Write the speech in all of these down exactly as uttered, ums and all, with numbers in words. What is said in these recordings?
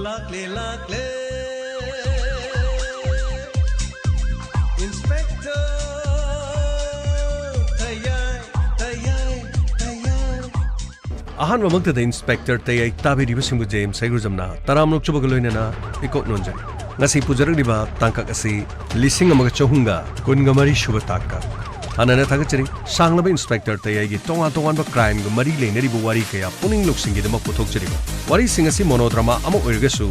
ꯂꯥꯛꯂꯦ, ꯂꯥꯛꯂꯦ, Inspector ꯇꯌꯥꯏ, ꯇꯌꯥꯏ, ꯇꯌꯥꯏ꯫ ꯑꯍꯥꯟꯕꯃꯛꯇꯗ Inspector ꯇꯌꯥꯏ ꯇꯥꯕꯤꯔꯤꯕꯁꯤꯡꯕꯨ J M ꯁꯩꯒ꯭ꯔꯨꯖꯝꯅ ꯇꯔꯥꯝꯅ ꯑꯣꯛꯆꯕꯒ ꯂꯣꯏꯅꯅ ꯏꯀꯣꯛ ꯅꯣꯟꯖꯔꯤ꯫ ꯉꯁꯤ ꯄꯨꯖꯔꯛꯂꯤꯕ ꯇꯥꯡꯀꯛ ꯑꯁꯤ ꯂꯤꯁꯤꯡ ꯑꯃꯒ ꯆꯍꯨꯝꯒ ꯀꯨꯟꯒ ꯃꯔꯤ ꯁꯨꯕ ꯇꯥꯡꯀꯛ꯫ ꯍꯥꯟꯅꯅ ꯊꯥꯒꯠꯆꯔꯤ꯫ ꯁꯥꯡꯂꯕ Inspector ꯇꯌꯥꯏꯒꯤ ꯇꯣꯉꯥꯟ ꯇꯣꯉꯥꯟꯕ crimeꯒ ꯃꯔꯤ ꯂꯩꯅꯔꯤꯕ ꯋꯥꯔꯤ ꯀꯌꯥ ꯄꯨꯛꯅꯤꯡ ꯂꯧꯁꯤꯡꯒꯤꯗꯃꯛ ꯄꯨꯊꯣꯛꯆꯔꯤꯕ꯫ ꯋꯥꯔꯤꯁꯤꯡ ꯑꯁꯤ monodrama ꯑꯃ ꯑꯣꯏꯔꯒꯁꯨ,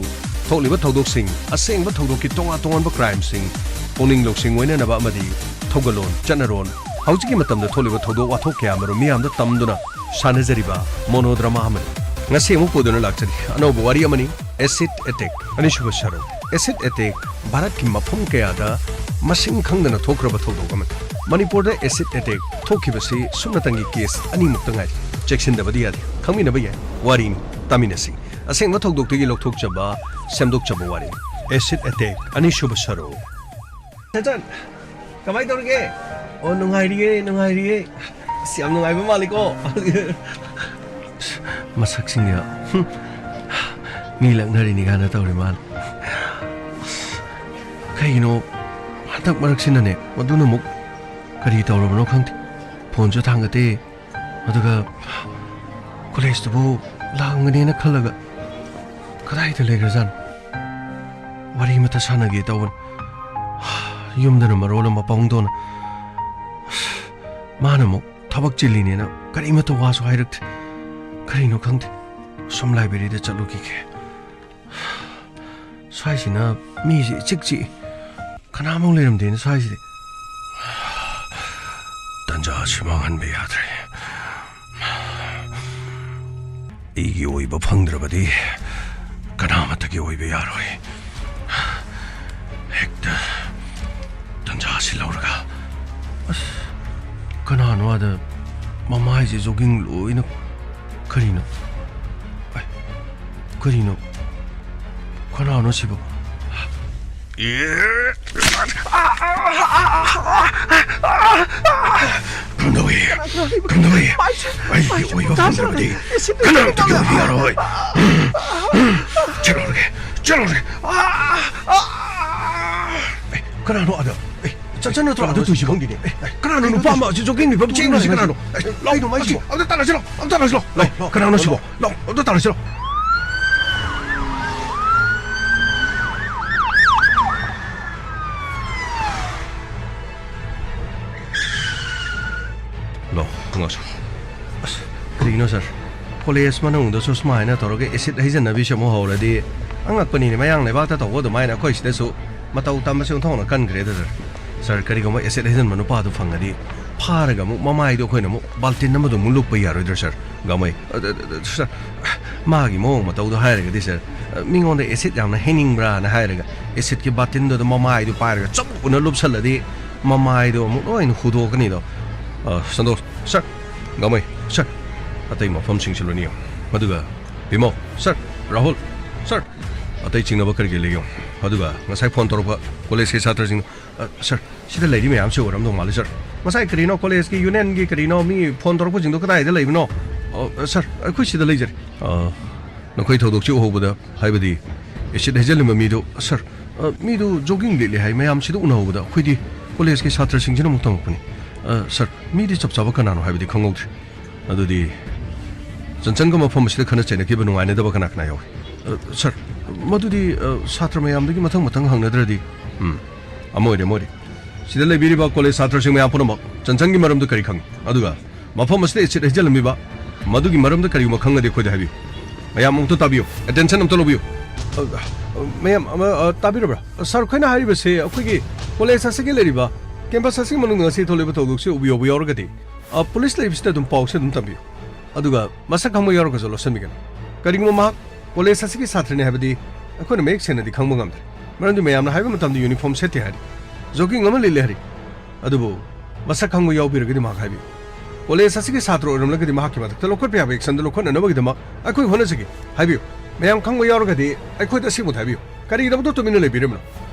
ꯊꯣꯛꯂꯤꯕ ꯊꯧꯗꯣꯛꯁꯤꯡ, ꯑꯁꯦꯡꯕ ꯊꯧꯗꯣꯛꯀꯤ ꯇꯣꯉꯥꯟ ꯇꯣꯉꯥꯟꯕ crimeꯁꯤꯡ, ꯄꯨꯛꯅꯤꯡ ꯂꯧꯁꯤꯡ ꯑꯣꯏꯅꯅꯕ ꯑꯃꯗꯤ ꯊꯧꯒꯜꯂꯣꯟ, ꯆꯠꯅꯔꯣꯟ, ꯍꯧꯖꯤꯛꯀꯤ ꯃꯇꯝꯗ ꯊꯣꯛꯂꯤꯕ ꯊꯧꯗꯣꯛ ꯋꯥꯊꯣꯛ ꯀꯌꯥ ꯑꯃꯔꯣꯝ ꯃꯤꯌꯥꯝꯗ ꯇꯝꯗꯨꯅ ꯁꯥꯟꯅꯖꯔꯤꯕ monodrama ꯑꯃꯅꯤ꯫ ꯉꯁꯤ ꯑꯃꯨꯛ ꯄꯨꯗꯨꯅ ꯂꯥꯛꯆꯔꯤ꯫ ꯑꯅꯧꯕ ꯋꯥꯔꯤ ꯑꯃꯅꯤ, Acid Attack, ꯑꯅꯤꯁꯨꯕ ꯁꯔꯨꯛ꯫ Acid Attack ꯚꯥꯔꯠꯀꯤ ꯃꯐꯝ ꯀꯌꯥꯗ ꯃꯁꯤꯡ ꯈꯪꯗꯅ ꯊꯣꯛꯈ꯭ꯔꯕ ꯊꯧꯗꯣꯛ ꯑꯃꯅꯤ꯫ ꯃꯅꯤꯄꯨꯔꯗ Acid Attack ꯊꯣꯛꯈꯤꯕꯁꯤ ꯁꯨꯞꯅꯇꯪꯒꯤ case ꯑꯅꯤꯃꯨꯛꯇ ꯉꯥꯏꯔꯤ꯫ ꯆꯦꯛꯁꯤꯟꯗꯕꯗꯤ ꯌꯥꯗꯦ꯫ ꯈꯪꯃꯤꯟꯅꯕ ꯌꯥꯏ꯫ ꯋꯥꯔꯤꯅꯤ, ꯇꯥꯃꯤꯟꯅꯁꯤ꯫ ꯑꯁꯦꯡꯕ ꯊꯧꯗꯣꯛꯇꯒꯤ ꯂꯧꯊꯣꯛꯆꯕ, ꯁꯦꯝꯗꯣꯛꯆꯕ ꯋꯥꯔꯤ꯫ Acid Attack, ꯑꯅꯤꯁꯨꯕ ꯁꯔꯨꯛ꯫ ꯁꯦꯟꯆꯟ, ꯀꯃꯥꯏ ꯇꯧꯔꯤꯒꯦ? ꯑꯣ, ꯅꯨꯡꯉꯥꯏꯔꯤꯌꯦ, ꯅꯨꯡꯉꯥꯏꯔꯤꯌꯦ꯫ ꯑꯁ, ꯌꯥꯝ ꯅꯨꯡꯉꯥꯏꯕ ꯃꯥꯜꯂꯤꯀꯣ꯫ ꯃꯁꯛꯁꯤꯡꯗꯤ, ꯍꯨꯝ, ꯃꯤ ꯂꯛꯅꯔꯤꯅꯤ ꯀꯥꯏꯅ ꯇꯧꯔꯤ ꯃꯥꯜꯂꯦ꯫ ꯀꯩꯒꯤꯅꯣ ꯍꯟꯗꯛ ꯃꯔꯛꯁꯤꯅꯅꯦ, ꯃꯗꯨꯅ ꯑꯃꯨꯛ ꯀꯔꯤ ꯇꯧꯔꯕꯅꯣ ꯈꯪꯗꯦ꯫ ꯐꯣꯟꯁꯨ ꯊꯥꯡꯒꯠꯇꯦ꯫ ꯑꯗꯨꯒ ꯀꯣꯂꯦꯖꯇꯨꯕꯨ ꯂꯥꯛꯑꯝꯒꯅꯦꯅ ꯈꯜꯂꯒ ꯀꯗꯥꯏꯗ ꯂꯩꯈ꯭ꯔꯖꯥꯠꯅꯣ? ꯋꯥꯔꯤ ꯑꯃꯇ ꯁꯥꯟꯅꯒꯦ ꯇꯧꯕꯅꯤ꯫ ꯌꯨꯝꯗꯅ ꯃꯔꯣꯜ ꯑꯃ ꯄꯥꯎꯗꯣꯟ꯫ ꯃꯥꯅ ꯑꯃꯨꯛ ꯊꯕꯛ ꯆꯤꯜꯂꯤꯅꯦꯅ ꯀꯔꯤꯃꯠꯇ ꯋꯥꯁꯨ ꯍꯥꯏꯔꯛꯇꯦ꯫ ꯀꯔꯤꯅꯣ ꯈꯪꯗꯦ꯫ ꯁꯨꯝ libraryꯗ ꯆꯠꯂꯨꯈꯤꯒꯦ꯫ ꯁ꯭ꯋꯥꯏꯁꯤꯅ ꯃꯤꯁꯦ ꯏꯆꯤꯛ ꯆꯤꯛꯏ꯫ ꯀꯅꯥꯃꯨꯛ ꯂꯩꯔꯝꯗꯦꯅꯦ ꯁ꯭ꯋꯥꯏꯁꯤꯗꯤ꯫ ꯇꯟꯖꯥꯁꯤ ꯃꯥꯡꯍꯟꯕ ꯌꯥꯗ꯭ꯔꯦ꯫ ꯑꯩꯒꯤ ꯑꯣꯏꯕ ꯐꯪꯗ꯭ꯔꯕꯗꯤ ꯀꯅꯥꯃꯠꯇꯒꯤ ꯑꯣꯏꯕ ꯌꯥꯔꯣꯏ꯫ ꯍꯦꯛꯇ ꯇꯟꯖꯥꯁꯤ ꯂꯧꯔꯒ꯫ ꯑꯁ, ꯀꯅꯥꯅꯣ ꯑꯥꯗ ꯃꯃꯥꯏꯁꯦ jogging ꯂꯣꯏꯅ? ꯀꯔꯤꯅꯣ? ꯑꯦ, ꯀꯔꯤꯅꯣ? ꯀꯅꯥꯅꯣ ꯁꯤꯕꯣ? ꯑꯦ! ꯀꯝꯗꯧꯏ? ꯀꯝꯗꯧꯏ? ꯑꯩꯒꯤ ꯑꯣꯏꯕ ꯐꯪꯗ꯭ꯔꯕꯗꯤ ꯀꯅꯥꯝꯇꯒꯤ ꯑꯣꯏꯕ ꯌꯥꯔꯣꯏ꯫ ꯆꯠꯂꯨꯔꯒꯦ꯫ ꯆꯠꯂꯣꯅꯦ꯫ ꯑꯥ! ꯑꯥ! ꯑꯦ, ꯀꯅꯥꯅꯣ ꯑꯗ? ꯑꯦ, ꯆꯟꯆꯟ ꯅꯠꯇ꯭ꯔꯣ ꯑꯗ ꯇꯨꯏꯁꯤꯕꯣ? ꯈꯪꯗꯦꯅꯦ꯫ ꯑꯦ, ꯀꯅꯥꯅꯣ ꯅꯨꯄꯥ ꯑꯃ ꯑꯁꯤ jogging ꯂꯤꯐꯝ ꯆꯦꯟꯈ꯭ꯔꯤꯁꯤ ꯀꯅꯥꯅꯣ? ꯑꯦ, ꯂꯥꯛꯏꯅꯣ ꯃꯥꯏꯁꯤꯕꯣ? ꯑꯝꯇ ꯇꯥꯟꯅꯁꯤ ꯂꯥꯎ, ꯑꯝꯇ ꯇꯥꯟꯅꯁꯤ ꯂꯥꯎ꯫ ꯂꯥꯎ, ꯂꯥꯎ, ꯀꯅꯥꯅꯣ ꯂꯥꯎ, ꯁꯤꯕꯣ? ꯂꯥꯎ, ꯑꯝꯇ ꯇꯥꯟꯅꯁꯤ ꯂꯥꯎ꯫ ꯂꯥꯎ, ꯉꯥꯛꯁꯪ꯫ ꯑꯁ, ꯀꯔꯤꯒꯤꯅꯣ ꯁꯥꯔ? ꯀꯣꯂꯦꯖ ꯃꯅꯨꯡꯗꯁꯨ ꯁꯨꯃꯥꯏꯅ ꯇꯧꯔꯒ ꯑꯦꯁꯤꯗ ꯍꯩꯖꯟꯅꯕꯤꯁꯦ ꯑꯃꯨꯛ ꯍꯧꯔꯗꯤ ꯑꯉꯛꯄꯅꯤꯅꯦ, ꯃꯌꯥꯡ ꯂꯩꯕꯥꯛꯇ ꯇꯧꯕ ꯑꯗꯨꯃꯥꯏꯅ ꯑꯩꯈꯣꯏ ꯁꯤꯗꯁꯨ ꯃꯇꯧ ꯇꯝꯕꯁꯦ ꯑꯣꯟꯊꯣꯛꯅ ꯀꯟꯈ꯭ꯔꯦꯗ ꯁꯥꯔ꯫ ꯁꯥꯔ, ꯀꯔꯤꯒꯨꯝꯕ ꯑꯦꯁꯤꯗ ꯍꯩꯖꯟꯕ ꯅꯨꯄꯥꯗꯨ ꯐꯪꯉꯗꯤ ꯐꯥꯔꯒ ꯑꯃꯨꯛ ꯃꯃꯥꯏꯗꯣ ꯑꯩꯈꯣꯏꯅ ꯑꯃꯨꯛ ꯕꯥꯜꯇꯤꯟ ꯑꯃꯗ ꯑꯃꯨꯛ ꯂꯨꯞꯄ ꯌꯥꯔꯣꯏꯗ꯭ꯔꯥ ꯁꯥꯔ? ꯒꯥꯃꯩ, ꯑ, ꯑ, ꯑ, ꯁꯥꯔ, ꯃꯥꯒꯤ ꯃꯑꯣꯡ ꯃꯇꯧꯗꯣ ꯍꯥꯏꯔꯒꯗꯤ ꯁꯥꯔ, ꯑ, ꯃꯤꯉꯣꯟꯗ ꯑꯦꯁꯤꯗ ꯌꯥꯝꯅ ꯍꯩꯅꯤꯡꯕ꯭ꯔꯥꯅ ꯍꯥꯏꯔꯒ ꯑꯦꯁꯤꯗꯀꯤ ꯕꯥꯜꯇꯤꯟꯗꯨꯗ ꯃꯃꯥꯏꯗꯨ ꯄꯥꯏꯔꯒ ꯆꯕꯨꯛ ꯑꯅ ꯂꯨꯞꯁꯜꯂꯗꯤ ꯃꯃꯥꯏꯗꯣ ꯑꯃꯨꯛ ꯂꯣꯏꯅ ꯍꯨꯗꯣꯛꯀꯅꯤꯗꯣ꯫ ꯑ, ꯁꯟꯇꯣꯁ, ꯁꯥꯔ, ꯒꯥꯃꯩ, ꯁꯥꯔ, ꯑꯇꯩ ꯃꯐꯝꯁꯤꯡꯁꯨ ꯂꯣꯏꯅ ꯌꯦꯡꯉꯨ꯫ ꯑꯗꯨꯒ ꯕꯤꯃꯣ, ꯁꯥꯔ, ꯔꯥꯍꯨꯜ, ꯁꯥꯔ, ꯑꯇꯩ ꯆꯤꯡꯅꯕ ꯀꯔꯤ ꯀꯔꯤ ꯂꯩ ꯌꯦꯡꯉꯨ꯫ ꯑꯗꯨꯒ ꯉꯁꯥꯏ ꯐꯣꯟ ꯇꯧꯔꯛꯄ ꯀꯣꯂꯦꯖꯀꯤ ꯁꯥꯇ꯭ꯔꯁꯤꯡ, ꯑ, ꯁꯥꯔ, ꯁꯤꯗ ꯂꯩꯔꯤ ꯃꯌꯥꯝꯁꯦ ꯑꯣꯏꯔꯝꯗꯧ ꯃꯥꯜꯂꯤ, ꯁꯥꯔ꯫ ꯉꯁꯥꯏ ꯀꯔꯤꯅꯣ ꯀꯣꯂꯦꯖꯀꯤ ꯌꯨꯅꯤꯌꯟꯒꯤ ꯀꯔꯤꯅꯣ ꯃꯤ ꯐꯣꯟ ꯇꯧꯔꯛꯄꯁꯤꯡꯗꯣ ꯀꯗꯥꯏꯗ ꯂꯩꯕꯅꯣ? ꯑ, ꯁꯥꯔ, ꯑꯩꯈꯣꯏ ꯁꯤꯗ ꯂꯩꯖꯔꯦ꯫ ꯑ, ꯅꯈꯣꯏ ꯊꯧꯗꯣꯛꯁꯤ ꯎꯍꯧꯕꯗ, ꯍꯥꯏꯕꯗꯤ ꯑꯦꯁꯤꯗ ꯍꯩꯖꯤꯜꯂꯤꯕ ꯃꯤꯗꯨ, ꯁꯥꯔ, ꯑ, ꯃꯤꯗꯨ jogging ꯂꯤꯠꯂꯤ ꯍꯥꯏ, ꯃꯌꯥꯝꯁꯤꯗ ꯎꯅꯍꯧꯕꯗ ꯑꯩꯈꯣꯏꯗꯤ ꯀꯣꯂꯦꯖꯀꯤ ꯁꯥꯇ꯭ꯔꯁꯤꯡꯁꯤꯅ ꯑꯃꯨꯛ ꯇꯝꯃꯛꯄꯅꯤ꯫ ꯑ, ꯁꯥꯔ, ꯃꯤꯗꯤ ꯆꯞ ꯆꯥꯕ ꯀꯅꯥꯅꯣ ꯍꯥꯏꯕꯗꯤ ꯈꯪꯍꯧꯗ꯭ꯔꯤ꯫ ꯑꯗꯨꯗꯤ ꯆꯟꯆꯟꯒ ꯃꯐꯝ ꯑꯁꯤꯗ ꯈꯠꯅ ꯆꯩꯅꯈꯤꯕ ꯅꯨꯡꯉꯥꯏꯅꯗꯕ ꯀꯅꯥ ꯀꯅꯥ ꯌꯥꯎꯏ? ꯑ, ꯁꯥꯔ, ꯃꯗꯨꯗꯤ, ꯑ, ꯁꯥꯇ꯭ꯔ ꯃꯌꯥꯝꯗꯒꯤ ꯃꯊꯪ ꯃꯊꯪ ꯍꯪꯅꯗ꯭ꯔꯗꯤ꯫ ꯎꯝ, ꯑꯃ ꯑꯣꯏꯔꯦ, ꯑꯃ ꯑꯣꯏꯔꯦ꯫ ꯁꯤꯗ ꯂꯩꯕꯤꯔꯤꯕ ꯀꯣꯂꯦꯖ ꯁꯥꯇ꯭ꯔꯁꯤꯡ ꯃꯌꯥꯝ ꯄꯨꯝꯅꯃꯛ ꯆꯟꯆꯟꯒꯤ ꯃꯔꯝꯗ ꯀꯔꯤ ꯈꯪꯏ? ꯑꯗꯨꯒ ꯃꯐꯝ ꯑꯁꯤꯗ ꯑꯦꯁꯤꯗ ꯍꯩꯖꯤꯜꯂꯝꯃꯤꯕ ꯃꯗꯨꯒꯤ ꯃꯔꯝꯗ ꯀꯔꯤꯒꯨꯝꯕ ꯈꯪꯂꯗꯤ ꯑꯩꯈꯣꯏꯗ ꯍꯥꯏꯕꯤꯌꯨ꯫ ꯃꯌꯥꯝ ꯑꯃꯨꯛꯇ ꯇꯥꯕꯤꯌꯨ꯫ ꯑꯦꯇꯦꯟꯁꯟ ꯑꯝꯇ ꯂꯧꯕꯤꯌꯨ꯫ ꯑ, ꯑ, ꯃꯌꯥꯝ ꯑꯃ, ꯑ, ꯇꯥꯕꯤꯔꯕ꯭ꯔꯥ? ꯁꯥꯔ, ꯑꯩꯈꯣꯏꯅ ꯍꯥꯏꯔꯤꯕꯁꯤ ꯑꯩꯈꯣꯏꯒꯤ ꯀꯣꯂꯦꯖ ꯑꯁꯤꯒꯤ ꯂꯩꯔꯤꯕ, ꯀꯦꯝꯄꯁ ꯑꯁꯤꯒꯤ ꯃꯅꯨꯡꯗ ꯉꯁꯤ ꯊꯣꯛꯂꯤꯕ ꯊꯧꯗꯣꯛꯁꯤ ꯎꯕ ꯌꯥꯎꯕ ꯌꯥꯎꯔꯒꯗꯤ, ꯑ, ꯄꯨꯂꯤꯁ ꯂꯩꯕꯁꯤꯗ ꯑꯗꯨꯝ ꯄꯥꯎꯁꯦ ꯑꯗꯨꯝ ꯇꯝꯕꯤꯌꯨ꯫ ꯑꯗꯨꯒ ꯃꯁꯛ ꯈꯪꯕ ꯌꯥꯎꯔꯒꯁꯨ ꯂꯧꯁꯤꯟꯕꯤꯒꯅꯨ꯫ ꯀꯔꯤꯒꯨꯝꯕ ꯃꯍꯥꯛ ꯀꯣꯂꯦꯖ ꯑꯁꯤꯒꯤ ꯁꯥꯇ꯭ꯔꯅꯤ ꯍꯥꯏꯕꯗꯤ ꯑꯩꯈꯣꯏꯅ ꯃꯌꯦꯛ ꯁꯦꯡꯅꯗꯤ ꯈꯪꯕ ꯉꯝꯗ꯭ꯔꯦ, ꯃꯔꯝꯗꯤ ꯃꯌꯥꯝꯅ ꯍꯥꯏꯕ ꯃꯇꯝꯗ ꯌꯨꯅꯤꯐꯣꯔꯝ ꯁꯦꯠꯇꯦ ꯍꯥꯏꯔꯤ, ꯖꯣꯒꯤꯡ ꯑꯃ ꯂꯤꯠꯂꯦ ꯍꯥꯏꯔꯤ꯫ ꯑꯗꯨꯕꯨ ꯃꯁꯛ ꯈꯪꯕ ꯌꯥꯎꯕꯤꯔꯒꯗꯤ ꯃꯍꯥꯛ ꯍꯥꯏꯕꯤꯌꯨ꯫ ꯀꯣꯂꯦꯖ ꯑꯁꯤꯒꯤ ꯁꯥꯇ꯭ꯔ ꯑꯣꯏꯔꯝꯂꯒꯗꯤ ꯃꯍꯥꯛꯀꯤ ꯃꯊꯛꯇ ꯂꯧꯈꯠꯄ ꯌꯥꯕ ꯑꯦꯛꯁꯟꯗꯨ ꯂꯧꯈꯠꯅꯅꯕꯒꯤꯗꯃꯛ ꯑꯩꯈꯣꯏ ꯍꯣꯠꯅꯖꯒꯦ꯫ ꯍꯥꯏꯕꯤꯌꯨ꯫ ꯃꯌꯥꯝ ꯈꯪꯕ ꯌꯥꯎꯔꯒꯗꯤ ꯑꯩꯈꯣꯏꯗ ꯑꯁꯤꯃꯨꯛꯇ ꯍꯥꯏꯕꯤꯌꯨ꯫ ꯀꯔꯤꯒꯤꯗꯃꯛꯇ ꯇꯨꯃꯤꯟꯅ ꯂꯩꯕꯤꯔꯤꯕꯅꯣ?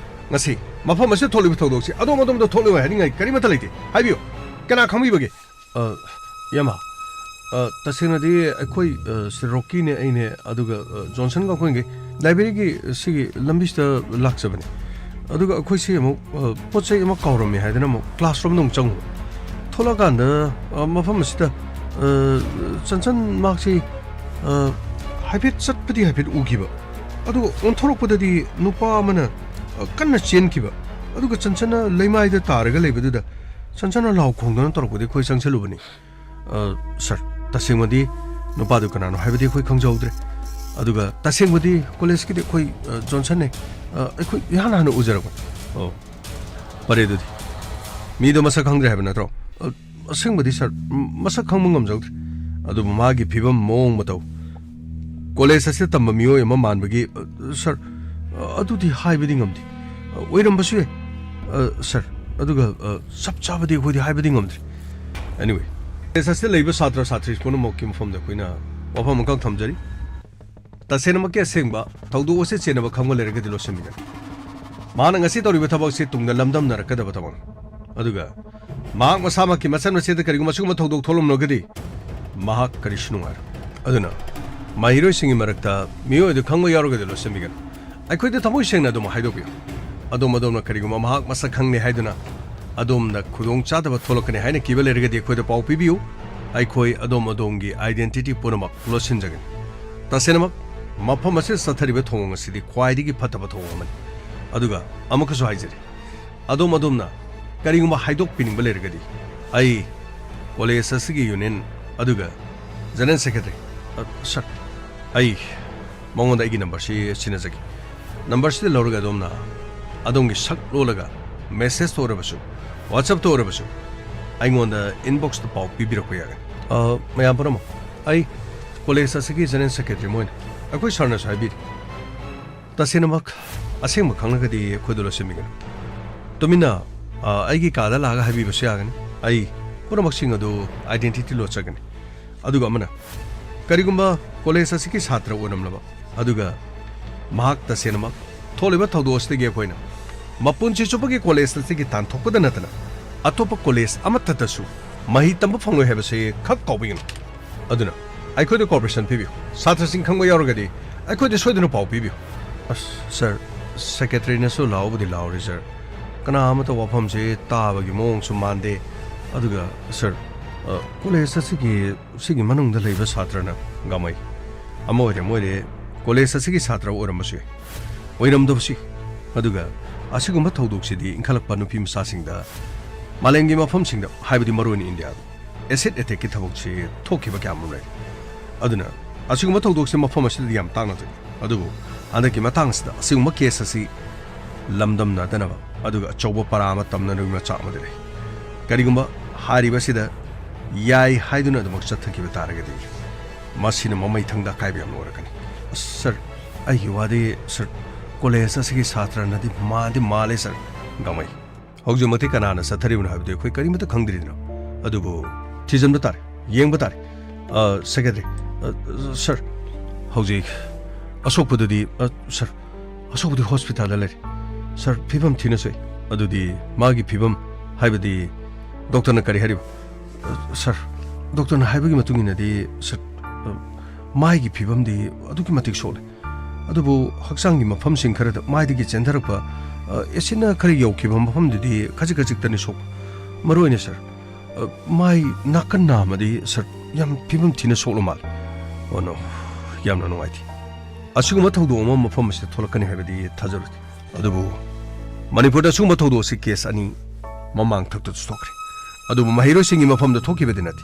ꯉꯁꯤ ꯃꯐꯝ ꯑꯁꯤꯗ ꯊꯣꯛꯂꯤꯕ ꯊꯧꯗꯣꯛꯁꯤ ꯑꯗꯣꯝ ꯑꯗꯣꯝꯗ ꯊꯣꯛꯂꯤꯕ ꯍꯥꯏꯅꯤꯡꯉꯥꯏ ꯀꯔꯤꯃꯠꯇ ꯂꯩꯇꯦ꯫ ꯍꯥꯏꯕꯤꯌꯨ꯫ ꯀꯅꯥ ꯈꯪꯕꯤꯕꯒꯦ? ꯑ, ꯏꯌꯥꯝꯕ, ꯑ, ꯇꯁꯦꯡꯅꯗꯤ ꯑꯩꯈꯣꯏ, ꯑ, ꯁꯤ ꯔꯣꯀꯤꯅꯦ, ꯑꯩꯅꯦ, ꯑꯗꯨꯒ, ꯑ, ꯖꯣꯟꯁꯟꯒ ꯑꯩꯈꯣꯏꯒꯤ ꯂꯥꯏꯕ꯭ꯔꯦꯔꯤꯒꯤ ꯁꯤꯒꯤ ꯂꯝꯕꯤꯁꯤꯗ ꯂꯥꯛꯆꯕꯅꯤ꯫ ꯑꯗꯨꯒ ꯑꯩꯈꯣꯏꯁꯤ ꯑꯃꯨꯛ, ꯑ, ꯄꯣꯠ ꯆꯩ ꯑꯃ ꯀꯥꯎꯔꯝꯃꯦ ꯍꯥꯏꯗꯅ ꯑꯃꯨꯛ ꯀ꯭ꯂꯥꯁꯔꯨꯝꯗ ꯑꯃꯨꯛ ꯆꯪꯉꯨꯕ꯫ ꯊꯣꯛꯂꯛꯑꯀꯥꯟꯗ, ꯑ, ꯃꯐꯝ ꯑꯁꯤꯗ, ꯑ, ꯆꯟꯆꯟ ꯃꯍꯥꯛꯁꯤ, ꯑ, ꯍꯥꯏꯐꯦꯠ ꯆꯠꯄꯗꯤ ꯍꯥꯏꯐꯦꯠ ꯎꯈꯤꯕ꯫ ꯑꯗꯨꯒ ꯑꯣꯟꯊꯣꯔꯛꯄꯗꯗꯤ ꯅꯨꯄꯥ ꯑꯃꯅ, ꯑ, ꯀꯟꯅ ꯆꯦꯟꯈꯤꯕ꯫ ꯑꯗꯨꯒ ꯆꯟꯆꯟꯅ ꯂꯩꯃꯥꯏꯗ ꯇꯥꯔꯒ ꯂꯩꯕꯗꯨꯗ ꯆꯟꯆꯟꯅ ꯂꯥꯎ ꯈꯣꯡꯗꯅ ꯇꯧꯔꯛꯄꯗꯒꯤ ꯑꯩꯈꯣꯏ ꯆꯪꯁꯤꯜꯂꯨꯕꯅꯤ꯫ "ꯑ, ꯁꯥꯔ, ꯇꯁꯦꯡꯕꯗꯤ ꯅꯨꯄꯥꯗꯨ ꯀꯅꯥꯅꯣ ꯍꯥꯏꯕꯗꯤ ꯑꯩꯈꯣꯏ ꯈꯪꯖꯍꯧꯗ꯭ꯔꯦ꯫ ꯑꯗꯨꯒ ꯇꯁꯦꯡꯕꯗꯤ ꯀꯣꯂꯦꯖꯀꯤꯗꯤ ꯑꯩꯈꯣꯏ, ꯑ, ꯖꯣꯟꯁꯟꯅꯦ꯫ ꯑ, ꯑꯩꯈꯣꯏ ꯏꯍꯥꯟ ꯍꯥꯟꯅ ꯎꯖꯔꯛꯄꯅꯤ꯫" "ꯑꯣ, ꯐꯔꯦ ꯑꯗꯨꯗꯤ꯫ ꯃꯤꯗꯣ ꯃꯁꯛ ꯈꯪꯗ꯭ꯔꯦ ꯍꯥꯏꯕ ꯅꯠꯇ꯭ꯔꯣ?" "ꯑ, ꯑꯁꯦꯡꯕꯗꯤ ꯁꯥꯔ, ꯃ-, ꯃꯁꯛ ꯈꯪꯕ ꯉꯝꯖꯍꯧꯗ꯭ꯔꯦ꯫ ꯑꯗꯨꯕꯨ ꯃꯥꯒꯤ ꯐꯤꯕꯝ, ꯃꯑꯣꯡ ꯃꯇꯧ, ꯀꯣꯂꯦꯖ ꯑꯁꯤꯗ ꯇꯝꯕ ꯃꯤꯑꯣꯏ ꯑꯃ ꯃꯥꯟꯕꯒꯤ, ꯑ, ꯁꯥꯔ, ꯑ, ꯑꯗꯨꯗꯤ ꯍꯥꯏꯕꯗꯤ ꯉꯝꯗꯦ꯫ ꯑ, ꯑꯣꯏꯔꯝꯕꯁꯨ ꯌꯥꯏ, ꯑ, ꯁꯥꯔ꯫ ꯑꯗꯨꯒ, ꯑ, ꯆꯞ ꯆꯥꯕꯗꯤ ꯑꯩꯈꯣꯏꯗꯤ ꯍꯥꯏꯕꯗꯤ ꯉꯝꯗ꯭ꯔꯦ꯫ Anyway, ꯀꯣꯂꯦꯖ ꯑꯁꯤꯗ ꯂꯩꯕ ꯁꯥꯇ꯭ꯔ ꯁꯥꯇ꯭ꯔꯤ ꯄꯨꯝꯅꯃꯛꯀꯤ ꯃꯐꯝꯗ ꯑꯩꯈꯣꯏꯅ ꯋꯥꯐꯝ ꯑꯃꯈꯛ ꯊꯝꯖꯔꯤ꯫ ꯇꯁꯦꯡꯅꯃꯛꯀꯤ ꯑꯁꯦꯡꯕ ꯊꯧꯗꯣꯛ ꯑꯁꯤ ꯆꯦꯟꯅꯕ ꯈꯪꯕ ꯂꯩꯔꯒꯗꯤ ꯂꯣꯠꯁꯤꯟꯕꯤꯒꯅꯨ꯫ ꯃꯍꯥꯛꯅ ꯉꯁꯤ ꯇꯧꯔꯤꯕ ꯊꯕꯛ ꯑꯁꯤ ꯇꯨꯡꯗ ꯂꯝꯗꯝꯅꯔꯛꯀꯗꯕ ꯊꯕꯛꯅꯤ꯫ ꯑꯗꯨꯒ ꯃꯍꯥꯛ ꯃꯁꯥꯃꯛꯀꯤ ꯃꯆꯟ ꯃꯁꯦꯗ ꯀꯔꯤꯒꯨꯝꯕ ꯑꯁꯤꯒꯨꯝꯕ ꯊꯧꯗꯣꯛ ꯊꯣꯛꯂꯝꯂꯒꯗꯤ ꯃꯍꯥꯛ ꯀꯔꯤꯁꯨ ꯅꯨꯡꯉꯥꯏꯔꯣꯏ꯫ ꯑꯗꯨꯅ ꯃꯍꯩꯔꯣꯏꯁꯤꯡꯒꯤ ꯃꯔꯛꯇ ꯃꯤꯑꯣꯏ ꯑꯗꯨ ꯈꯪꯕ ꯌꯥꯎꯔꯒꯗꯤ ꯂꯣꯠꯁꯤꯟꯕꯤꯒꯅꯨ꯫ ꯑꯩꯈꯣꯏꯗ ꯊꯃꯣꯏ ꯁꯦꯡꯅ ꯑꯗꯨꯝ ꯍꯥꯏꯗꯣꯛꯄꯤꯌꯨ꯫ ꯑꯗꯣꯝ ꯑꯗꯣꯝꯅ ꯀꯔꯤꯒꯨꯝꯕ ꯃꯍꯥꯛ ꯃꯁꯛ ꯈꯪꯂꯦ ꯍꯥꯏꯗꯨꯅ ꯑꯗꯣꯝꯗ ꯈꯨꯗꯣꯡ ꯆꯥꯗꯕ ꯊꯣꯛꯂꯛꯀꯅꯤ ꯍꯥꯏꯅ ꯀꯤꯕ ꯂꯩꯔꯒꯗꯤ ꯑꯩꯈꯣꯏꯗ ꯄꯥꯎ ꯄꯤꯕꯤꯌꯨ꯫ ꯑꯩꯈꯣꯏ ꯑꯗꯣꯝ ꯑꯗꯣꯝꯒꯤ identity ꯄꯨꯝꯅꯃꯛ ꯂꯣꯠꯁꯤꯟꯖꯒꯅꯤ꯫ ꯇꯁꯦꯡꯅꯃꯛ ꯃꯐꯝ ꯑꯁꯤꯗ ꯆꯠꯊꯔꯤꯕ ꯊꯧꯑꯣꯡ ꯑꯁꯤꯗꯤ ꯈ꯭ꯋꯥꯏꯗꯒꯤ ꯐꯠꯇꯕ ꯊꯧꯑꯣꯡ ꯑꯃꯅꯤ꯫ ꯑꯗꯨꯒ ꯑꯃꯨꯛꯀꯁꯨ ꯍꯥꯏꯖꯔꯤ, ꯑꯗꯣꯝ ꯑꯗꯣꯝꯅ ꯀꯔꯤꯒꯨꯝꯕ ꯍꯥꯏꯗꯣꯛꯄꯤꯅꯤꯡꯕ ꯂꯩꯔꯒꯗꯤ ꯑꯩ ꯀꯣꯂꯦꯖ ꯑꯁꯤꯒꯤ ꯌꯨꯅꯤꯌꯟ, ꯑꯗꯨꯒ ꯖꯦꯅꯔꯦꯜ ꯁꯦꯀ꯭ꯔꯦꯇꯔꯤ, ꯑ, ꯁꯥꯔ, ꯑꯩ ꯃꯉꯣꯟꯗ ꯑꯩꯒꯤ ꯅꯝꯕꯔꯁꯤ ꯁꯤꯟꯅꯖꯒꯦ꯫ ꯅꯝꯕꯔꯁꯤꯗ ꯂꯧꯔꯒ ꯑꯗꯣꯝꯅ ꯑꯗꯣꯝꯒꯤ ꯁꯛ ꯂꯣꯜꯂꯒ ꯃꯦꯁꯦꯖꯇ ꯑꯣꯏꯔꯕꯁꯨ, WhatsAppꯇ ꯑꯣꯏꯔꯕꯁꯨ ꯑꯩꯉꯣꯟꯗ ꯏꯟꯕꯣꯛꯁꯇ ꯄꯥꯎ ꯄꯤꯕꯤꯔꯛꯄ ꯌꯥꯒꯅꯤ꯫ ꯑ, ꯃꯌꯥꯝ ꯄꯨꯝꯅꯃꯛ, ꯑꯩ ꯀꯣꯂꯦꯖ ꯑꯁꯤꯒꯤ ꯖꯦꯅꯔꯦꯜ ꯁꯦꯀ꯭ꯔꯦꯇꯔꯤ ꯃꯣꯏꯅ ꯑꯩꯈꯣꯏ ꯁꯥꯔꯅꯁꯨ ꯍꯥꯏꯕꯤꯔꯤ꯫ ꯇꯁꯦꯡꯅꯃꯛ ꯑꯁꯦꯡꯕ ꯈꯪꯂꯒꯗꯤ ꯑꯩꯈꯣꯏꯗ ꯂꯣꯠꯁꯤꯟꯕꯤꯒꯅꯨ꯫ ꯇꯨꯃꯤꯟꯅ, ꯑ, ꯑꯩꯒꯤ ꯀꯥꯗ ꯂꯥꯛꯑꯒ ꯍꯥꯏꯕꯤꯕꯁꯨ ꯌꯥꯒꯅꯤ꯫ ꯑꯩ ꯄꯨꯝꯅꯃꯛꯁꯤꯡ ꯑꯗꯨ identity ꯂꯣꯠꯆꯒꯅꯤ꯫ ꯑꯗꯨꯒ ꯑꯃꯅ, ꯀꯔꯤꯒꯨꯝꯕ ꯀꯣꯂꯦꯖ ꯑꯁꯤꯒꯤ ꯁꯥꯇ꯭ꯔ ꯑꯣꯏꯔꯝꯂꯕ, ꯑꯗꯨꯒ ꯃꯍꯥꯛ ꯇꯁꯦꯡꯅꯃꯛ ꯊꯣꯛꯂꯤꯕ ꯊꯧꯗꯣꯛ ꯑꯁꯤꯗꯒꯤ ꯑꯩꯈꯣꯏꯅ ꯃꯄꯨꯟꯁꯤ ꯆꯨꯞꯄꯒꯤ ꯀꯣꯂꯦꯖ ꯑꯁꯤꯒꯤ ꯇꯥꯟꯊꯣꯛꯄꯗ ꯅꯠꯇꯅ ꯑꯇꯣꯞꯄ ꯀꯣꯂꯦꯖ ꯑꯃꯠꯇꯗꯁꯨ ꯃꯍꯩ ꯇꯝꯕ ꯐꯪꯂꯣꯏ ꯍꯥꯏꯕꯁꯤ ꯈꯛ ꯀꯥꯎꯕꯤꯒꯅꯨ꯫ ꯑꯗꯨꯅ ꯑꯩꯈꯣꯏꯗ cooperation ꯄꯤꯕꯤꯌꯨ꯫ ꯁꯥꯇ꯭ꯔꯁꯤꯡ ꯈꯪꯕ ꯌꯥꯎꯔꯒꯗꯤ ꯑꯩꯈꯣꯏꯗ ꯁꯣꯏꯗꯅ ꯄꯥꯎ ꯄꯤꯕꯤꯌꯨ꯫ ꯑꯁ, ꯁꯥꯔ, ꯁꯦꯀ꯭ꯔꯦꯇꯔꯤꯅꯁꯨ ꯂꯥꯎꯕꯨꯗꯤ ꯂꯥꯎꯔꯦ, ꯁꯥꯔ꯫ ꯀꯅꯥ ꯑꯃꯠꯇ ꯋꯥꯐꯝꯁꯦ ꯇꯥꯕꯒꯤ ꯃꯑꯣꯡꯁꯨ ꯃꯥꯟꯗꯦ꯫ ꯑꯗꯨꯒ, ꯁꯥꯔ, ꯑ, ꯀꯣꯂꯦꯖ ꯑꯁꯤꯒꯤ, ꯁꯤꯒꯤ ꯃꯅꯨꯡꯗ ꯂꯩꯕ ꯁꯥꯇ꯭ꯔꯅ ꯒꯥꯃꯩ꯫ ꯑꯃ ꯑꯣꯏꯔꯦ, ꯑꯃ ꯑꯣꯏꯔꯦ, ꯀꯣꯂꯦꯖ ꯑꯁꯤꯒꯤ ꯁꯥꯇ꯭ꯔ ꯑꯣꯏꯔꯝꯕꯁꯨ ꯌꯥꯏ, ꯑꯣꯏꯔꯝꯗꯕꯁꯨ ꯌꯥꯏ꯫ ꯑꯗꯨꯒ ꯑꯁꯤꯒꯨꯝꯕ ꯊꯧꯗꯣꯛꯁꯤꯗꯤ ꯏꯟꯈꯠꯂꯛꯄ ꯅꯨꯄꯤ ꯃꯆꯥꯁꯤꯡꯗ, ꯃꯥꯂꯦꯝꯒꯤ ꯃꯐꯝꯁꯤꯡꯗ, ꯍꯥꯏꯕꯗꯤ ꯃꯔꯨꯑꯣꯏꯅ ꯏꯟꯗꯤꯌꯥꯗ, ꯑꯦꯁꯤꯗ ꯑꯦꯇꯦꯛꯀꯤ ꯊꯕꯛꯁꯤ ꯊꯣꯛꯈꯤꯕ ꯀꯌꯥ ꯑꯃꯔꯣꯝ ꯂꯩ꯫ ꯑꯗꯨꯅ ꯑꯁꯤꯒꯨꯝꯕ ꯊꯧꯗꯣꯛꯁꯦ ꯃꯐꯝ ꯑꯁꯤꯗꯗꯤ ꯌꯥꯝ ꯇꯥꯡꯅ ꯊꯣꯛꯏ꯫ ꯑꯗꯨꯕꯨ ꯍꯟꯗꯛꯀꯤ ꯃꯇꯥꯡ ꯑꯁꯤꯗ ꯑꯁꯤꯒꯨꯝꯕ ꯀꯦꯁ ꯑꯁꯤ ꯂꯝꯗꯝꯅꯗꯅꯕ ꯑꯗꯨꯒ ꯑꯆꯧꯕ ꯄꯔꯥ ꯑꯃ ꯇꯝꯅꯅꯕꯒꯤ ꯃꯆꯥꯛ ꯑꯃꯗꯤ ꯂꯩ꯫ ꯀꯔꯤꯒꯨꯝꯕ ꯍꯥꯏꯔꯤꯕ ꯑꯁꯤꯗ ꯌꯥꯏ ꯍꯥꯏꯗꯨꯅ ꯑꯗꯨꯃꯛ ꯆꯠꯊꯈꯤꯕ ꯇꯥꯔꯒꯗꯤ, ꯃꯁꯤꯅ ꯃꯃꯩ ꯊꯪꯗ ꯑꯀꯥꯏꯕ ꯌꯥꯝꯅ ꯑꯣꯏꯔꯛꯀꯅꯤ꯫ ꯑꯁ, ꯁꯥꯔ, ꯑꯩꯒꯤ ꯋꯥꯗꯤ, ꯁꯥꯔ, ꯀꯣꯂꯦꯖ ꯑꯁꯤꯒꯤ ꯁꯥꯇ꯭ꯔꯅꯗꯤ ꯃꯥꯗꯤ ꯃꯥꯜꯂꯦ, ꯁꯥꯔ꯫ ꯒꯥꯃꯩ, ꯍꯧꯖꯤꯛꯃꯛꯇꯤ ꯀꯅꯥꯅ ꯆꯠꯊꯔꯤꯕꯅꯣ ꯍꯥꯏꯕꯗꯨ ꯑꯩꯈꯣꯏ ꯀꯔꯤꯃꯠꯇ ꯈꯪꯗ꯭ꯔꯤꯗꯅꯣ꯫ ꯑꯗꯨꯕꯨ ꯊꯤꯖꯤꯟꯕ ꯇꯥꯔꯦ, ꯌꯦꯡꯕ ꯇꯥꯔꯦ꯫ ꯑ, ꯁꯦꯀ꯭ꯔꯦꯇꯔꯤ, ꯑ, ꯁꯥꯔ, ꯍꯧꯖꯤꯛ ꯑꯁꯣꯛꯄꯗꯨꯗꯤ, ꯑ, ꯁꯥꯔ, ꯑꯁꯣꯛꯄꯗꯤ ꯍꯣꯁꯄꯤꯇꯥꯜꯗ ꯂꯩꯔꯦ꯫ ꯁꯥꯔ, ꯐꯤꯕꯝ ꯊꯤꯅ ꯁꯣꯛꯏ꯫ ꯑꯗꯨꯗꯤ ꯃꯥꯒꯤ ꯐꯤꯕꯝ, ꯍꯥꯏꯕꯗꯤ ꯗꯣꯛꯇꯔꯅ ꯀꯔꯤ ꯍꯥꯏꯔꯤꯕ? ꯑ, ꯁꯥꯔ, ꯗꯣꯛꯇꯔꯅ ꯍꯥꯏꯕꯒꯤ ꯃꯇꯨꯡ ꯏꯟꯅꯗꯤ, ꯁꯥꯔ, ꯑ, ꯃꯥꯏꯒꯤ ꯐꯤꯕꯝꯗꯤ ꯑꯗꯨꯛꯀꯤ ꯃꯇꯤꯛ ꯁꯣꯛꯂꯦ꯫ ꯑꯗꯨꯕꯨ ꯍꯛꯆꯥꯡꯒꯤ ꯃꯐꯝꯁꯤꯡ ꯈꯔꯗ ꯃꯥꯏꯗꯒꯤ ꯆꯦꯟꯊꯔꯛꯄ, ꯑ, ꯑꯦꯁꯤꯗꯅ ꯈꯔ ꯌꯧꯈꯤꯕ ꯃꯐꯝꯗꯨꯗꯤ ꯈꯖꯤꯛ ꯈꯖꯤꯛꯇꯅꯤ ꯁꯣꯛꯄ꯫ ꯃꯔꯨꯑꯣꯏꯅ, ꯁꯥꯔ, ꯑ, ꯃꯥꯏ ꯅꯥꯀꯟ ꯅꯥꯝꯃꯗꯤ, ꯁꯥꯔ, ꯌꯥꯝ ꯐꯤꯕꯝ ꯊꯤꯅ ꯁꯣꯛꯂ ꯃꯥꯜꯂꯦ꯫ ꯑꯣ ꯅꯣ, ꯌꯥꯝꯅ ꯅꯨꯡꯉꯥꯏꯇꯦ꯫ ꯑꯁꯤꯒꯨꯝꯕ ꯊꯧꯗꯣꯛ ꯑꯃ ꯃꯐꯝ ꯑꯁꯤꯗ ꯊꯣꯛꯂꯛꯀꯅꯤ ꯍꯥꯏꯕꯗꯤ ꯊꯥꯖꯔꯨꯗꯦ꯫ ꯑꯗꯨꯕꯨ ꯃꯅꯤꯄꯨꯔꯗ ꯑꯁꯤꯒꯨꯝꯕ ꯊꯧꯗꯣꯛ ꯑꯁꯤ ꯀꯦꯁ ꯑꯅꯤ ꯃꯃꯥꯡ ꯊꯛꯇꯁꯨ ꯊꯣꯛꯈ꯭ꯔꯦ꯫ ꯑꯗꯨꯕꯨ ꯃꯍꯩꯔꯣꯏꯁꯤꯡꯒꯤ ꯃꯐꯝꯗ ꯊꯣꯛꯈꯤꯕꯗꯤ ꯅꯠꯇꯦ꯫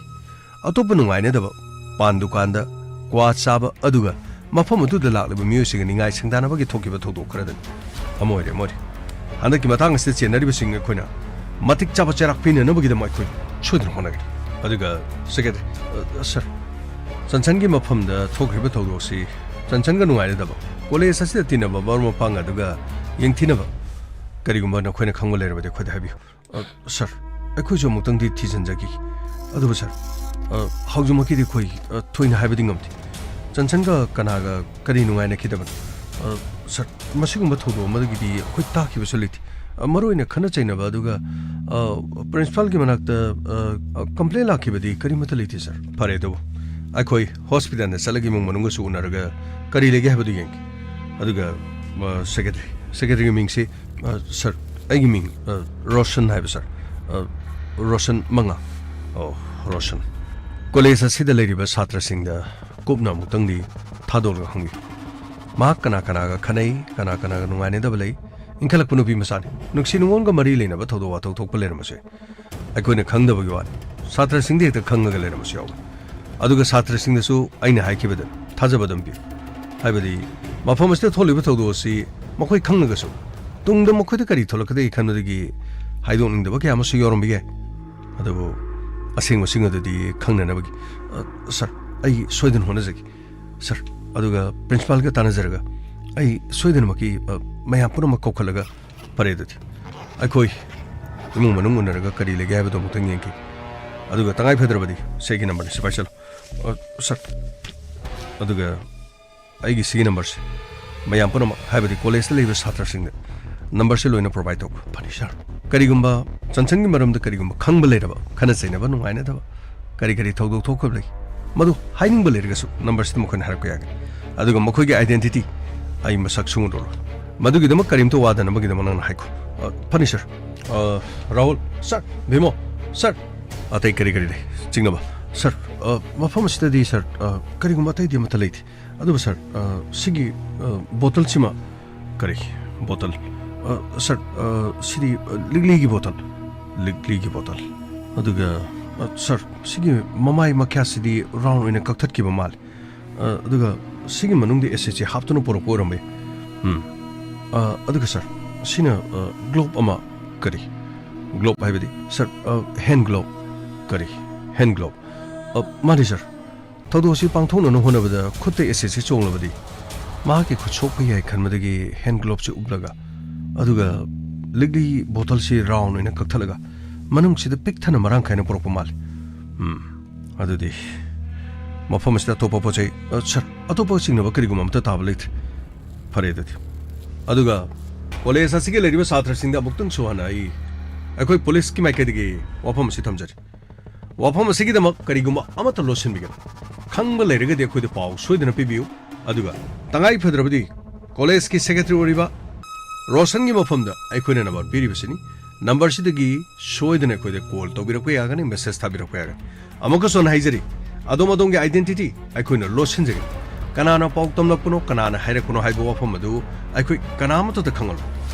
ꯑꯇꯣꯞꯄ ꯅꯨꯡꯉꯥꯏꯅꯗꯕ, ꯄꯥꯟ ꯗꯨꯀꯥꯟꯗ ꯀ꯭ꯋꯥ ꯆꯥꯕ, ꯑꯗꯨꯒ ꯃꯐꯝ ꯑꯗꯨꯗ ꯂꯥꯛꯂꯤꯕ ꯃꯤꯑꯣꯏꯁꯤꯡꯒ ꯅꯤꯡꯉꯥꯏ ꯁꯪꯗꯥꯅꯕꯒꯤ ꯊꯣꯛꯈꯤꯕ ꯊꯧꯗꯣꯛ ꯈꯔꯗꯅꯤ꯫ ꯑꯃ ꯑꯣꯏꯔꯦ, ꯑꯃ ꯑꯣꯏꯔꯦ꯫ ꯍꯟꯗꯛꯀꯤ ꯃꯇꯥꯡ ꯑꯁꯤꯗ ꯆꯦꯟꯅꯔꯤꯕꯁꯤꯡ ꯑꯩꯈꯣꯏꯅ ꯃꯇꯤꯛ ꯆꯥꯕ ꯆꯩꯔꯥꯛ ꯄꯤꯅꯅꯕꯒꯤꯗꯃꯛ ꯑꯩꯈꯣꯏ ꯁꯣꯏꯗꯅ ꯍꯣꯠꯅꯒꯅꯤ꯫ ꯑꯗꯨꯒ, ꯁꯦꯀ꯭ꯔꯦꯇꯔꯤ, ꯑ, ꯁꯥꯔ, ꯆꯟꯆꯟꯒꯤ ꯃꯐꯝꯗ ꯊꯣꯛꯈ꯭ꯔꯤꯕ ꯊꯧꯗꯣꯛ ꯑꯁꯤ ꯆꯟꯆꯟꯒ ꯅꯨꯡꯉꯥꯏꯅꯗꯕ, ꯀꯣꯂꯦꯖ ꯑꯁꯤꯗ ꯇꯤꯟꯅꯕ ꯃꯔꯨꯞ ꯃꯄꯥꯡ ꯑꯗꯨꯒ ꯌꯦꯡꯊꯤꯅꯕ, ꯀꯔꯤꯒꯨꯝꯕ ꯅꯈꯣꯏꯅ ꯈꯪꯕ ꯂꯩꯔꯕꯗꯤ ꯑꯩꯈꯣꯏꯗ ꯍꯥꯏꯕꯤꯌꯨ꯫ ꯑ, ꯁꯥꯔ, ꯑꯩꯈꯣꯏꯁꯨ ꯑꯃꯨꯛꯇꯪꯗꯤ ꯊꯤꯖꯤꯟꯖꯈꯤ꯫ ꯑꯗꯨꯕꯨ ꯁꯥꯔ, ꯑ, ꯍꯧꯖꯤꯛꯃꯛꯀꯤꯗꯤ ꯑꯩꯈꯣꯏ, ꯑ, ꯊꯣꯏꯅ ꯍꯥꯏꯕꯗꯤ ꯉꯝꯗꯦ꯫ ꯆꯟꯆꯟꯒ ꯀꯅꯥꯒ ꯀꯔꯤ ꯅꯨꯡꯉꯥꯏꯅꯈꯤꯗꯕꯅꯣ? ꯑ, ꯁꯥꯔ, ꯃꯁꯤꯒꯨꯝꯕ ꯊꯧꯗꯣꯛ ꯑꯃꯒꯤꯗꯤ ꯑꯩꯈꯣꯏ ꯇꯥꯈꯤꯕꯁꯨ ꯂꯩꯇꯦ꯫ ꯑ, ꯃꯔꯨꯑꯣꯏꯅ ꯈꯠꯅ ꯆꯩꯅꯕ ꯑꯗꯨꯒ, ꯑ, ꯄ꯭ꯔꯤꯟꯁꯤꯄꯥꯜꯒꯤ ꯃꯅꯥꯛꯇ, ꯑ, ꯑ, ꯀꯝꯄ꯭ꯂꯦꯟ ꯂꯥꯛꯈꯤꯕꯗꯤ ꯀꯔꯤꯃꯠꯇ ꯂꯩꯇꯦ, ꯁꯥꯔ꯫ ꯐꯔꯦ ꯑꯗꯨꯕꯨ꯫ ꯑꯩꯈꯣꯏ ꯍꯣꯁꯄꯤꯇꯥꯜꯗ ꯆꯠꯂꯒ ꯏꯃꯨꯡ ꯃꯅꯨꯡꯒꯁꯨ ꯎꯅꯔꯒ ꯀꯔꯤ ꯂꯩꯒꯦ ꯍꯥꯏꯕꯗꯨ ꯌꯦꯡꯒꯦ꯫ ꯑꯗꯨꯒ, ꯑ, ꯁꯦꯀ꯭ꯔꯦꯇꯔꯤ, ꯁꯦꯀ꯭ꯔꯦꯇꯔꯤꯒꯤ ꯃꯤꯡꯁꯤ, ꯑ, ꯁꯥꯔ, ꯑꯩꯒꯤ ꯃꯤꯡ, ꯑ, ꯔꯣꯁꯟ ꯍꯥꯏꯕ, ꯁꯥꯔ꯫ ꯑ, ꯔꯣꯁꯟ ꯃꯉꯥ꯫ ꯑꯣ, ꯔꯣꯁꯟ꯫ ꯀꯣꯂꯦꯖ ꯑꯁꯤꯗ ꯂꯩꯔꯤꯕ ꯁꯥꯇ꯭ꯔꯁꯤꯡꯗ ꯀꯨꯞꯅ ꯑꯃꯨꯛꯇꯪꯗꯤ ꯊꯥꯗꯣꯛꯂꯒ ꯍꯪꯕꯤꯌꯨ꯫ ꯃꯍꯥꯛ ꯀꯅꯥ ꯀꯅꯥꯒ ꯈꯟꯅꯩ, ꯀꯅꯥ ꯀꯅꯥꯒ ꯅꯨꯡꯉꯥꯏꯅꯗꯕ ꯂꯩ? ꯏꯟꯈꯠꯂꯛꯄ ꯅꯨꯄꯤ ꯃꯆꯥꯅꯤ꯫ ꯅꯨꯡꯁꯤ ꯅꯨꯡꯉꯣꯟꯒ ꯃꯔꯤ ꯂꯩꯅꯕ ꯊꯧꯗꯣꯛ ꯋꯥꯊꯣꯛ ꯊꯣꯛꯄ ꯂꯩꯔꯝꯕꯁꯨ ꯌꯥꯏ꯫ ꯑꯩꯈꯣꯏꯅ ꯈꯪꯗꯕꯒꯤ ꯋꯥꯅꯤ꯫ ꯁꯥꯇ꯭ꯔꯁꯤꯡꯗꯤ ꯍꯦꯛꯇ ꯈꯪꯉꯒ ꯂꯩꯔꯝꯕꯁꯨ ꯌꯥꯎꯏ꯫ ꯑꯗꯨꯒ ꯁꯥꯇ꯭ꯔꯁꯤꯡꯗꯁꯨ ꯑꯩꯅ ꯍꯥꯏꯈꯤꯕꯗ ꯊꯥꯖꯕ ꯑꯗꯨꯝ ꯄꯤꯌꯨ꯫ ꯍꯥꯏꯕꯗꯤ, ꯃꯐꯝ ꯑꯁꯤꯗ ꯊꯣꯛꯂꯤꯕ ꯊꯧꯗꯣꯛ ꯑꯁꯤ ꯃꯈꯣꯏ ꯈꯪꯂꯒꯁꯨ ꯇꯨꯡꯗ ꯃꯈꯣꯏꯗ ꯀꯔꯤ ꯊꯣꯛꯂꯛꯀꯗꯒꯦ ꯈꯟꯕꯗꯒꯤ ꯍꯥꯏꯗꯣꯛꯅꯤꯡꯗꯕ ꯀꯌꯥ ꯑꯃꯁꯨ ꯌꯥꯎꯔꯝꯕ ꯌꯥꯏ꯫ ꯑꯗꯨꯕꯨ ꯑꯁꯦꯡꯕꯁꯤꯡ ꯑꯗꯨꯗꯤ ꯈꯪꯅꯅꯕꯒꯤ, ꯑ, ꯁꯥꯔ, ꯑꯩ ꯁꯣꯏꯗꯅ ꯍꯣꯠꯅꯖꯒꯦ꯫ ꯁꯥꯔ, ꯑꯗꯨꯒ ꯄ꯭ꯔꯤꯟꯁꯤꯄꯥꯜꯒ ꯇꯥꯟꯅꯖꯔꯒ ꯑꯩ ꯁꯣꯏꯗꯅꯃꯛꯀꯤ, ꯑ, ꯃꯌꯥꯝ ꯄꯨꯝꯅꯃꯛ ꯀꯧꯈꯠꯂꯒ, ꯐꯔꯦ ꯑꯗꯨꯗꯤ꯫ ꯑꯩꯈꯣꯏ ꯏꯃꯨꯡ ꯃꯅꯨꯡ ꯎꯅꯔꯒ ꯀꯔꯤ ꯂꯩꯒꯦ ꯍꯥꯏꯕꯗꯣ ꯑꯃꯨꯛꯇꯪ ꯌꯦꯡꯈꯤ꯫ ꯑꯗꯨꯒ ꯇꯉꯥꯏ ꯐꯗ꯭ꯔꯕꯗꯤ ꯁꯤ ꯑꯩꯒꯤ ꯅꯝꯕꯔꯅꯤ, ꯁꯤꯐꯥꯏ ꯆꯠꯂꯣ꯫ ꯑ, ꯁꯥꯔ꯫ ꯑꯗꯨꯒ ꯑꯩꯒꯤ ꯁꯤꯒꯤ ꯅꯝꯕꯔꯁꯦ ꯃꯌꯥꯝ ꯄꯨꯝꯅꯃꯛ, ꯍꯥꯏꯕꯗꯤ ꯀꯣꯂꯦꯖꯇ ꯂꯩꯕ ꯁꯥꯇ꯭ꯔꯁꯤꯡꯗ ꯅꯝꯕꯔꯁꯦ ꯂꯣꯏꯅ ꯄ꯭ꯔꯣꯚꯥꯏꯗ ꯇꯧ꯫ ꯐꯅꯤ, ꯁꯥꯔ꯫ ꯀꯔꯤꯒꯨꯝꯕ ꯆꯟꯁꯟꯒꯤ ꯃꯔꯝꯗ ꯀꯔꯤꯒꯨꯝꯕ ꯈꯪꯕ ꯂꯩꯔꯕ, ꯈꯠꯅ ꯆꯩꯅꯕ, ꯅꯨꯡꯉꯥꯏꯅꯗꯕ, ꯀꯔꯤ ꯀꯔꯤ ꯊꯧꯗꯣꯛ ꯊꯣꯛꯈ꯭ꯔꯕ ꯂꯩ, ꯃꯗꯨ ꯍꯥꯏꯅꯤꯡꯕ ꯂꯩꯔꯒꯁꯨ ꯅꯝꯕꯔꯁꯤꯗ ꯃꯈꯣꯏꯅ ꯍꯥꯏꯔꯛꯄ ꯌꯥꯒꯅꯤ꯫ ꯑꯗꯨꯒ ꯃꯈꯣꯏꯒꯤ ꯑꯥꯏꯗꯦꯟꯇꯤꯇꯤ ꯑꯩ ꯃꯁꯛ ꯁꯨꯡꯎ ꯎꯔꯣꯏ꯫ ꯃꯗꯨꯒꯤꯗꯃꯛ ꯀꯔꯤꯝꯇ ꯋꯥꯗꯅꯕꯒꯤꯗꯃꯛ ꯅꯪꯅ ꯍꯥꯏꯈꯣ꯫ ꯑ, ꯐꯅꯤ, ꯁꯥꯔ꯫ ꯑ, ꯔꯥꯍꯨꯜ, ꯁꯥꯔ, ꯚꯤꯃꯣ, ꯁꯥꯔ꯫ ꯑꯇꯩ ꯀꯔꯤ ꯀꯔꯤ ꯂꯩ? ꯆꯤꯡꯅꯕ? ꯁꯥꯔ, ꯑ, ꯃꯐꯝ ꯑꯁꯤꯗꯗꯤ, ꯁꯥꯔ, ꯑ, ꯀꯔꯤꯒꯨꯝꯕ ꯑꯇꯩꯗꯤ ꯑꯃꯠꯇ ꯂꯩꯇꯦ꯫ ꯑꯗꯨꯕꯨ, ꯁꯥꯔ, ꯑ, ꯁꯤꯒꯤ, ꯑ, ꯕꯣꯇꯜꯁꯤꯃ ꯀꯔꯤ? ꯕꯣꯇꯜ? ꯑ, ꯁꯥꯔ, ꯑ, ꯁꯤꯗꯤ, ꯑ, ꯂꯤꯛꯂꯤꯒꯤ ꯕꯣꯇꯜ꯫ ꯂꯤꯛꯂꯤꯒꯤ ꯕꯣꯇꯜ꯫ ꯑꯗꯨꯒ, ꯑ, ꯁꯥꯔ, ꯁꯤꯒꯤ ꯃꯃꯥꯏ ꯃꯈ꯭ꯌꯥꯠꯁꯤꯗꯤ ꯔꯥꯎꯟ ꯑꯣꯏꯅ ꯀꯛꯊꯠꯈꯤꯕ ꯃꯥꯜꯂꯤ꯫ ꯑ, ꯑꯗꯨꯒ ꯁꯤꯒꯤ ꯃꯅꯨꯡꯗ ꯑꯦꯁꯤꯠꯁꯤ ꯍꯥꯞꯇꯨꯅ ꯄꯨꯔꯛꯄ ꯑꯣꯏꯔꯝꯕ ꯌꯥꯏ꯫ ꯎꯝ꯫ ꯑ, ꯑꯗꯨꯒ ꯁꯥꯔ, ꯁꯤꯅ, ꯑ, ꯒ꯭ꯂꯣꯞ ꯑꯃ, ꯀꯔꯤ? ꯒ꯭ꯂꯣꯞ ꯍꯥꯏꯕꯗꯤ, ꯁꯥꯔ, ꯑ, ꯍꯦꯟ ꯒ꯭ꯂꯣꯞ꯫ ꯀꯔꯤ? Hand glove. ꯑ, ꯃꯥꯅꯤ ꯁꯥꯔ꯫ ꯊꯧꯗꯣꯛ ꯑꯁꯤ ꯄꯥꯡꯊꯣꯛꯅꯅ ꯍꯣꯠꯅꯕꯗ ꯈꯨꯠꯇ ꯑꯦꯁꯤꯠꯁꯤ ꯆꯣꯡꯂꯕꯗꯤ ꯃꯍꯥꯛꯀꯤ ꯈꯨꯠ ꯁꯣꯛꯄ ꯌꯥꯏ ꯈꯟꯕꯗꯒꯤ ꯍꯦꯟ ꯒ꯭ꯂꯣꯞꯁꯤ ꯎꯞꯂꯒ, ꯑꯗꯨꯒ ꯂꯤꯛꯂꯤ ꯕꯣꯇꯜꯁꯤ ꯔꯥꯎꯟ ꯑꯣꯏꯅ ꯀꯛꯊꯠꯂꯒ ꯃꯅꯨꯡꯁꯤꯗ ꯄꯤꯛ ꯊꯟꯅ ꯃꯔꯥꯡ ꯀꯥꯏꯅ ꯄꯨꯔꯛꯄ ꯃꯥꯜꯂꯤ꯫ ꯎꯝ, ꯑꯗꯨꯗꯤ ꯃꯐꯝ ꯑꯁꯤꯗ ꯑꯇꯣꯞꯄ ꯄꯣꯠ ꯆꯩ, ꯑ, ꯁꯥꯔ, ꯑꯇꯣꯞꯄ ꯆꯤꯡꯅꯕ ꯀꯔꯤꯒꯨꯝꯕ ꯑꯃꯠꯇ ꯇꯥꯕ ꯂꯩꯇ꯭ꯔꯦ꯫ ꯐꯔꯦ ꯑꯗꯨꯗꯤ꯫ ꯑꯗꯨꯒ ꯀꯣꯂꯦꯖ ꯑꯁꯤꯒꯤ ꯂꯩꯔꯤꯕ ꯁꯥꯇ꯭ꯔꯁꯤꯡꯗ ꯑꯃꯨꯛꯇꯪꯁꯨ ꯍꯟꯅ ꯑꯩ, ꯑꯩꯈꯣꯏ ꯄꯨꯂꯤꯁꯀꯤ ꯃꯥꯏꯀꯩꯗꯒꯤ ꯋꯥꯐꯝ ꯑꯁꯤ ꯊꯝꯖꯔꯤ꯫ ꯋꯥꯐꯝ ꯑꯁꯤꯒꯤꯗꯃꯛ ꯀꯔꯤꯒꯨꯝꯕ ꯑꯃꯠꯇ ꯂꯣꯠꯁꯤꯟꯕꯤꯒꯅꯨ꯫ ꯈꯪꯕ ꯂꯩꯔꯒꯗꯤ ꯑꯩꯈꯣꯏꯗ ꯄꯥꯎ ꯁꯣꯏꯗꯅ ꯄꯤꯕꯤꯌꯨ꯫ ꯑꯗꯨꯒ ꯇꯉꯥꯏ ꯐꯗ꯭ꯔꯕꯗꯤ ꯀꯣꯂꯦꯖꯀꯤ ꯁꯦꯀ꯭ꯔꯦꯇꯔꯤ ꯑꯣꯏꯔꯤꯕ ꯔꯣꯁꯟꯒꯤ ꯃꯐꯝꯗ ꯑꯩꯈꯣꯏꯅ ꯅꯝꯕꯔ ꯄꯤꯔꯤꯕꯁꯤꯅꯤ꯫ ꯅꯝꯕꯔꯁꯤꯗꯒꯤ ꯁꯣꯏꯗꯅ ꯑꯩꯈꯣꯏꯗ ꯀꯣꯜ ꯇꯧꯕꯤꯔꯛꯄ ꯌꯥꯒꯅꯤ, ꯃꯦꯁꯦꯖ ꯊꯥꯕꯤꯔꯛꯄ ꯌꯥꯒꯅꯤ꯫ ꯑꯃꯨꯛꯀꯁꯨ ꯍꯟꯅ ꯍꯥꯏꯖꯔꯤ, ꯑꯗꯣꯝ ꯑꯗꯣꯝꯒꯤ ꯑꯥꯏꯗꯦꯟꯇꯤꯇꯤ ꯑꯩꯈꯣꯏꯅ ꯂꯣꯠꯁꯤꯟꯖꯒꯅꯤ꯫ ꯀꯅꯥꯅ ꯄꯥꯎ ꯇꯝꯂꯛꯄꯅꯣ, ꯀꯅꯥꯅ ꯍꯥꯏꯔꯛꯄꯅꯣ ꯍꯥꯏꯕ ꯋꯥꯐꯝ ꯑꯗꯨ ꯑꯩꯈꯣꯏ ꯀꯅꯥꯃꯠꯇꯗ ꯈꯪꯍꯜꯂꯣꯏ꯫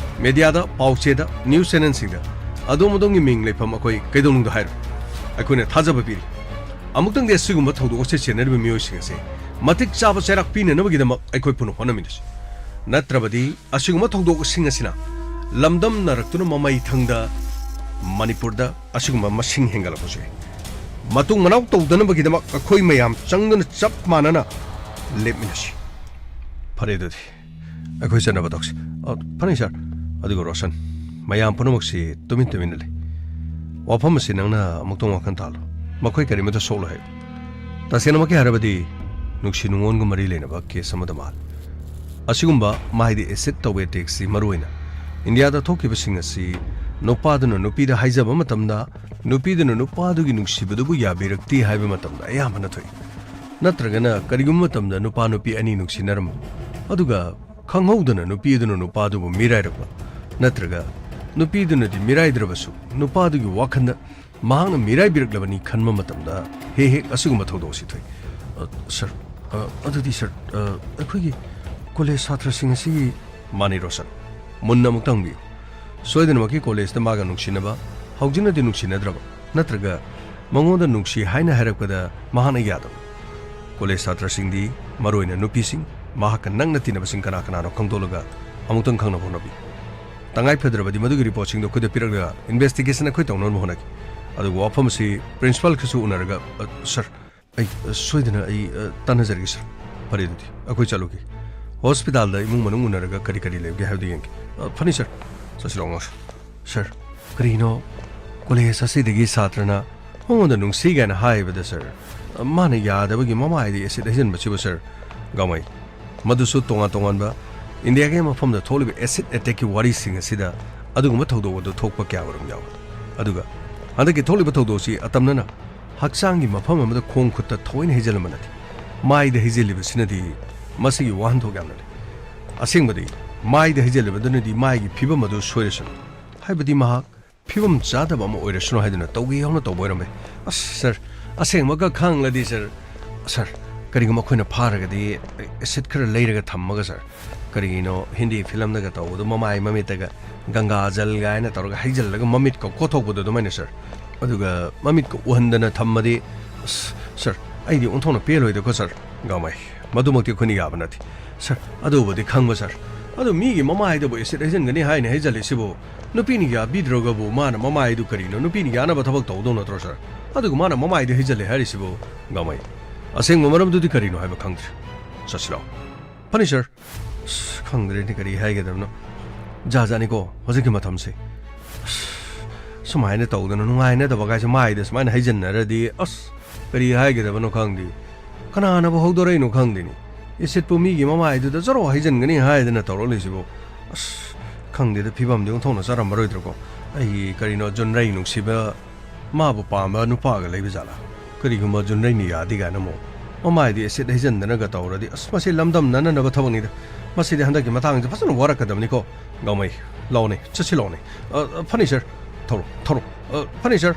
ꯃꯦꯗꯤꯌꯥꯗ, ꯄꯥꯎ ꯆꯦꯗ, ꯅ꯭ꯌꯨꯁ ꯆꯦꯅꯦꯜꯁꯤꯡꯗ ꯑꯗꯣꯝ ꯑꯗꯣꯝꯒꯤ ꯃꯤꯡ ꯂꯩꯐꯝ ꯑꯩꯈꯣꯏ ꯀꯩꯗꯧꯅꯨꯡꯗ ꯍꯥꯏꯔꯣꯏ꯫ ꯑꯩꯈꯣꯏꯅ ꯊꯥꯖꯕ ꯄꯤꯔꯤ꯫ ꯑꯃꯨꯛꯇꯪꯗꯤ ꯑꯁꯤꯒꯨꯝꯕ ꯊꯧꯗꯣꯛ ꯑꯁꯤ ꯆꯦꯟꯅꯔꯤꯕ ꯃꯤꯑꯣꯏꯁꯤꯡ ꯑꯁꯦ ꯃꯇꯤꯛ ꯆꯥꯕ ꯆꯩꯔꯥꯛ ꯄꯤꯅꯅꯕꯒꯤꯗꯃꯛ ꯑꯩꯈꯣꯏ ꯄꯨꯟꯅ ꯍꯣꯠꯅꯃꯤꯟꯅꯁꯤ꯫ ꯅꯠꯇ꯭ꯔꯕꯗꯤ ꯑꯁꯤꯒꯨꯝꯕ ꯊꯧꯗꯣꯛꯁꯤꯡ ꯑꯁꯤꯅ ꯂꯝꯗꯝꯅꯔꯛꯇꯨꯅ ꯃꯃꯩ ꯊꯪꯗ ꯃꯅꯤꯄꯨꯔꯗ ꯑꯁꯤꯒꯨꯝꯕ ꯃꯁꯤꯡ ꯍꯦꯟꯒꯠꯂꯛꯄꯁꯨ ꯌꯥꯏ꯫ ꯃꯇꯨꯡ ꯃꯅꯥꯎ ꯇꯧꯗꯅꯕꯒꯤꯗꯃꯛ ꯑꯩꯈꯣꯏ ꯃꯌꯥꯝ ꯆꯪꯗꯨꯅ ꯆꯞ ꯃꯥꯟꯅꯅ ꯂꯦꯞꯃꯤꯟꯅꯁꯤ꯫ ꯐꯔꯦ, ꯑꯗꯨꯗꯤ ꯑꯩꯈꯣꯏ ꯆꯠꯅꯕ ꯇꯧꯁꯤ꯫ ꯑ, ꯐꯅꯤ, ꯁꯥꯔ꯫ ꯑꯗꯨꯒ ꯔꯣꯁꯟ, ꯃꯌꯥꯝ ꯄꯨꯝꯅꯃꯛꯁꯤ ꯇꯨꯃꯤꯟ ꯇꯨꯃꯤꯟꯅ ꯂꯩ꯫ ꯋꯥꯐꯝ ꯑꯁꯤ ꯅꯪꯅ ꯑꯃꯨꯛꯇꯪ ꯋꯥꯈꯜ ꯇꯥꯍꯜꯂꯨ꯫ ꯃꯈꯣꯏ ꯀꯔꯤꯃꯠꯇ ꯁꯣꯛꯂꯣꯏ ꯍꯥꯏꯌꯨ꯫ ꯇꯁꯦꯡꯅꯃꯛꯀꯤ ꯍꯥꯏꯔꯕꯗꯤ, ꯅꯨꯡꯁꯤ ꯅꯨꯡꯉꯣꯟꯒ ꯃꯔꯤ ꯂꯩꯅꯕ ꯀꯦꯁ ꯑꯃꯗ ꯃꯥꯜꯂꯤ꯫ ꯑꯁꯤꯒꯨꯝꯕ ꯃꯥꯏꯗ ꯑꯦꯁꯤꯗ ꯇꯧꯕ ꯑꯦꯇꯦꯛꯁꯤ ꯃꯔꯨꯑꯣꯏꯅ ꯏꯟꯗꯤꯌꯥꯗ ꯊꯣꯛꯈꯤꯕꯁꯤꯡ ꯑꯁꯤ ꯅꯨꯄꯥꯗꯨꯅ ꯅꯨꯄꯤꯗ ꯍꯥꯏꯖꯕ ꯃꯇꯝꯗ, ꯅꯨꯄꯤꯗꯨꯅ ꯅꯨꯄꯥꯗꯨꯒꯤ ꯅꯨꯡꯁꯤꯕꯗꯨꯕꯨ ꯌꯥꯕꯤꯔꯛꯇꯦ ꯍꯥꯏꯕ ꯃꯇꯝꯗ ꯑꯌꯥꯝꯕꯅ ꯊꯣꯛꯏ꯫ ꯅꯠꯇ꯭ꯔꯒꯅ ꯀꯔꯤꯒꯨꯝꯕ ꯃꯇꯝꯗ ꯅꯨꯄꯥ ꯅꯨꯄꯤ ꯑꯅꯤ ꯅꯨꯡꯁꯤꯅꯔꯝꯕ, ꯑꯗꯨꯒ ꯈꯪꯍꯧꯗꯅ ꯅꯨꯄꯤ ꯑꯗꯨꯅ ꯅꯨꯄꯥꯗꯨꯕꯨ ꯃꯤꯔꯥꯏꯔꯛꯄ, ꯅꯠꯇ꯭ꯔꯒ ꯅꯨꯄꯤꯗꯨꯅꯗꯤ ꯃꯤꯔꯥꯏꯗ꯭ꯔꯕꯁꯨ ꯅꯨꯄꯥꯗꯨꯒꯤ ꯋꯥꯈꯜꯗ ꯃꯍꯥꯛꯅ ꯃꯤꯔꯥꯏꯕꯤꯔꯛꯂꯕꯅꯤ ꯈꯟꯕ ꯃꯇꯝꯗ ꯍꯦꯛ ꯍꯦꯛ ꯑꯁꯤꯒꯨꯝꯕ ꯊꯧꯗꯣꯛ ꯑꯁꯤ ꯊꯣꯛꯏ꯫ ꯑ, ꯁꯥꯔ, ꯑ, ꯑꯗꯨꯗꯤ ꯁꯥꯔ, ꯑ, ꯑꯩꯈꯣꯏꯒꯤ ꯀꯣꯂꯦꯖ ꯁꯥꯇ꯭ꯔꯁꯤꯡ ꯑꯁꯤꯒꯤ ꯃꯥꯅꯤ, ꯔꯣꯁꯟ꯫ ꯃꯨꯟꯅ ꯑꯃꯨꯛꯇ ꯍꯪꯕꯤꯌꯨ꯫ ꯁꯣꯏꯗꯅꯃꯛꯀꯤ ꯀꯣꯂꯦꯖꯇ ꯃꯥꯒ ꯅꯨꯡꯁꯤꯅꯕ, ꯍꯧꯖꯤꯛꯅꯗꯤ ꯅꯨꯡꯁꯤꯅꯗ꯭ꯔꯕ, ꯅꯠꯇ꯭ꯔꯒ ꯃꯉꯣꯟꯗ ꯅꯨꯡꯁꯤ ꯍꯥꯏꯅ ꯍꯥꯏꯔꯛꯄꯗ ꯃꯍꯥꯛꯅ ꯌꯥꯗꯕ? ꯀꯣꯂꯦꯖ ꯁꯥꯇ꯭ꯔꯁꯤꯡꯗꯤ, ꯃꯔꯨꯑꯣꯏꯅ ꯅꯨꯄꯤꯁꯤꯡ, ꯃꯍꯥꯛꯀ ꯅꯛꯅ ꯇꯤꯟꯅꯕꯁꯤꯡ ꯀꯅꯥ ꯀꯅꯥꯅꯣ ꯈꯪꯗꯣꯛꯂꯒ ꯑꯃꯨꯛꯇꯪ ꯈꯪꯅꯕ ꯍꯣꯠꯅꯕꯤ꯫ ꯇꯉꯥꯏ ꯐꯗ꯭ꯔꯕꯗꯤ ꯃꯗꯨꯒꯤ ꯔꯤꯄꯣꯔꯠꯁꯤꯡꯗꯨ ꯑꯩꯈꯣꯏꯗ ꯄꯤꯔꯛꯂꯒ ꯏꯟꯚꯦꯁꯇꯤꯒꯦꯁꯟ ꯑꯩꯈꯣꯏ ꯇꯧꯅꯕ ꯍꯣꯠꯅꯒꯦ꯫ ꯑꯗꯨꯒ ꯋꯥꯐꯝ ꯑꯁꯤ ꯄ꯭ꯔꯤꯟꯁꯤꯄꯥꯜꯒꯁꯨ ꯎꯅꯔꯒ, ꯑ, ꯁꯥꯔ, ꯑꯩ, ꯑ, ꯁꯣꯏꯗꯅ ꯑꯩ, ꯑ, ꯇꯥꯟꯅꯖꯔꯒꯦ, ꯁꯥꯔ꯫ ꯐꯔꯦ, ꯑꯗꯨꯗꯤ ꯑꯩꯈꯣꯏ ꯆꯠꯂꯨꯒꯦ꯫ ꯍꯣꯁꯄꯤꯇꯥꯜꯗ ꯏꯃꯨꯡ ꯃꯅꯨꯡ ꯎꯅꯔꯒ ꯀꯔꯤ ꯀꯔꯤ ꯂꯩꯕꯒꯦ ꯍꯥꯏꯕꯗꯨ ꯌꯦꯡꯒꯦ꯫ ꯑ, ꯐꯅꯤ, ꯁꯥꯔ꯫ ꯆꯠꯁꯤꯜꯂꯣ, ꯑꯉꯥꯡ꯫ ꯁꯥꯔ, ꯀꯔꯤꯅꯣ? ꯀꯣꯂꯦꯖ ꯑꯁꯤꯗꯒꯤ ꯁꯥꯇ꯭ꯔꯅ ꯃꯉꯣꯟꯗ ꯅꯨꯡꯁꯤ ꯀꯥꯏꯅ ꯍꯥꯏꯕꯗ, ꯁꯥꯔ, ꯃꯥꯅ ꯌꯥꯗꯕꯒꯤ ꯃꯃꯥꯏꯗ ꯑꯦꯁꯤꯗ ꯍꯩꯖꯤꯟꯕꯁꯤꯕꯨ, ꯁꯥꯔ꯫ ꯒꯥꯡꯃꯩ, ꯃꯗꯨꯁꯨ ꯇꯣꯉꯥꯟ ꯇꯣꯉꯥꯟꯕ ꯏꯟꯗꯤꯌꯥꯒꯤ ꯃꯐꯝꯗ ꯊꯣꯛꯂꯤꯕ ꯑꯦꯁꯤꯗ ꯑꯦꯇꯦꯛꯀꯤ ꯋꯥꯔꯤꯁꯤꯡ ꯑꯁꯤꯗ ꯑꯗꯨꯒꯨꯝꯕ ꯊꯧꯗꯣꯛ ꯑꯗꯨ ꯊꯣꯛꯄ ꯀꯌꯥꯃꯔꯨꯝ ꯌꯥꯎꯏ꯫ ꯑꯗꯨꯒ ꯍꯟꯗꯛꯀꯤ ꯊꯣꯛꯂꯤꯕ ꯊꯧꯗꯣꯛꯁꯤ ꯑꯇꯝꯅꯅ ꯍꯛꯆꯥꯡꯒꯤ ꯃꯐꯝ ꯑꯃꯗ ꯈꯣꯡ ꯈꯨꯠꯇ ꯊꯑꯣꯏꯅ ꯍꯩꯖꯤꯜꯂꯝꯕ ꯅꯠꯇꯦ꯫ ꯃꯥꯏꯗ ꯍꯩꯖꯤꯜꯂꯤꯕꯁꯤꯅꯗꯤ ꯃꯁꯤꯒꯤ ꯋꯥꯍꯟꯊꯣꯛ ꯌꯥꯝꯅ ꯂꯩ꯫ ꯑꯁꯦꯡꯕꯗꯤ ꯃꯥꯏꯗ ꯍꯩꯖꯤꯜꯂꯤꯕꯗꯨꯅꯗꯤ ꯃꯥꯏꯒꯤ ꯐꯤꯕꯝ ꯑꯗꯨ ꯁꯣꯏꯔꯁꯅꯨ, ꯍꯥꯏꯕꯗꯤ ꯃꯍꯥꯛ ꯐꯤꯕꯝ ꯆꯥꯗꯕ ꯑꯃ ꯑꯣꯏꯔꯁꯅꯨ ꯍꯥꯏꯗꯨꯅ ꯇꯧꯒꯦ ꯌꯥꯎꯅ ꯇꯧꯕ ꯑꯣꯏꯔꯝꯃꯦ꯫ ꯑꯁ ꯁꯥꯔ, ꯑꯁꯦꯡꯕꯒ ꯈꯪꯂꯗꯤ ꯁꯥꯔ, ꯁꯥꯔ, ꯀꯔꯤꯒꯨꯝꯕ ꯑꯩꯈꯣꯏꯅ ꯐꯥꯔꯒꯗꯤ ꯑꯦꯁꯤꯠ ꯈꯔ ꯂꯩꯔꯒ ꯊꯝꯃꯒ ꯁꯥꯔ, ꯀꯔꯤꯒꯤꯅꯣ ꯍꯤꯟꯗꯤ ꯐꯤꯂꯝꯗꯒ ꯇꯧꯕꯗꯣ, ꯃꯃꯥꯏ ꯃꯃꯤꯠꯇꯒ ꯒꯪꯒꯥ ꯖꯜ ꯀꯥꯏꯅ ꯇꯧꯔꯒ ꯍꯩꯖꯤꯜꯂꯒ ꯃꯃꯤꯠꯀ ꯀꯣꯠꯊꯣꯛꯄꯗꯣ ꯑꯗꯨꯃꯥꯏꯅ ꯁꯥꯔ, ꯑꯗꯨꯒ ꯃꯃꯤꯠꯀ ꯎꯍꯟꯗꯅ ꯊꯝꯃꯗꯤ, ꯑꯁ, ꯁꯥꯔ, ꯑꯩꯗꯤ ꯑꯣꯟꯊꯣꯛꯅ ꯄꯦꯜꯂꯣꯏꯗꯀꯣ ꯁꯥꯔ꯫ ꯒꯥꯡꯃꯩ, ꯃꯗꯨꯃꯛꯇꯤ ꯑꯩꯈꯣꯏꯅ ꯌꯥꯕ ꯅꯠꯇꯦ ꯁꯥꯔ꯫ ꯑꯗꯨꯕꯨꯗꯤ ꯈꯪꯕ ꯁꯥꯔ, ꯑꯗꯨ ꯃꯤꯒꯤ ꯃꯃꯥꯏꯗꯕꯨ ꯑꯦꯁꯤꯠ ꯍꯩꯖꯤꯟꯒꯅꯤ ꯍꯥꯏꯅ ꯍꯩꯖꯤꯜꯂꯤꯁꯤꯕꯨ ꯅꯨꯄꯤꯅ ꯌꯥꯕꯤꯗ꯭ꯔꯒꯕꯨ ꯃꯥꯅ ꯃꯃꯥꯏꯗꯨ ꯀꯔꯤꯅꯣ? ꯅꯨꯄꯤꯅ ꯌꯥꯅꯕ ꯊꯕꯛ ꯇꯧꯗꯧ ꯅꯠꯇ꯭ꯔꯣ ꯁꯥꯔ? ꯑꯗꯨꯒ ꯃꯥꯅ ꯃꯃꯥꯏꯗ ꯍꯩꯖꯤꯜꯂꯦ ꯍꯥꯏꯔꯤꯁꯤꯕꯨ? ꯒꯥꯡꯃꯩ, ꯑꯁꯦꯡꯕ ꯃꯔꯝꯗꯨꯗꯤ ꯀꯔꯤꯅꯣ ꯍꯥꯏꯕ ꯈꯪꯗ꯭ꯔꯦ꯫ ꯆꯠꯁꯤ ꯂꯥꯛꯑꯣ꯫ ꯐꯅꯤ ꯁꯥꯔ꯫ ꯑꯁ, ꯈꯪꯗ꯭ꯔꯦꯅꯦ ꯀꯔꯤ ꯍꯥꯏꯒꯗꯕꯅꯣ꯫ ꯖꯥꯠ ꯖꯥꯠꯅꯤꯀꯣ ꯍꯧꯖꯤꯛꯀꯤ ꯃꯇꯝꯁꯦ꯫ ꯑꯁ, ꯁꯨꯃꯥꯏꯅ ꯇꯧꯗꯅ ꯅꯨꯡꯉꯥꯏꯅꯗꯕ ꯀꯥꯏꯁꯦ ꯃꯥꯏꯗ ꯁꯨꯃꯥꯏꯅ ꯍꯩꯖꯤꯟꯅꯔꯗꯤ, ꯑꯁ, ꯀꯔꯤ ꯍꯥꯏꯒꯗꯕꯅꯣ ꯈꯪꯗꯦ꯫ ꯀꯅꯥꯅꯕꯨ ꯍꯧꯗꯣꯔꯛꯏꯅꯣ ꯈꯪꯗꯦꯅꯦ꯫ ꯏꯁꯤꯠꯄꯨ ꯃꯤꯒꯤ ꯃꯃꯥꯏꯗꯨꯗ ꯖꯔꯣ ꯍꯩꯖꯤꯟꯒꯅꯤ ꯍꯥꯏꯗꯅ ꯇꯧꯔꯛꯂꯤꯁꯤꯕꯨ꯫ ꯑꯁ, ꯈꯪꯗꯦꯗ, ꯐꯤꯕꯝꯗꯤ ꯑꯣꯟꯊꯣꯛꯅ ꯆꯥꯔꯝꯃꯔꯣꯏꯗ꯭ꯔꯣꯀꯣ꯫ ꯑꯩꯒꯤ ꯀꯔꯤꯅꯣ, ꯖꯨꯟꯔꯩ ꯅꯨꯡꯁꯤꯕ ꯃꯥꯕꯨ ꯄꯥꯝꯕ ꯅꯨꯄꯥꯒ ꯂꯩꯕ ꯖꯥꯠꯂꯥ? ꯀꯔꯤꯒꯨꯝꯕ ꯖꯨꯟꯔꯩꯅ ꯌꯥꯗꯦ ꯀꯥꯏꯅ ꯑꯃꯨꯛ ꯃꯃꯥꯏꯗ ꯑꯦꯁꯤꯠ ꯍꯩꯖꯤꯟꯗꯅꯒ ꯇꯧꯔꯗꯤ, ꯑꯁ, ꯃꯁꯤ ꯂꯝꯗꯝ ꯅꯅꯅꯕ ꯊꯕꯛꯅꯤꯗ꯫ ꯃꯁꯤꯗꯤ ꯍꯟꯗꯛꯀꯤ ꯃꯇꯥꯡꯁꯦ ꯐꯖꯅ ꯋꯥꯔꯛꯀꯗꯕꯅꯤꯀꯣ꯫ ꯒꯥꯡꯃꯩ, ꯂꯥꯎꯅꯦ, ꯆꯠꯁꯤ ꯂꯥꯎꯅꯦ꯫ ꯑ, ꯑ, ꯐꯅꯤ ꯁꯥꯔ, ꯊꯧꯔꯣ, ꯊꯧꯔꯣ꯫ ꯑ, ꯐꯅꯤ ꯁꯥꯔ꯫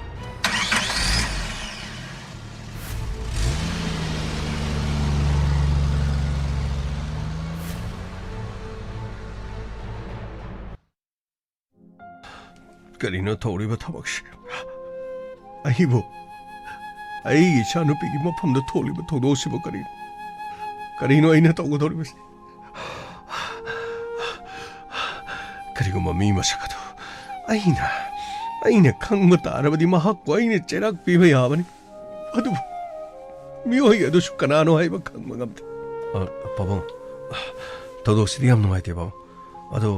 ꯀꯔꯤꯅꯣ ꯇꯧꯔꯤꯕ ꯊꯕꯛꯁꯤ? ꯑꯩꯕꯨ, ꯑꯩꯒꯤ ꯏꯆꯥꯅꯨꯄꯤꯒꯤ ꯃꯐꯝꯗ ꯊꯣꯛꯂꯤꯕ ꯊꯧꯗꯣꯛꯁꯤꯕꯨ ꯀꯔꯤꯅꯣ? ꯀꯔꯤꯅꯣ ꯑꯩꯅ ꯇꯧꯒꯗꯧꯔꯤꯕꯁꯤ? ꯀꯔꯤꯒꯨꯝꯕ ꯃꯤ ꯃꯁꯛ ꯑꯗꯨ ꯑꯩꯅ, ꯑꯩꯅ ꯈꯪꯕ ꯇꯥꯔꯕꯗꯤ ꯃꯍꯥꯛꯄꯨ ꯑꯩꯅ ꯆꯩꯔꯥꯛ ꯄꯤꯕ ꯌꯥꯕꯅꯤ꯫ ꯑꯗꯨꯕꯨ ꯃꯤꯑꯣꯏ ꯑꯗꯨꯁꯨ ꯀꯅꯥꯅꯣ ꯍꯥꯏꯕ ꯈꯪꯕ ꯉꯝꯗꯦ꯫ ꯑ, ꯄꯥꯕꯨꯡ, ꯊꯧꯗꯣꯛꯁꯤꯗꯤ ꯌꯥꯝ ꯅꯨꯡꯉꯥꯏꯇꯦ, ꯄꯥꯕꯨꯡ꯫ ꯑꯗꯣ,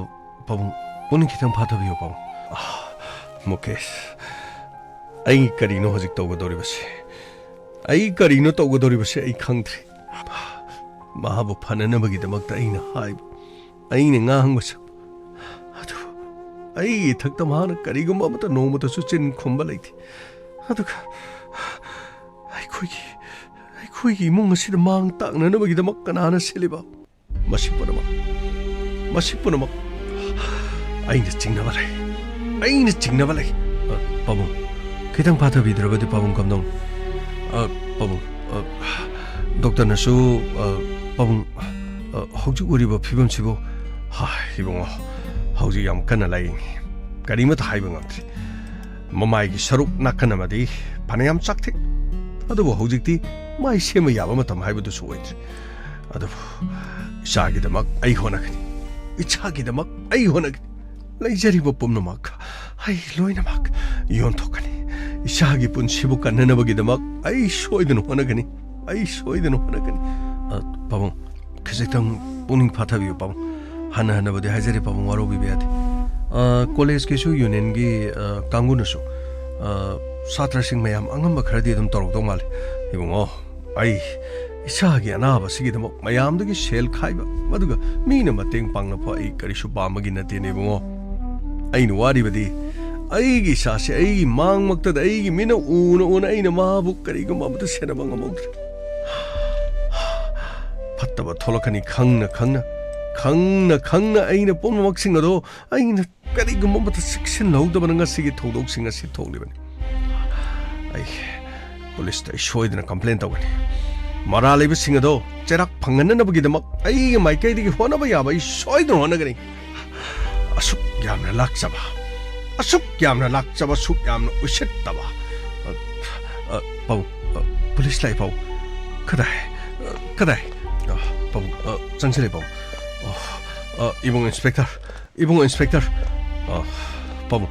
ꯄꯥꯕꯨꯡ, ꯄꯨꯛꯅꯤꯡ ꯈꯤꯇꯪ ꯐꯥꯊꯕꯤꯌꯨ, ꯄꯥꯕꯨꯡ꯫ ꯑ, ꯃꯨꯀꯦꯁ, ꯑꯩ ꯀꯔꯤꯅꯣ ꯍꯧꯖꯤꯛ ꯇꯧꯒꯗꯧꯔꯤꯕꯁꯦ? ꯑꯩ ꯀꯔꯤꯅꯣ ꯇꯧꯒꯗꯧꯔꯤꯕꯁꯦ ꯑꯩ ꯈꯪꯗ꯭ꯔꯦ꯫ ꯃꯍꯥꯛꯄꯨ ꯐꯅꯅꯕꯒꯤꯗꯃꯛꯇ ꯑꯩꯅ ꯍꯥꯏꯕ, ꯑꯩꯅ ꯉꯥꯡꯕꯁꯨ, ꯑꯗꯨꯕꯨ ꯑꯩꯒꯤ ꯏꯊꯛꯇ ꯃꯍꯥꯛꯅ ꯀꯔꯤꯒꯨꯝꯕ ꯑꯃꯠꯇ ꯅꯣꯡꯃꯇꯁꯨ ꯆꯤꯟ ꯈꯨꯝꯕ ꯂꯩꯇꯦ꯫ ꯑꯗꯨꯒ ꯑꯩꯈꯣꯏꯒꯤ, ꯑꯩꯈꯣꯏꯒꯤ ꯏꯃꯨꯡ ꯑꯁꯤꯗ ꯃꯥꯡ ꯇꯥꯛꯅꯅꯕꯒꯤꯗꯃꯛ ꯀꯅꯥꯅ ꯁꯤꯜꯂꯤꯕ? ꯃꯁꯤ ꯄꯨꯝꯅꯃꯛ, ꯃꯁꯤ ꯄꯨꯝꯅꯃꯛ ꯑꯩꯅ ꯆꯤꯡꯅꯕ ꯂꯩ꯫ ꯑꯩꯅ ꯆꯤꯡꯅꯕ ꯂꯩ꯫ ꯑ, ꯄꯥꯕꯨꯡ, ꯈꯤꯇꯪ ꯐꯥꯊꯕꯤꯗ꯭ꯔꯕꯗꯤ ꯄꯥꯕꯨꯡ ꯀꯝꯗꯧꯅꯤ? ꯑ, ꯄꯥꯕꯨꯡ, ꯑ, ꯗꯣꯛꯇꯔꯅꯁꯨ, ꯑ, ꯄꯥꯕꯨꯡ, ꯑ, ꯍꯧꯖꯤꯛ ꯎꯔꯤꯕ ꯐꯤꯕꯝꯁꯤꯕꯨ, ꯍꯥ, ꯏꯕꯨꯡꯉꯣ, ꯍꯧꯖꯤꯛ ꯌꯥꯝ ꯀꯟꯅ ꯂꯥꯏꯌꯦꯡꯉꯤ꯫ ꯀꯔꯤꯃꯠꯇ ꯍꯥꯏꯕ ꯉꯝꯗ꯭ꯔꯤ꯫ ꯃꯃꯥꯏꯒꯤ ꯁꯔꯨꯛ ꯅꯥꯀꯟ ꯑꯃꯗꯤ ꯐꯅꯌꯥꯝ ꯆꯥꯛꯊꯤꯛ, ꯑꯗꯨꯕꯨ ꯍꯧꯖꯤꯛꯇꯤ ꯃꯥꯏ ꯁꯦꯝꯕ ꯌꯥꯕ ꯃꯇꯝ ꯍꯥꯏꯕꯗꯨꯁꯨ ꯑꯣꯏꯗ꯭ꯔꯤ꯫ ꯑꯗꯨꯕꯨ ꯏꯆꯥꯒꯤꯗꯃꯛ ꯑꯩ ꯍꯣꯠꯅꯒꯅꯤ꯫ ꯏꯆꯥꯒꯤꯗꯃꯛ ꯑꯩ ꯍꯣꯠꯅꯒꯅꯤ꯫ ꯂꯩꯖꯔꯤꯕ ꯄꯨꯝꯅꯃꯛ ꯑꯩ ꯂꯣꯏꯅꯃꯛ ꯌꯣꯟꯊꯣꯛꯀꯅꯤ꯫ ꯏꯆꯥꯒꯤ ꯄꯨꯟꯁꯤꯕꯨ ꯀꯟꯅꯅꯕꯒꯤꯗꯃꯛ ꯑꯩ ꯁꯣꯏꯗꯅ ꯍꯣꯠꯅꯒꯅꯤ꯫ ꯑꯩ ꯁꯣꯏꯗꯅ ꯍꯣꯠꯅꯒꯅꯤ꯫ ꯑ, ꯄꯥꯕꯨꯡ, ꯈꯖꯤꯛꯇꯪ ꯄꯨꯛꯅꯤꯡ ꯐꯥꯊꯕꯤꯌꯨ, ꯄꯥꯕꯨꯡ꯫ ꯍꯟꯅ ꯍꯟꯅꯕꯨꯗꯤ ꯍꯥꯏꯖꯔꯤ, ꯄꯥꯕꯨꯡ, ꯋꯥꯔꯧꯕꯤꯕ ꯌꯥꯗꯦ꯫ ꯑ, ꯀꯣꯂꯦꯖꯀꯤꯁꯨ ꯌꯨꯅꯤꯌꯟꯒꯤ, ꯑ, ꯀꯥꯡꯕꯨꯅꯁꯨ, ꯑ, ꯁꯥꯇ꯭ꯔꯁꯤꯡ ꯃꯌꯥꯝ ꯑꯉꯝꯕ ꯈꯔꯗꯤ ꯑꯗꯨꯝ ꯇꯧꯔꯛꯇꯧ ꯃꯥꯜꯂꯤ꯫ ꯏꯕꯨꯡꯉꯣ, ꯑꯩ ꯏꯁꯥꯒꯤ ꯑꯅꯥꯕꯁꯤꯒꯤꯗꯃꯛ ꯃꯌꯥꯝꯗꯒꯤ ꯁꯦꯜ ꯈꯥꯏꯕ, ꯃꯗꯨꯒ ꯃꯤꯅ ꯃꯇꯦꯡ ꯄꯥꯡꯂꯛꯄ ꯑꯩ ꯀꯔꯤꯁꯨ ꯄꯥꯝꯕꯒꯤ ꯅꯠꯇꯦꯅꯦ, ꯏꯕꯨꯡꯉꯣ꯫ ꯑꯩꯅ ꯋꯥꯔꯤꯕꯗꯤ ꯑꯩꯒꯤ ꯏꯆꯥꯁꯦ ꯑꯩꯒꯤ ꯃꯥꯡꯃꯛꯇꯗ ꯑꯩꯒꯤ ꯃꯤꯠꯅ ꯎꯅ ꯎꯅ ꯑꯩꯅ ꯃꯥꯕꯨ ꯀꯔꯤꯒꯨꯝꯕ ꯑꯃꯠꯇ ꯁꯦꯟꯅꯕ ꯉꯝꯍꯧꯗ꯭ꯔꯦ꯫ ꯐꯠꯇꯕ ꯊꯣꯛꯂꯛꯀꯅꯤ ꯈꯪꯅ ꯈꯪꯅ, ꯈꯪꯅ ꯈꯪꯅ ꯑꯩꯅ ꯄꯨꯝꯅꯃꯛꯁꯤꯡ ꯑꯗꯣ ꯑꯩꯅ ꯀꯔꯤꯒꯨꯝꯕ ꯑꯃꯠꯇ ꯆꯦꯛꯁꯤꯟꯍꯧꯗꯕꯅ ꯉꯁꯤꯒꯤ ꯊꯧꯗꯣꯛꯁꯤꯡ ꯑꯁꯤ ꯊꯣꯛꯂꯤꯕꯅꯤ꯫ ꯑꯩ ꯄꯨꯂꯤꯁꯇ ꯑꯩ ꯁꯣꯏꯗꯅ ꯀꯝꯄ꯭ꯂꯦꯟ ꯇꯧꯒꯅꯤ꯫ ꯃꯔꯥꯜ ꯂꯩꯕꯁꯤꯡ ꯑꯗꯣ ꯆꯩꯔꯥꯛ ꯐꯪꯍꯟꯅꯅꯕꯒꯤꯗꯃꯛ ꯑꯩꯒꯤ ꯃꯥꯏꯀꯩꯗꯒꯤ ꯍꯣꯠꯅꯕ ꯌꯥꯕ ꯑꯩ ꯁꯣꯏꯗꯅ ꯍꯣꯠꯅꯒꯅꯤ꯫ ꯑꯁꯨꯛ ꯌꯥꯝꯅ ꯂꯥꯛꯆꯕ, ꯑꯁꯨꯛ ꯌꯥꯝꯅ ꯂꯥꯛꯆꯕ, ꯑꯁꯨꯛ ꯌꯥꯝꯅ ꯎꯁꯤꯠꯇꯕ꯫ ꯑ, ꯑ, ꯄꯥꯕꯨꯡ, ꯑ, ꯄꯨꯂꯤꯁ ꯂꯥꯛꯑꯦ, ꯄꯥꯕꯨꯡ꯫ ꯀꯗꯥꯏ? ꯑ, ꯀꯗꯥꯏ? ꯑ, ꯄꯥꯕꯨꯡ, ꯑ, ꯆꯪꯁꯤꯜꯂꯦ, ꯄꯥꯕꯨꯡ꯫ ꯑ, ꯑ, ꯏꯕꯨꯡ ꯏꯟꯁꯄꯦꯛꯇꯔ, ꯏꯕꯨꯡ ꯏꯟꯁꯄꯦꯛꯇꯔ꯫ ꯑ, ꯄꯥꯕꯨꯡ,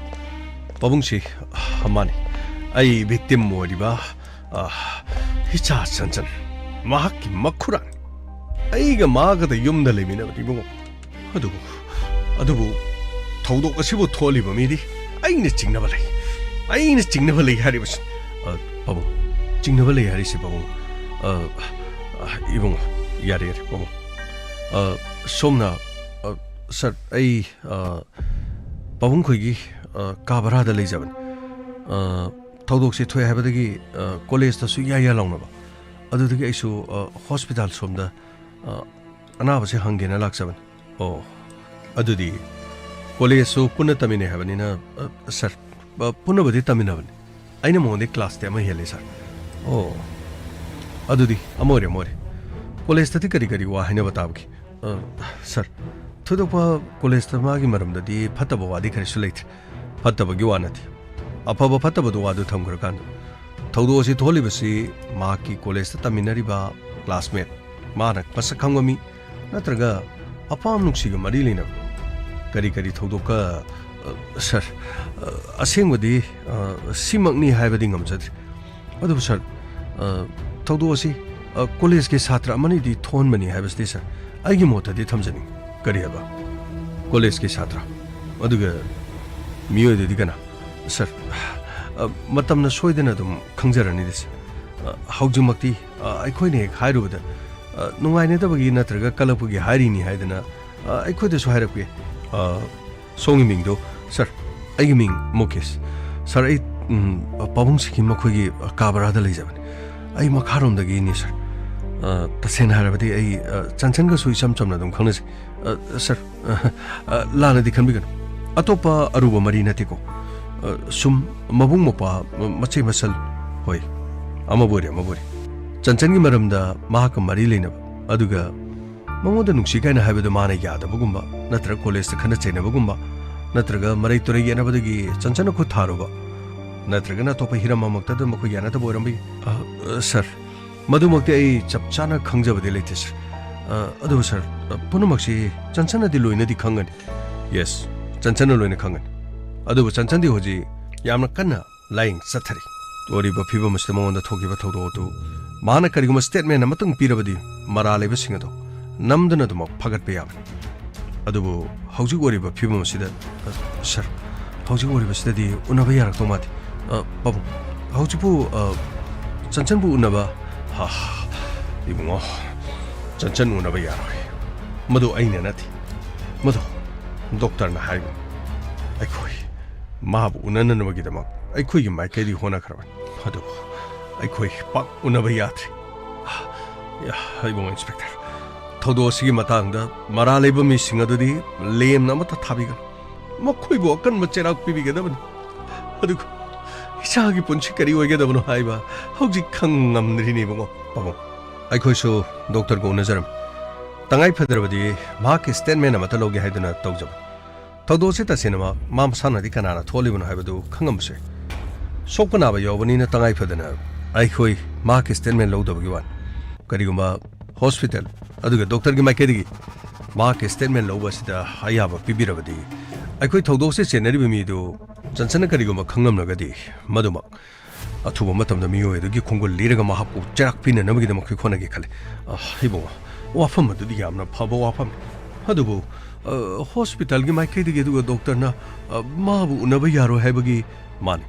ꯄꯥꯕꯨꯡꯁꯤ, ꯑ, ꯃꯥꯅꯤ꯫ ꯑꯩ ꯚꯤꯛꯇꯤꯝ ꯑꯣꯏꯔꯤꯕ, ꯑ, ꯍꯤꯆꯥ ꯆꯟꯆꯟ, ꯃꯍꯥꯛꯀꯤ ꯃꯈꯨꯔꯥꯅꯤ꯫ ꯑꯩꯒ ꯃꯥꯒꯗ ꯌꯨꯝꯗ ꯂꯩꯃꯤꯟꯅꯕꯅꯤ, ꯏꯕꯨꯡꯉꯣ꯫ ꯑꯗꯨꯕꯨ, ꯑꯗꯨꯕꯨ ꯊꯧꯗꯣꯛ ꯑꯁꯤꯕꯨ ꯊꯣꯛꯍꯜꯂꯤꯕ ꯃꯤꯗꯤ ꯑꯩꯅ ꯆꯤꯡꯅꯕ ꯂꯩ꯫ ꯑꯩꯅ ꯆꯤꯡꯅꯕ ꯂꯩ ꯍꯥꯏꯔꯤꯕꯁꯤ꯫ ꯑ, ꯄꯥꯕꯨꯡ, ꯆꯤꯡꯅꯕ ꯂꯩ ꯍꯥꯏꯔꯤꯁꯤ, ꯄꯥꯕꯨꯡ꯫ ꯑ, ꯑ, ꯏꯕꯨꯡꯉꯣ, ꯌꯥꯔꯦ, ꯌꯥꯔꯦ, ꯄꯥꯕꯨꯡ꯫ ꯑ, ꯁꯣꯝꯅ, ꯑ, ꯁꯥꯔ, ꯑꯩ, ꯑ, ꯄꯥꯕꯨꯡ ꯈꯣꯏꯒꯤ, ꯑ, ꯀꯥ ꯚꯔꯥꯗ ꯂꯩꯖꯕꯅꯤ꯫ ꯑ, ꯊꯧꯗꯣꯛꯁꯦ ꯊꯣꯛꯑꯦ ꯍꯥꯏꯕꯗꯒꯤ, ꯑ, ꯀꯣꯂꯦꯖꯇꯁꯨ ꯏꯌꯥ ꯏꯌꯥ ꯂꯥꯎꯅꯕ꯫ ꯑꯗꯨꯗꯒꯤ ꯑꯩꯁꯨ, ꯑ, ꯍꯣꯁꯄꯤꯇꯥꯜ ꯁꯣꯝꯗ, ꯑ, ꯑꯅꯥꯕꯁꯦ ꯍꯪꯒꯦꯅ ꯂꯥꯛꯆꯕꯅꯤ꯫ ꯑꯣ, ꯑꯗꯨꯗꯤ ꯀꯣꯂꯦꯖꯁꯨ ꯄꯨꯟꯅ ꯇꯝꯃꯤꯟꯅꯩ ꯍꯥꯏꯕꯅꯤꯅ, ꯑ, ꯁꯥꯔ, ꯑ, ꯄꯨꯟꯅꯕꯨꯗꯤ ꯇꯝꯃꯤꯟꯅꯕꯅꯤ꯫ ꯑꯩꯅ ꯃꯉꯣꯟꯗꯒꯤ ꯀ꯭ꯂꯥꯁꯇꯤ ꯑꯃ ꯍꯦꯜꯂꯤ, ꯁꯥꯔ꯫ ꯑꯣ, ꯑꯗꯨꯗꯤ ꯑꯃ ꯑꯣꯏꯔꯦ, ꯑꯃ ꯑꯣꯏꯔꯦ꯫ ꯀꯣꯂꯦꯖꯇꯗꯤ ꯀꯔꯤ ꯀꯔꯤ ꯋꯥ ꯍꯥꯏꯅꯕ ꯇꯥꯕꯒꯦ? ꯑ, ꯁꯥꯔ, ꯊꯣꯏꯗꯣꯛꯄ ꯀꯣꯂꯦꯖꯇ ꯃꯥꯒꯤ ꯃꯔꯝꯗꯗꯤ ꯐꯠꯇꯕ ꯋꯥꯗꯤ ꯀꯔꯤꯁꯨ ꯂꯩꯇ꯭ꯔꯦ꯫ ꯐꯠꯇꯕꯒꯤ ꯋꯥ ꯅꯠꯇꯦ꯫ ꯑꯐꯕ ꯐꯠꯇꯕꯗꯨ ꯋꯥꯗꯨ ꯊꯝꯈ꯭ꯔꯀꯥꯟꯗ, ꯊꯧꯗꯣꯛ ꯑꯁꯤ ꯊꯣꯛꯍꯜꯂꯤꯕꯁꯤ ꯃꯍꯥꯛꯀꯤ ꯀꯣꯂꯦꯖꯇ ꯇꯝꯃꯤꯟꯅꯔꯤꯕ ꯀ꯭ꯂꯥꯁꯃꯦꯠ, ꯃꯥꯅ ꯃꯁꯛ ꯈꯪꯕ ꯃꯤ, ꯅꯠꯇ꯭ꯔꯒ ꯑꯄꯥꯝ ꯅꯨꯡꯁꯤꯒ ꯃꯔꯤ ꯂꯩꯅꯕ, ꯀꯔꯤ ꯀꯔꯤ ꯊꯧꯗꯣꯛꯀ, ꯑ, ꯁꯥꯔ, ꯑ, ꯑꯁꯦꯡꯕꯗꯤ, ꯑ, ꯁꯤꯃꯛꯅꯤ ꯍꯥꯏꯕꯗꯤ ꯉꯝꯖꯗ꯭ꯔꯦ꯫ ꯑꯗꯨꯕꯨ ꯁꯥꯔ, ꯑ, ꯊꯧꯗꯣꯛ ꯑꯁꯤ, ꯑ, ꯀꯣꯂꯦꯖꯀꯤ ꯁꯥꯇ꯭ꯔ ꯑꯃꯅꯤꯗꯤ ꯊꯣꯛꯍꯟꯕꯅꯤ ꯍꯥꯏꯕꯁꯤꯗꯤ ꯁꯥꯔ, ꯑꯩꯒꯤ ꯃꯣꯠꯇꯗꯤ ꯊꯝꯖꯅꯤꯡꯏ꯫ ꯀꯔꯤ ꯍꯥꯏꯕ? ꯀꯣꯂꯦꯖꯀꯤ ꯁꯥꯇ꯭ꯔ? ꯑꯗꯨꯒ ꯃꯤꯑꯣꯏꯗꯨꯗꯤ ꯀꯅꯥ? ꯁꯥꯔ, ꯑ, ꯃꯇꯝꯅ ꯁꯣꯏꯗꯅ ꯑꯗꯨꯝ ꯈꯪꯖꯔꯅꯤꯗ ꯁꯥꯔ꯫ ꯑ, ꯍꯧꯖꯤꯛꯃꯛꯇꯤ, ꯑ, ꯑꯩꯈꯣꯏꯅ ꯍꯦꯛ ꯍꯥꯏꯔꯨꯕꯗ, ꯑ, ꯅꯨꯡꯉꯥꯏꯅꯗꯕꯒꯤ ꯅꯠꯇ꯭ꯔꯒ ꯀꯜꯂꯛꯄꯒꯤ ꯍꯥꯏꯔꯤꯅꯤ ꯍꯥꯏꯗꯅ, ꯑ, ꯑꯩꯈꯣꯏꯗꯁꯨ ꯍꯥꯏꯔꯛꯄꯤ꯫ ꯑ, ꯁꯣꯝꯒꯤ ꯃꯤꯡꯗꯣ? ꯁꯥꯔ, ꯑꯩꯒꯤ ꯃꯤꯡ ꯃꯨꯀꯦꯁ꯫ ꯁꯥꯔ, ꯑꯩ, ꯎꯝ, ꯄꯥꯕꯨꯡ ꯁꯤꯀꯤꯝ ꯃꯈꯣꯏꯒꯤ ꯀꯥ ꯚꯔꯥꯗ ꯂꯩꯖꯕꯅꯤ꯫ ꯑꯩ ꯃꯈꯥꯔꯣꯝꯗꯒꯤꯅꯤ, ꯁꯥꯔ꯫ ꯑ, ꯇꯁꯦꯡꯅ ꯍꯥꯏꯔꯕꯗꯤ ꯑꯩ, ꯑ, ꯆꯟꯆꯟꯒꯁꯨ ꯏꯆꯝ ꯆꯝꯅ ꯑꯗꯨꯝ ꯈꯪꯅꯖꯩ꯫ ꯑ, ꯁꯥꯔ, ꯑ, ꯑ, ꯂꯥꯟꯅꯗꯤ ꯈꯟꯕꯤꯒꯅꯨ꯫ ꯑꯇꯣꯞꯄ ꯑꯔꯨꯕ ꯃꯔꯤ ꯅꯠꯇꯦꯀꯣ꯫ ꯑ, ꯁꯨꯝ ꯃꯕꯨꯡ ꯃꯧꯄ꯭ꯋꯥ, ꯃ-, ꯃꯆꯦ ꯃꯆꯜ, ꯍꯣꯏ, ꯑꯃꯕꯨ ꯑꯣꯏꯔꯦ, ꯑꯃꯕꯨ ꯑꯣꯏꯔꯦ꯫ ꯆꯟꯆꯟꯒꯤ ꯃꯔꯝꯗ ꯃꯍꯥꯛꯀ ꯃꯔꯤ ꯂꯩꯅꯕ, ꯑꯗꯨꯒ ꯃꯉꯣꯟꯗ ꯅꯨꯡꯁꯤ ꯀꯥꯏꯅ ꯍꯥꯏꯕꯗꯨ ꯃꯥꯅ ꯌꯥꯗꯕꯒꯨꯝꯕ, ꯅꯠꯇ꯭ꯔꯒ ꯀꯣꯂꯦꯖꯇ ꯈꯠꯅ ꯆꯩꯅꯕꯒꯨꯝꯕ, ꯅꯠꯇ꯭ꯔꯒ ꯃꯔꯩ ꯇꯨꯔꯩ ꯌꯦꯠꯅꯕꯗꯒꯤ ꯆꯟꯆꯟꯅ ꯈꯨꯠ ꯊꯥꯔꯨꯕ, ꯅꯠꯇ꯭ꯔꯒꯅ ꯑꯇꯣꯞꯄ ꯍꯤꯔꯝ ꯑꯃꯃꯛꯇꯗ ꯃꯈꯣꯏ ꯌꯥꯅꯗꯕ ꯑꯣꯏꯔꯝꯕ ꯌꯥꯏ꯫ ꯑ, ꯑ, ꯁꯥꯔ, ꯃꯗꯨꯃꯛꯇꯤ ꯑꯩ ꯆꯞ ꯆꯥꯅ ꯈꯪꯖꯕꯗꯤ ꯂꯩꯇꯦ, ꯁꯥꯔ꯫ ꯑ, ꯑꯗꯨꯕꯨ, ꯁꯥꯔ, ꯑ, ꯄꯨꯝꯅꯃꯛꯁꯤ ꯆꯟꯆꯟꯅꯗꯤ ꯂꯣꯏꯅꯗꯤ ꯈꯪꯒꯅꯤ꯫ ꯌꯦꯁ, ꯆꯟꯆꯟꯅ ꯂꯣꯏꯅ ꯈꯪꯒꯅꯤ꯫ ꯑꯗꯨꯕꯨ ꯆꯟꯆꯟꯗꯤ ꯍꯧꯖꯤꯛ ꯌꯥꯝꯅ ꯀꯟꯅ ꯂꯥꯏꯌꯦꯡ ꯆꯠꯊꯔꯤ꯫ ꯑꯣꯏꯔꯤꯕ ꯐꯤꯕꯝ ꯑꯁꯤꯗ ꯃꯉꯣꯟꯗ ꯊꯣꯛꯈꯤꯕ ꯊꯧꯗꯣꯛ ꯑꯗꯨ ꯃꯍꯥꯛꯅ ꯀꯔꯤꯒꯨꯝꯕ ꯁ꯭ꯇꯦꯠꯃꯦꯟ ꯑꯃꯇꯪ ꯄꯤꯔꯕꯗꯤ ꯃꯔꯥꯜ ꯂꯩꯕꯁꯤꯡ ꯑꯗꯨ ꯅꯝꯗꯨꯅ ꯑꯗꯨꯃꯛ ꯐꯒꯠꯄ ꯌꯥꯕꯅꯤ꯫ ꯑꯗꯨꯕꯨ ꯍꯧꯖꯤꯛ ꯑꯣꯏꯔꯤꯕ ꯐꯤꯕꯝ ꯑꯁꯤꯗ, ꯑ, ꯁꯥꯔ, ꯍꯧꯖꯤꯛ ꯑꯣꯏꯔꯤꯕꯁꯤꯗꯗꯤ ꯎꯅꯕ ꯌꯥꯔꯛꯇꯧ ꯃꯥꯟꯗꯦ꯫ ꯑ, ꯄꯥꯕꯨꯡ, ꯍꯧꯖꯤꯛꯄꯨ, ꯑ, ꯆꯟꯆꯟꯕꯨ ꯎꯅꯕ? ꯍꯥ, ꯏꯕꯨꯡꯉꯣ, ꯆꯟꯆꯟ ꯎꯅꯕ ꯌꯥꯔꯣꯏ꯫ ꯃꯗꯨ ꯑꯩꯅ ꯅꯠꯇꯦ꯫ ꯃꯗꯨ ꯗꯣꯛꯇꯔꯅ ꯍꯥꯏꯕꯅꯤ꯫ ꯑꯩꯈꯣꯏ ꯃꯥꯕꯨ ꯎꯅꯅꯅꯕꯒꯤꯗꯃꯛ ꯑꯩꯈꯣꯏꯒꯤ ꯃꯥꯏꯀꯩꯗꯒꯤ ꯍꯣꯠꯅꯈ꯭ꯔꯕꯅꯤ꯫ ꯑꯗꯨꯕꯨ ꯑꯩꯈꯣꯏ ꯄꯥꯛ ꯎꯅꯕ ꯌꯥꯗ꯭ꯔꯤ꯫ ꯌꯥ, ꯏꯕꯨꯡꯉꯣ ꯏꯟꯁꯄꯦꯛꯇꯔ, ꯊꯧꯗꯣꯛ ꯑꯁꯤꯒꯤ ꯃꯇꯥꯡꯗ ꯃꯔꯥꯜ ꯂꯩꯕ ꯃꯤꯁꯤꯡ ꯑꯗꯨꯗꯤ ꯂꯦꯝꯅ ꯑꯃꯠꯇ ꯊꯥꯕꯤꯒꯅꯨ꯫ ꯃꯈꯣꯏꯕꯨ ꯑꯀꯟꯕ ꯆꯩꯔꯥꯛ ꯄꯤꯕꯤꯒꯗꯕꯅꯤ꯫ ꯑꯗꯨꯒ ꯏꯆꯥꯒꯤ ꯄꯨꯟꯁꯤ ꯀꯔꯤ ꯑꯣꯏꯒꯗꯕꯅꯣ ꯍꯥꯏꯕ ꯍꯧꯖꯤꯛ ꯈꯪ ꯉꯝꯗ꯭ꯔꯤꯅꯦ, ꯏꯕꯨꯡꯉꯣ꯫ ꯄꯥꯕꯨꯡ, ꯑꯩꯈꯣꯏꯁꯨ ꯗꯣꯛꯇꯔꯒ ꯎꯅꯖꯔꯝꯃꯤ꯫ ꯇꯉꯥꯏ ꯐꯗ꯭ꯔꯕꯗꯤ ꯃꯍꯥꯛꯀꯤ ꯁ꯭ꯇꯦꯠꯃꯦꯟ ꯑꯃꯠꯇ ꯂꯧꯒꯦ ꯍꯥꯏꯗꯨꯅ ꯇꯧꯖꯕꯅꯤ꯫ ꯊꯧꯗꯣꯛꯁꯤ ꯇꯁꯦꯡꯅꯃꯛ ꯃꯥ ꯃꯁꯥꯅꯗꯤ ꯀꯅꯥꯅ ꯊꯣꯛꯍꯜꯂꯤꯕꯅꯣ ꯍꯥꯏꯕꯗꯨ ꯈꯪꯉꯝꯕꯁꯨ ꯌꯥꯏ꯫ ꯁꯣꯛꯄ ꯅꯥꯕ ꯌꯥꯎꯕꯅꯤꯅ ꯇꯉꯥꯏ ꯐꯗꯅ ꯑꯩꯈꯣꯏ ꯃꯍꯥꯛꯀꯤ ꯁ꯭ꯇꯦꯠꯃꯦꯟ ꯂꯧꯗꯕꯒꯤ ꯋꯥꯅꯤ꯫ ꯀꯔꯤꯒꯨꯝꯕ ꯍꯣꯁꯄꯤꯇꯥꯜ ꯑꯗꯨꯒ ꯗꯣꯛꯇꯔꯒꯤ ꯃꯥꯏꯀꯩꯗꯒꯤ ꯃꯍꯥꯛꯀꯤ ꯁ꯭ꯇꯦꯠꯃꯦꯟ ꯂꯧꯕ ꯑꯁꯤꯗ ꯑꯌꯥꯕ ꯄꯤꯕꯤꯔꯕꯗꯤ, ꯑꯩꯈꯣꯏ ꯊꯧꯗꯣꯛꯁꯦ ꯆꯦꯟꯅꯔꯤꯕ ꯃꯤꯗꯨ ꯆꯟꯁꯟꯅ ꯀꯔꯤꯒꯨꯝꯕ ꯈꯪꯂꯝꯂꯒꯗꯤ, ꯃꯗꯨꯃꯛ ꯑꯊꯨꯕ ꯃꯇꯝꯗ ꯃꯤꯑꯣꯏ ꯑꯗꯨꯒꯤ ꯈꯣꯡꯒꯨꯜ ꯂꯤꯔꯒ ꯃꯍꯥꯛꯄꯨ ꯆꯩꯔꯥꯛ ꯄꯤꯅꯅꯕꯒꯤꯗꯃꯛ ꯑꯩꯈꯣꯏ ꯍꯣꯠꯅꯒꯦ ꯈꯜꯂꯤ꯫ ꯑ, ꯏꯕꯨꯡꯉꯣ, ꯋꯥꯐꯝ ꯑꯗꯨꯗꯤ ꯌꯥꯝꯅ ꯐꯕ ꯋꯥꯐꯝꯅꯤ꯫ ꯑꯗꯨꯕꯨ, ꯑ, ꯍꯣꯁꯄꯤꯇꯥꯜꯒꯤ ꯃꯥꯏꯀꯩꯗꯒꯤ ꯑꯗꯨꯒ ꯗꯣꯛꯇꯔꯅ, ꯑ, ꯃꯥꯕꯨ ꯎꯅꯕ ꯌꯥꯔꯣꯏ ꯍꯥꯏꯕꯒꯤ, ꯃꯥꯅꯤ,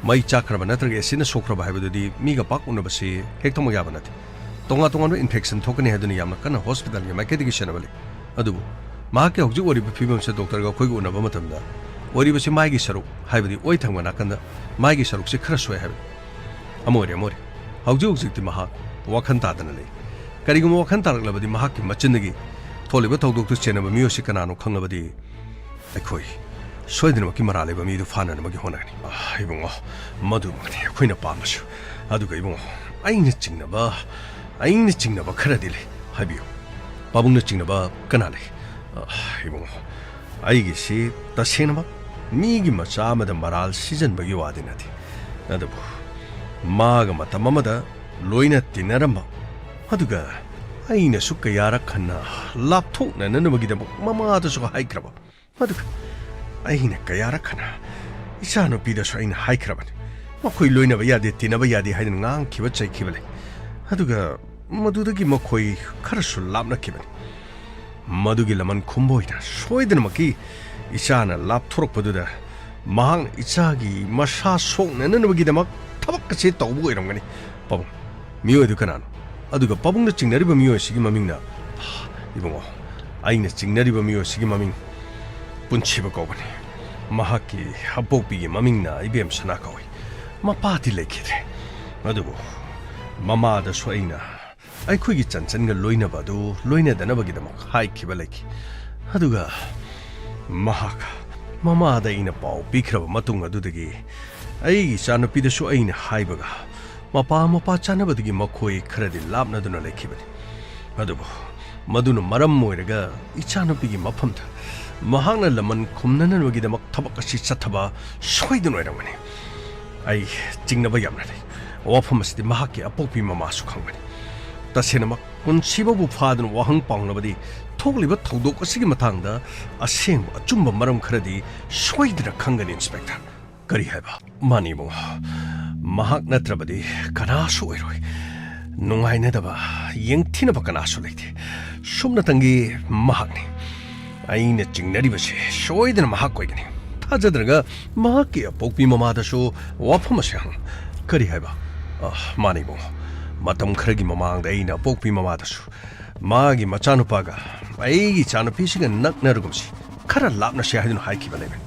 ꯃꯩ ꯆꯥꯛꯈ꯭ꯔꯕ ꯅꯠꯇ꯭ꯔꯒ ꯑꯦꯁꯤꯗꯅ ꯁꯣꯛꯈ꯭ꯔꯕ ꯍꯥꯏꯕꯗꯨꯗꯤ ꯃꯤꯒ ꯄꯥꯛ ꯎꯅꯕꯁꯤ ꯍꯦꯛꯇꯃꯛ ꯌꯥꯕ ꯅꯠꯇꯦ꯫ ꯇꯣꯉꯥꯟ ꯇꯣꯉꯥꯟꯕ ꯏꯟꯐꯦꯛꯁꯟ ꯊꯣꯛꯀꯅꯤ ꯍꯥꯏꯗꯨꯅ ꯌꯥꯝꯅ ꯀꯟꯅ ꯍꯣꯁꯄꯤꯇꯥꯜꯒꯤ ꯃꯥꯏꯀꯩꯗꯒꯤ ꯁꯦꯟꯅꯕ ꯂꯩ꯫ ꯑꯗꯨꯕꯨ ꯃꯍꯥꯛꯀꯤ ꯍꯧꯖꯤꯛ ꯑꯣꯏꯔꯤꯕ ꯐꯤꯕꯝꯁꯦ ꯗꯣꯛꯇꯔꯒ ꯑꯩꯈꯣꯏꯒ ꯎꯅꯕ ꯃꯇꯝꯗ ꯑꯣꯏꯔꯤꯕꯁꯤ ꯃꯥꯏꯒꯤ ꯁꯔꯨꯛ, ꯍꯥꯏꯕꯗꯤ ꯑꯣꯏ ꯊꯪꯕ ꯅꯥꯀꯟꯗ ꯃꯥꯏꯒꯤ ꯁꯔꯨꯛꯁꯤ ꯈꯔ ꯁꯣꯛꯑꯦ ꯍꯥꯏꯕꯅꯤ꯫ ꯑꯃ ꯑꯣꯏꯔꯦ, ꯑꯃ ꯑꯣꯏꯔꯦ꯫ ꯍꯧꯖꯤꯛ ꯍꯧꯖꯤꯛꯇꯤ ꯃꯍꯥꯛ ꯋꯥꯈꯜ ꯇꯥꯗꯅ ꯂꯩ꯫ ꯀꯔꯤꯒꯨꯝꯕ ꯋꯥꯈꯜ ꯇꯥꯔꯛꯂꯕꯗꯤ ꯃꯍꯥꯛꯀꯤ ꯃꯆꯤꯟꯗꯒꯤ ꯊꯣꯛꯂꯤꯕ ꯊꯧꯗꯣꯛꯇꯨ ꯆꯦꯟꯅꯕ ꯃꯤꯑꯣꯏꯁꯤ ꯀꯅꯥꯅꯣ ꯈꯪꯂꯕꯗꯤ ꯑꯩꯈꯣꯏ ꯁꯣꯏꯗꯅꯃꯛꯀꯤ ꯃꯔꯥꯜ ꯂꯩꯕ ꯃꯤꯗꯨ ꯐꯥꯅꯅꯕꯒꯤ ꯍꯣꯠꯅꯒꯅꯤ꯫ ꯑꯥ, ꯏꯕꯨꯡꯉꯣ, ꯃꯗꯨꯃꯛꯅꯤ ꯑꯩꯈꯣꯏꯅ ꯄꯥꯝꯕꯁꯨ꯫ ꯑꯗꯨꯒ ꯏꯕꯨꯡꯉꯣ, ꯑꯩꯅ ꯆꯤꯡꯅꯕ, ꯑꯩꯅ ꯆꯤꯡꯅꯕ ꯈꯔꯗꯤ ꯂꯩ꯫ ꯍꯥꯏꯕꯤꯌꯨ꯫ ꯄꯥꯕꯨꯡꯅ ꯆꯤꯡꯅꯕ ꯀꯅꯥ ꯂꯩ? ꯑꯥ, ꯏꯕꯨꯡꯉꯣ, ꯑꯩꯒꯤꯁꯤ ꯇꯁꯦꯡꯅꯃꯛ ꯃꯤꯒꯤ ꯃꯆꯥ ꯑꯃꯗ ꯃꯔꯥꯜ ꯁꯤꯖꯟꯕꯒꯤ ꯋꯥꯗꯤ ꯅꯠꯇꯦ꯫ ꯑꯗꯨꯕꯨ ꯃꯥꯒ ꯃꯇꯝ ꯑꯃꯗ ꯂꯣꯏꯅ ꯇꯤꯟꯅꯔꯝꯕ, ꯑꯗꯨꯒ ꯑꯩꯅꯁꯨ ꯀꯌꯥꯔꯛ ꯍꯟꯅ ꯂꯥꯞꯊꯣꯛꯅꯅꯕꯒꯤꯗꯃꯛ ꯃꯃꯥꯗꯁꯨ ꯍꯥꯏꯈ꯭ꯔꯕ꯫ ꯑꯗꯨꯒ ꯑꯩꯅ ꯀꯌꯥꯔꯛ ꯍꯟꯅ ꯏꯆꯥꯅꯨꯄꯤꯗꯁꯨ ꯑꯩꯅ ꯍꯥꯏꯈ꯭ꯔꯕꯅꯤ꯫ ꯃꯈꯣꯏ ꯂꯣꯏꯅꯕ ꯌꯥꯗꯦ, ꯇꯤꯟꯅꯕ ꯌꯥꯗꯦ ꯍꯥꯏꯗꯨꯅ ꯉꯥꯡꯈꯤꯕ, ꯆꯩꯈꯤꯕ ꯂꯩ꯫ ꯑꯗꯨꯒ ꯃꯗꯨꯗꯒꯤ ꯃꯈꯣꯏ ꯈꯔꯁꯨ ꯂꯥꯞꯅꯈꯤꯕꯅꯤ꯫ ꯃꯗꯨꯒꯤ ꯂꯃꯟ ꯈꯨꯝꯕ ꯑꯣꯏꯅ ꯁꯣꯏꯗꯅꯃꯛꯀꯤ ꯏꯆꯥꯅ ꯂꯥꯞꯊꯣꯔꯛꯄꯗꯨꯗ ꯃꯍꯥꯛꯅ ꯏꯆꯥꯒꯤ ꯃꯁꯥ ꯁꯣꯛꯅꯅꯕꯒꯤꯗꯃꯛ ꯊꯕꯛ ꯑꯁꯤ ꯇꯧꯕ ꯑꯣꯏꯔꯝꯒꯅꯤ꯫ ꯄꯥꯕꯨꯡ, ꯃꯤꯑꯣꯏꯗꯨ ꯀꯅꯥꯅꯣ? ꯑꯗꯨꯒ ꯄꯥꯕꯨꯡꯅ ꯆꯤꯡꯅꯔꯤꯕ ꯃꯤꯑꯣꯏ ꯑꯁꯤꯒꯤ ꯃꯃꯤꯡꯅ, ꯏꯕꯨꯡꯉꯣ, ꯑꯩꯅ ꯆꯤꯡꯅꯔꯤꯕ ꯃꯤꯑꯣꯏ ꯑꯁꯤꯒꯤ ꯃꯃꯤꯡ ꯄꯨꯟꯁꯤꯕ ꯀꯧꯕꯅꯤ꯫ ꯃꯍꯥꯛꯀꯤ ꯑꯄꯣꯛꯄꯤꯒꯤ ꯃꯃꯤꯡꯅ ꯏꯕꯦꯝ ꯁꯅꯥ ꯀꯧꯏ꯫ ꯃꯄꯥꯗꯤ ꯂꯩꯈꯤꯗ꯭ꯔꯦ꯫ ꯑꯗꯨꯕꯨ ꯃꯃꯥꯗꯁꯨ ꯑꯩꯅ ꯑꯩꯈꯣꯏꯒꯤ ꯆꯟꯆꯟꯒ ꯂꯣꯏꯅꯕ ꯑꯗꯨ ꯂꯣꯏꯅꯗꯅꯕꯒꯤꯗꯃꯛ ꯍꯥꯏꯈꯤꯕ ꯂꯩꯈꯤ꯫ ꯑꯗꯨꯒ ꯃꯍꯥꯛ ꯃꯃꯥꯗ ꯑꯩꯅ ꯄꯥꯎ ꯄꯤꯈ꯭ꯔꯕ ꯃꯇꯨꯡ ꯑꯗꯨꯗꯒꯤ ꯑꯩꯒꯤ ꯏꯆꯥꯅꯨꯄꯤꯗꯁꯨ ꯑꯩꯅ ꯍꯥꯏꯕꯒ ꯃꯄꯥ ꯃꯄꯥ ꯆꯥꯅꯕꯗꯒꯤ ꯃꯈꯣꯏ ꯈꯔꯗꯤ ꯂꯥꯞꯅꯗꯨꯅ ꯂꯩꯈꯤꯕꯅꯤ꯫ ꯑꯗꯨꯕꯨ ꯃꯗꯨꯅ ꯃꯔꯝ ꯑꯣꯏꯔꯒ ꯏꯆꯥꯅꯨꯄꯤꯒꯤ ꯃꯐꯝꯗ ꯃꯍꯥꯛꯅ ꯂꯃꯟ ꯈꯨꯝꯅꯅꯕꯒꯤꯗꯃꯛ ꯊꯕꯛ ꯑꯁꯤ ꯆꯠꯊꯕ ꯁꯣꯏꯗꯅ ꯑꯣꯏꯔꯝꯒꯅꯤ꯫ ꯑꯩ ꯆꯤꯡꯅꯕ ꯌꯥꯝꯅ ꯂꯩ꯫ ꯋꯥꯐꯝ ꯑꯁꯤꯗꯤ ꯃꯍꯥꯛꯀꯤ ꯑꯄꯣꯛꯄꯤ ꯃꯃꯥꯁꯨ ꯈꯪꯕꯅꯤ꯫ ꯇꯁꯦꯡꯅꯃꯛ ꯄꯨꯟꯁꯤꯕꯕꯨ ꯐꯥꯗꯨꯅ ꯋꯥꯍꯪ ꯄꯥꯎꯅꯕꯗꯤ ꯊꯣꯛꯂꯤꯕ ꯊꯧꯗꯣꯛ ꯑꯁꯤꯒꯤ ꯃꯇꯥꯡꯗ ꯑꯁꯦꯡꯕ ꯑꯆꯨꯝꯕ ꯃꯔꯝ ꯈꯔꯗꯤ ꯁꯣꯏꯗꯅ ꯈꯪꯒꯅꯤ, ꯏꯟꯁꯄꯦꯛꯇꯔ꯫ ꯀꯔꯤ ꯍꯥꯏꯕ? ꯃꯥꯅꯤ ꯏꯕꯨꯡꯉꯣ꯫ ꯃꯍꯥꯛ ꯅꯠꯇ꯭ꯔꯕꯗꯤ ꯀꯅꯥꯁꯨ ꯑꯣꯏꯔꯣꯏ꯫ ꯅꯨꯡꯉꯥꯏꯅꯗꯕ, ꯌꯦꯡꯊꯤꯅꯕ ꯀꯅꯥꯁꯨ ꯂꯩꯇꯦ꯫ ꯁꯨꯞꯅꯇꯪꯒꯤ ꯃꯍꯥꯛꯅꯤ꯫ ꯑꯩꯅ ꯆꯤꯡꯅꯔꯤꯕꯁꯤ ꯁꯣꯏꯗꯅ ꯃꯍꯥꯛ ꯑꯣꯏꯒꯅꯤ꯫ ꯊꯥꯖꯗ꯭ꯔꯒ ꯃꯍꯥꯛꯀꯤ ꯑꯄꯣꯛꯄꯤ ꯃꯃꯥꯗꯁꯨ ꯋꯥꯐꯝ ꯑꯁꯤ ꯍꯪꯉꯨ꯫ ꯀꯔꯤ ꯍꯥꯏꯕ? ꯑ, ꯃꯥꯅꯤ ꯏꯕꯨꯡꯉꯣ꯫ ꯃꯇꯝ ꯈꯔꯒꯤ ꯃꯃꯥꯡꯗ ꯑꯩꯅ ꯑꯄꯣꯛꯄꯤ ꯃꯃꯥꯗꯁꯨ ꯃꯥꯒꯤ ꯃꯆꯥꯅꯨꯄꯥꯒ ꯑꯩꯒꯤ ꯏꯆꯥꯅꯨꯄꯤꯁꯤꯒ ꯅꯛꯅꯔꯒꯨꯝꯁꯤ, ꯈꯔ ꯂꯥꯞꯅꯁꯤ ꯍꯥꯏꯗꯨꯅ ꯍꯥꯏꯈꯤꯕ ꯂꯩꯕꯅꯤ꯫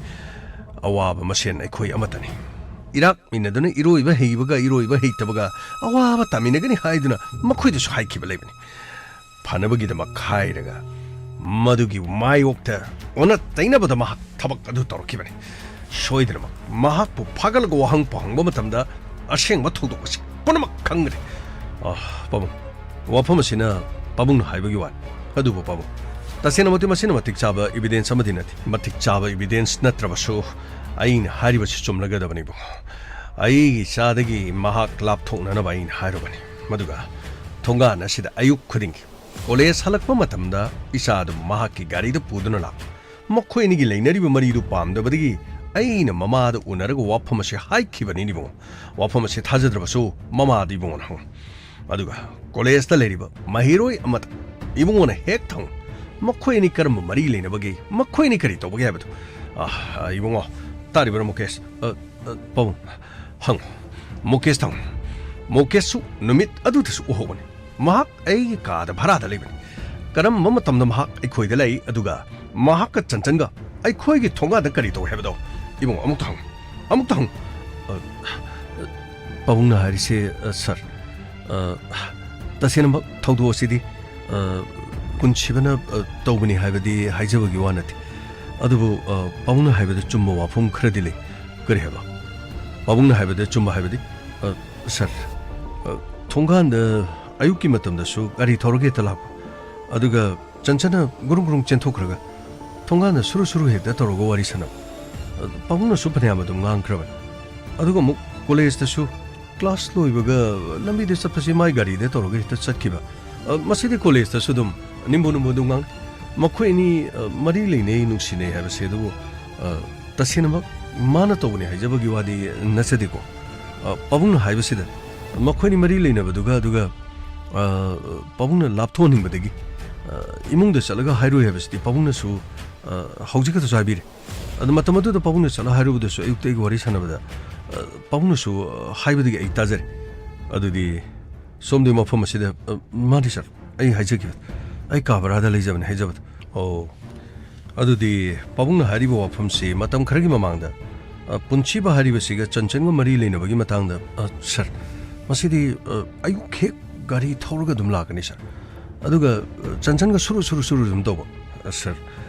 ꯑꯋꯥꯕ ꯃꯁꯦꯟ ꯑꯩꯈꯣꯏ ꯑꯃꯠꯇꯅꯤ꯫ ꯏꯔꯥꯛꯃꯤꯟꯅꯗꯨꯅ ꯏꯔꯣꯏꯕ ꯍꯩꯕꯒ ꯏꯔꯣꯏꯕ ꯍꯩꯇꯕꯒ ꯑꯋꯥꯕ ꯇꯥꯃꯤꯟꯅꯒꯅꯤ ꯍꯥꯏꯗꯨꯅ ꯃꯈꯣꯏꯗꯁꯨ ꯍꯥꯏꯈꯤꯕ ꯂꯩꯕꯅꯤ꯫ ꯐꯅꯕꯒꯤꯗꯃꯛ ꯍꯥꯏꯔꯒ ꯃꯗꯨꯒꯤ ꯃꯥꯌꯣꯛꯇ ꯑꯣꯟꯅ ꯇꯩꯅꯕꯗ ꯃꯍꯥꯛ ꯊꯕꯛ ꯑꯗꯨ ꯇꯧꯔꯛꯈꯤꯕꯅꯤ꯫ ꯁꯣꯏꯗꯅꯃꯛ ꯃꯍꯥꯛꯄꯨ ꯐꯥꯒꯠꯂꯒ ꯋꯥꯍꯪ ꯄꯥꯎꯍꯪꯕ ꯃꯇꯝꯗ ꯑꯁꯦꯡꯕ ꯊꯧꯗꯣꯛ ꯑꯁꯤ ꯄꯨꯝꯅꯃꯛ ꯈꯪꯒꯅꯤ꯫ ꯑꯥ, ꯄꯥꯕꯨꯡ, ꯋꯥꯐꯝ ꯑꯁꯤꯅ ꯄꯥꯕꯨꯡꯅ ꯍꯥꯏꯕꯒꯤ ꯋꯥꯅꯤ꯫ ꯑꯗꯨꯕꯨ ꯄꯥꯕꯨꯡ, ꯇꯁꯦꯡꯅꯃꯛꯇꯤ ꯃꯁꯤꯅ ꯃꯇꯤꯛ ꯆꯥꯕ evidence ꯑꯃꯗꯤ ꯅꯠꯇꯦ꯫ ꯃꯇꯤꯛ ꯆꯥꯕ evidence ꯅꯠꯇ꯭ꯔꯕꯁꯨ ꯑꯩꯅ ꯍꯥꯏꯔꯤꯕꯁꯤ ꯆꯨꯝꯂꯒꯗꯕꯅꯤ ꯏꯕꯨꯡꯉꯣ꯫ ꯑꯩꯒꯤ ꯏꯆꯥꯗꯒꯤ ꯃꯍꯥꯛ ꯂꯥꯞꯊꯣꯛꯅꯅꯕ ꯑꯩꯅ ꯍꯥꯏꯔꯨꯕꯅꯤ꯫ ꯃꯗꯨꯒ ꯊꯣꯡꯒꯥꯟ ꯑꯁꯤꯗ ꯑꯌꯨꯛ ꯈꯨꯗꯤꯡꯒꯤ ꯀꯣꯂꯦꯖ ꯍꯜꯂꯛꯄ ꯃꯇꯝꯗ ꯏꯆꯥ ꯑꯗꯨ ꯃꯍꯥꯛꯀꯤ ꯒꯥꯔꯤꯗ ꯄꯨꯗꯨꯅ ꯂꯥꯛꯄ꯫ ꯃꯈꯣꯏ ꯑꯅꯤꯒꯤ ꯂꯩꯅꯔꯤꯕ ꯃꯔꯤꯗꯨ ꯄꯥꯝꯗꯕꯗꯒꯤ ꯑꯩꯅ ꯃꯃꯥꯗ ꯎꯅꯔꯒ ꯋꯥꯐꯝ ꯑꯁꯤ ꯍꯥꯏꯈꯤꯕꯅꯤ ꯏꯕꯨꯡꯉꯣ꯫ ꯋꯥꯐꯝ ꯑꯁꯤ ꯊꯥꯖꯗ꯭ꯔꯕꯁꯨ ꯃꯃꯥꯗ ꯏꯕꯨꯡꯉꯣꯅ ꯍꯪꯉꯨ꯫ ꯑꯗꯨꯒ ꯀꯣꯂꯦꯖꯇ ꯂꯩꯔꯤꯕ ꯃꯍꯩꯔꯣꯏ ꯑꯃꯗ ꯏꯕꯨꯡꯉꯣꯅ ꯍꯦꯛ ꯊꯪꯉꯨ꯫ ꯃꯈꯣꯏ ꯑꯅꯤ ꯀꯔꯝꯕ ꯃꯔꯤ ꯂꯩꯅꯕꯒꯦ? ꯃꯈꯣꯏ ꯑꯅꯤ ꯀꯔꯤ ꯇꯧꯕꯒꯦ ꯍꯥꯏꯕꯗꯨ? ꯑ, ꯑ, ꯏꯕꯨꯡꯉꯣ, ꯇꯥꯔꯤꯕ꯭ꯔꯥ ꯃꯨꯀꯦꯁ? ꯑ, ꯑ, ꯄꯥꯕꯨꯡ, ꯍꯪꯉꯨ꯫ ꯃꯨꯀꯦꯁ ꯊꯪꯉꯨ꯫ ꯃꯨꯀꯦꯁꯁꯨ ꯅꯨꯃꯤꯠ ꯑꯗꯨꯗꯁꯨ ꯎꯍꯧꯕꯅꯤ꯫ ꯃꯍꯥꯛ ꯑꯩꯒꯤ ꯀꯥꯗ ꯚꯔꯥꯗ ꯂꯩꯕꯅꯤ꯫ ꯀꯔꯝꯕ ꯃꯇꯝꯗ ꯃꯍꯥꯛ ꯑꯩꯈꯣꯏꯗ ꯂꯩ, ꯑꯗꯨꯒ ꯃꯍꯥꯛꯀ ꯆꯟꯆꯟꯒ ꯑꯩꯈꯣꯏꯒꯤ ꯊꯣꯡꯒꯥꯟꯗ ꯀꯔꯤ ꯇꯧꯏ ꯍꯥꯏꯕꯗꯣ? ꯏꯕꯨꯡꯉꯣ, ꯑꯃꯨꯛꯇ ꯍꯪꯉꯨ, ꯑꯃꯨꯛꯇ ꯍꯪꯉꯨ꯫ ꯑ, ꯄꯥꯕꯨꯡꯅ ꯍꯥꯏꯔꯤꯁꯦ, ꯑ, ꯁꯥꯔ, ꯑ, ꯇꯁꯦꯡꯅꯃꯛ ꯊꯧꯗꯣꯛ ꯑꯁꯤꯗꯤ, ꯑ, ꯄꯨꯟꯁꯤꯕꯅ, ꯑ, ꯇꯧꯕꯅꯤ ꯍꯥꯏꯕꯗꯤ ꯍꯥꯏꯖꯕꯒꯤ ꯋꯥ ꯅꯠꯇꯦ꯫ ꯑꯗꯨꯕꯨ, ꯑ, ꯄꯥꯕꯨꯡꯅ ꯍꯥꯏꯕꯗ ꯆꯨꯝꯕ ꯋꯥꯐꯝ ꯈꯔꯗꯤ ꯂꯩ꯫ ꯀꯔꯤ ꯍꯥꯏꯕ? ꯄꯥꯕꯨꯡꯅ ꯍꯥꯏꯕꯗ ꯆꯨꯝꯕ ꯍꯥꯏꯕꯗꯤ? ꯑ, ꯁꯥꯔ, ꯑ, ꯊꯣꯡꯒꯥꯟꯗ ꯑꯌꯨꯛꯀꯤ ꯃꯇꯝꯗꯁꯨ ꯒꯥꯔꯤ ꯊꯧꯔꯒ ꯍꯦꯛꯇ ꯂꯥꯛꯄ꯫ ꯑꯗꯨꯒ ꯆꯟꯆꯟꯅ ꯒꯨꯔꯨꯡ ꯒꯨꯔꯨꯡ ꯆꯦꯟꯊꯣꯛꯈ꯭ꯔꯒ ꯊꯣꯡꯒꯥꯟꯗ ꯁꯨꯔꯨ ꯁꯨꯔꯨ ꯍꯦꯛꯇ ꯇꯧꯔꯒ ꯋꯥꯔꯤ ꯁꯥꯟꯅꯕ꯫ ꯑ, ꯄꯥꯕꯨꯡꯅꯁꯨ ꯐꯅꯌꯥꯝ ꯑꯗꯨꯝ ꯉꯥꯡꯈ꯭ꯔꯕꯅꯤ꯫ ꯑꯗꯨꯒ ꯑꯃꯨꯛ ꯀꯣꯂꯦꯖꯇꯁꯨ ꯀ꯭ꯂꯥꯁ ꯂꯣꯏꯕꯒ ꯂꯝꯕꯤꯗ ꯆꯠꯄꯁꯤ ꯃꯥꯏ ꯒꯥꯔꯤꯗ ꯇꯧꯔꯒ ꯍꯦꯛꯇ ꯆꯠꯈꯤꯕ꯫ ꯑ, ꯃꯁꯤꯗꯤ ꯀꯣꯂꯦꯖꯇꯁꯨ ꯑꯗꯨꯝ ꯅꯤꯝꯕꯨ ꯅꯤꯝꯕꯨ ꯑꯗꯨꯝ ꯉꯥꯡꯅꯩ꯫ ꯃꯈꯣꯏ ꯑꯅꯤ, ꯑ, ꯃꯔꯤ ꯂꯩꯅꯩ, ꯅꯨꯡꯁꯤꯅꯩ ꯍꯥꯏꯕꯁꯦ, ꯑꯗꯨꯕꯨ, ꯑ, ꯇꯁꯦꯡꯅꯃꯛ ꯃꯥꯅ ꯇꯧꯕꯅꯤ ꯍꯥꯏꯖꯕꯒꯤ ꯋꯥꯗꯤ ꯅꯠꯆꯗꯦꯀꯣ꯫ ꯑ, ꯄꯥꯕꯨꯡꯅ ꯍꯥꯏꯕꯁꯤꯗ ꯃꯈꯣꯏꯅꯤ ꯃꯔꯤ ꯂꯩꯅꯕꯗꯨꯒ, ꯑꯗꯨꯒ, ꯑ, ꯄꯥꯕꯨꯡꯅ ꯂꯥꯞꯊꯣꯛꯍꯟꯅꯤꯡꯕꯗꯒꯤ, ꯑ, ꯏꯃꯨꯡꯗ ꯆꯠꯂꯒ ꯍꯥꯏꯔꯣꯏ ꯍꯥꯏꯕꯁꯤꯗꯤ ꯄꯥꯕꯨꯡꯅꯁꯨ, ꯑ, ꯍꯧꯖꯤꯛ ꯈꯛꯇꯁꯨ ꯍꯥꯏꯕꯤꯔꯦ꯫ ꯑꯗꯨ ꯃꯇꯝ ꯑꯗꯨꯗ ꯄꯥꯕꯨꯡꯅ ꯆꯠꯂ ꯍꯥꯏꯔꯨꯕꯗꯁꯨ ꯑꯌꯨꯛꯇ ꯑꯩꯒ ꯋꯥꯔꯤ ꯁꯥꯟꯅꯕꯗ, ꯑ, ꯄꯥꯕꯨꯡꯅꯁꯨ, ꯑ, ꯍꯥꯏꯕꯗꯒꯤ ꯑꯩ ꯇꯥꯖꯔꯦ꯫ ꯑꯗꯨꯗꯤ ꯁꯣꯝꯗꯤ ꯃꯐꯝ ꯑꯁꯤꯗ, ꯑ, ꯃꯥꯅꯤ ꯁꯥꯔ, ꯑꯩ ꯍꯥꯏꯖꯈꯤꯕ, ꯑꯩ ꯀꯥ ꯚꯔꯥꯗ ꯂꯩꯖꯕꯅꯤ ꯍꯥꯏꯖꯕꯗꯣ꯫ ꯑꯣ, ꯑꯗꯨꯗꯤ ꯄꯥꯕꯨꯡꯅ ꯍꯥꯏꯔꯤꯕ ꯋꯥꯐꯝꯁꯤ ꯃꯇꯝ ꯈꯔꯒꯤ ꯃꯃꯥꯡꯗ, ꯑ, ꯄꯨꯟꯁꯤꯕ ꯍꯥꯏꯔꯤꯕꯁꯤꯒ ꯆꯟꯆꯟꯒ ꯃꯔꯤ ꯂꯩꯅꯕꯒꯤ ꯃꯇꯥꯡꯗ, ꯑ, ꯁꯥꯔ, ꯃꯁꯤꯗꯤ, ꯑ, ꯑꯌꯨꯛ ꯍꯦꯛ ꯒꯥꯔꯤ ꯊꯧꯔꯒ ꯑꯗꯨꯝ ꯂꯥꯛꯀꯅꯤ ꯁꯥꯔ꯫ ꯑꯗꯨꯒ, ꯑ, ꯆꯟꯆꯟꯒ ꯁꯨꯔꯨ ꯁꯨꯔꯨ ꯁꯨꯔꯨ ꯑꯗꯨꯝ ꯇꯧꯕ꯫ ꯑ, ꯁꯥꯔ,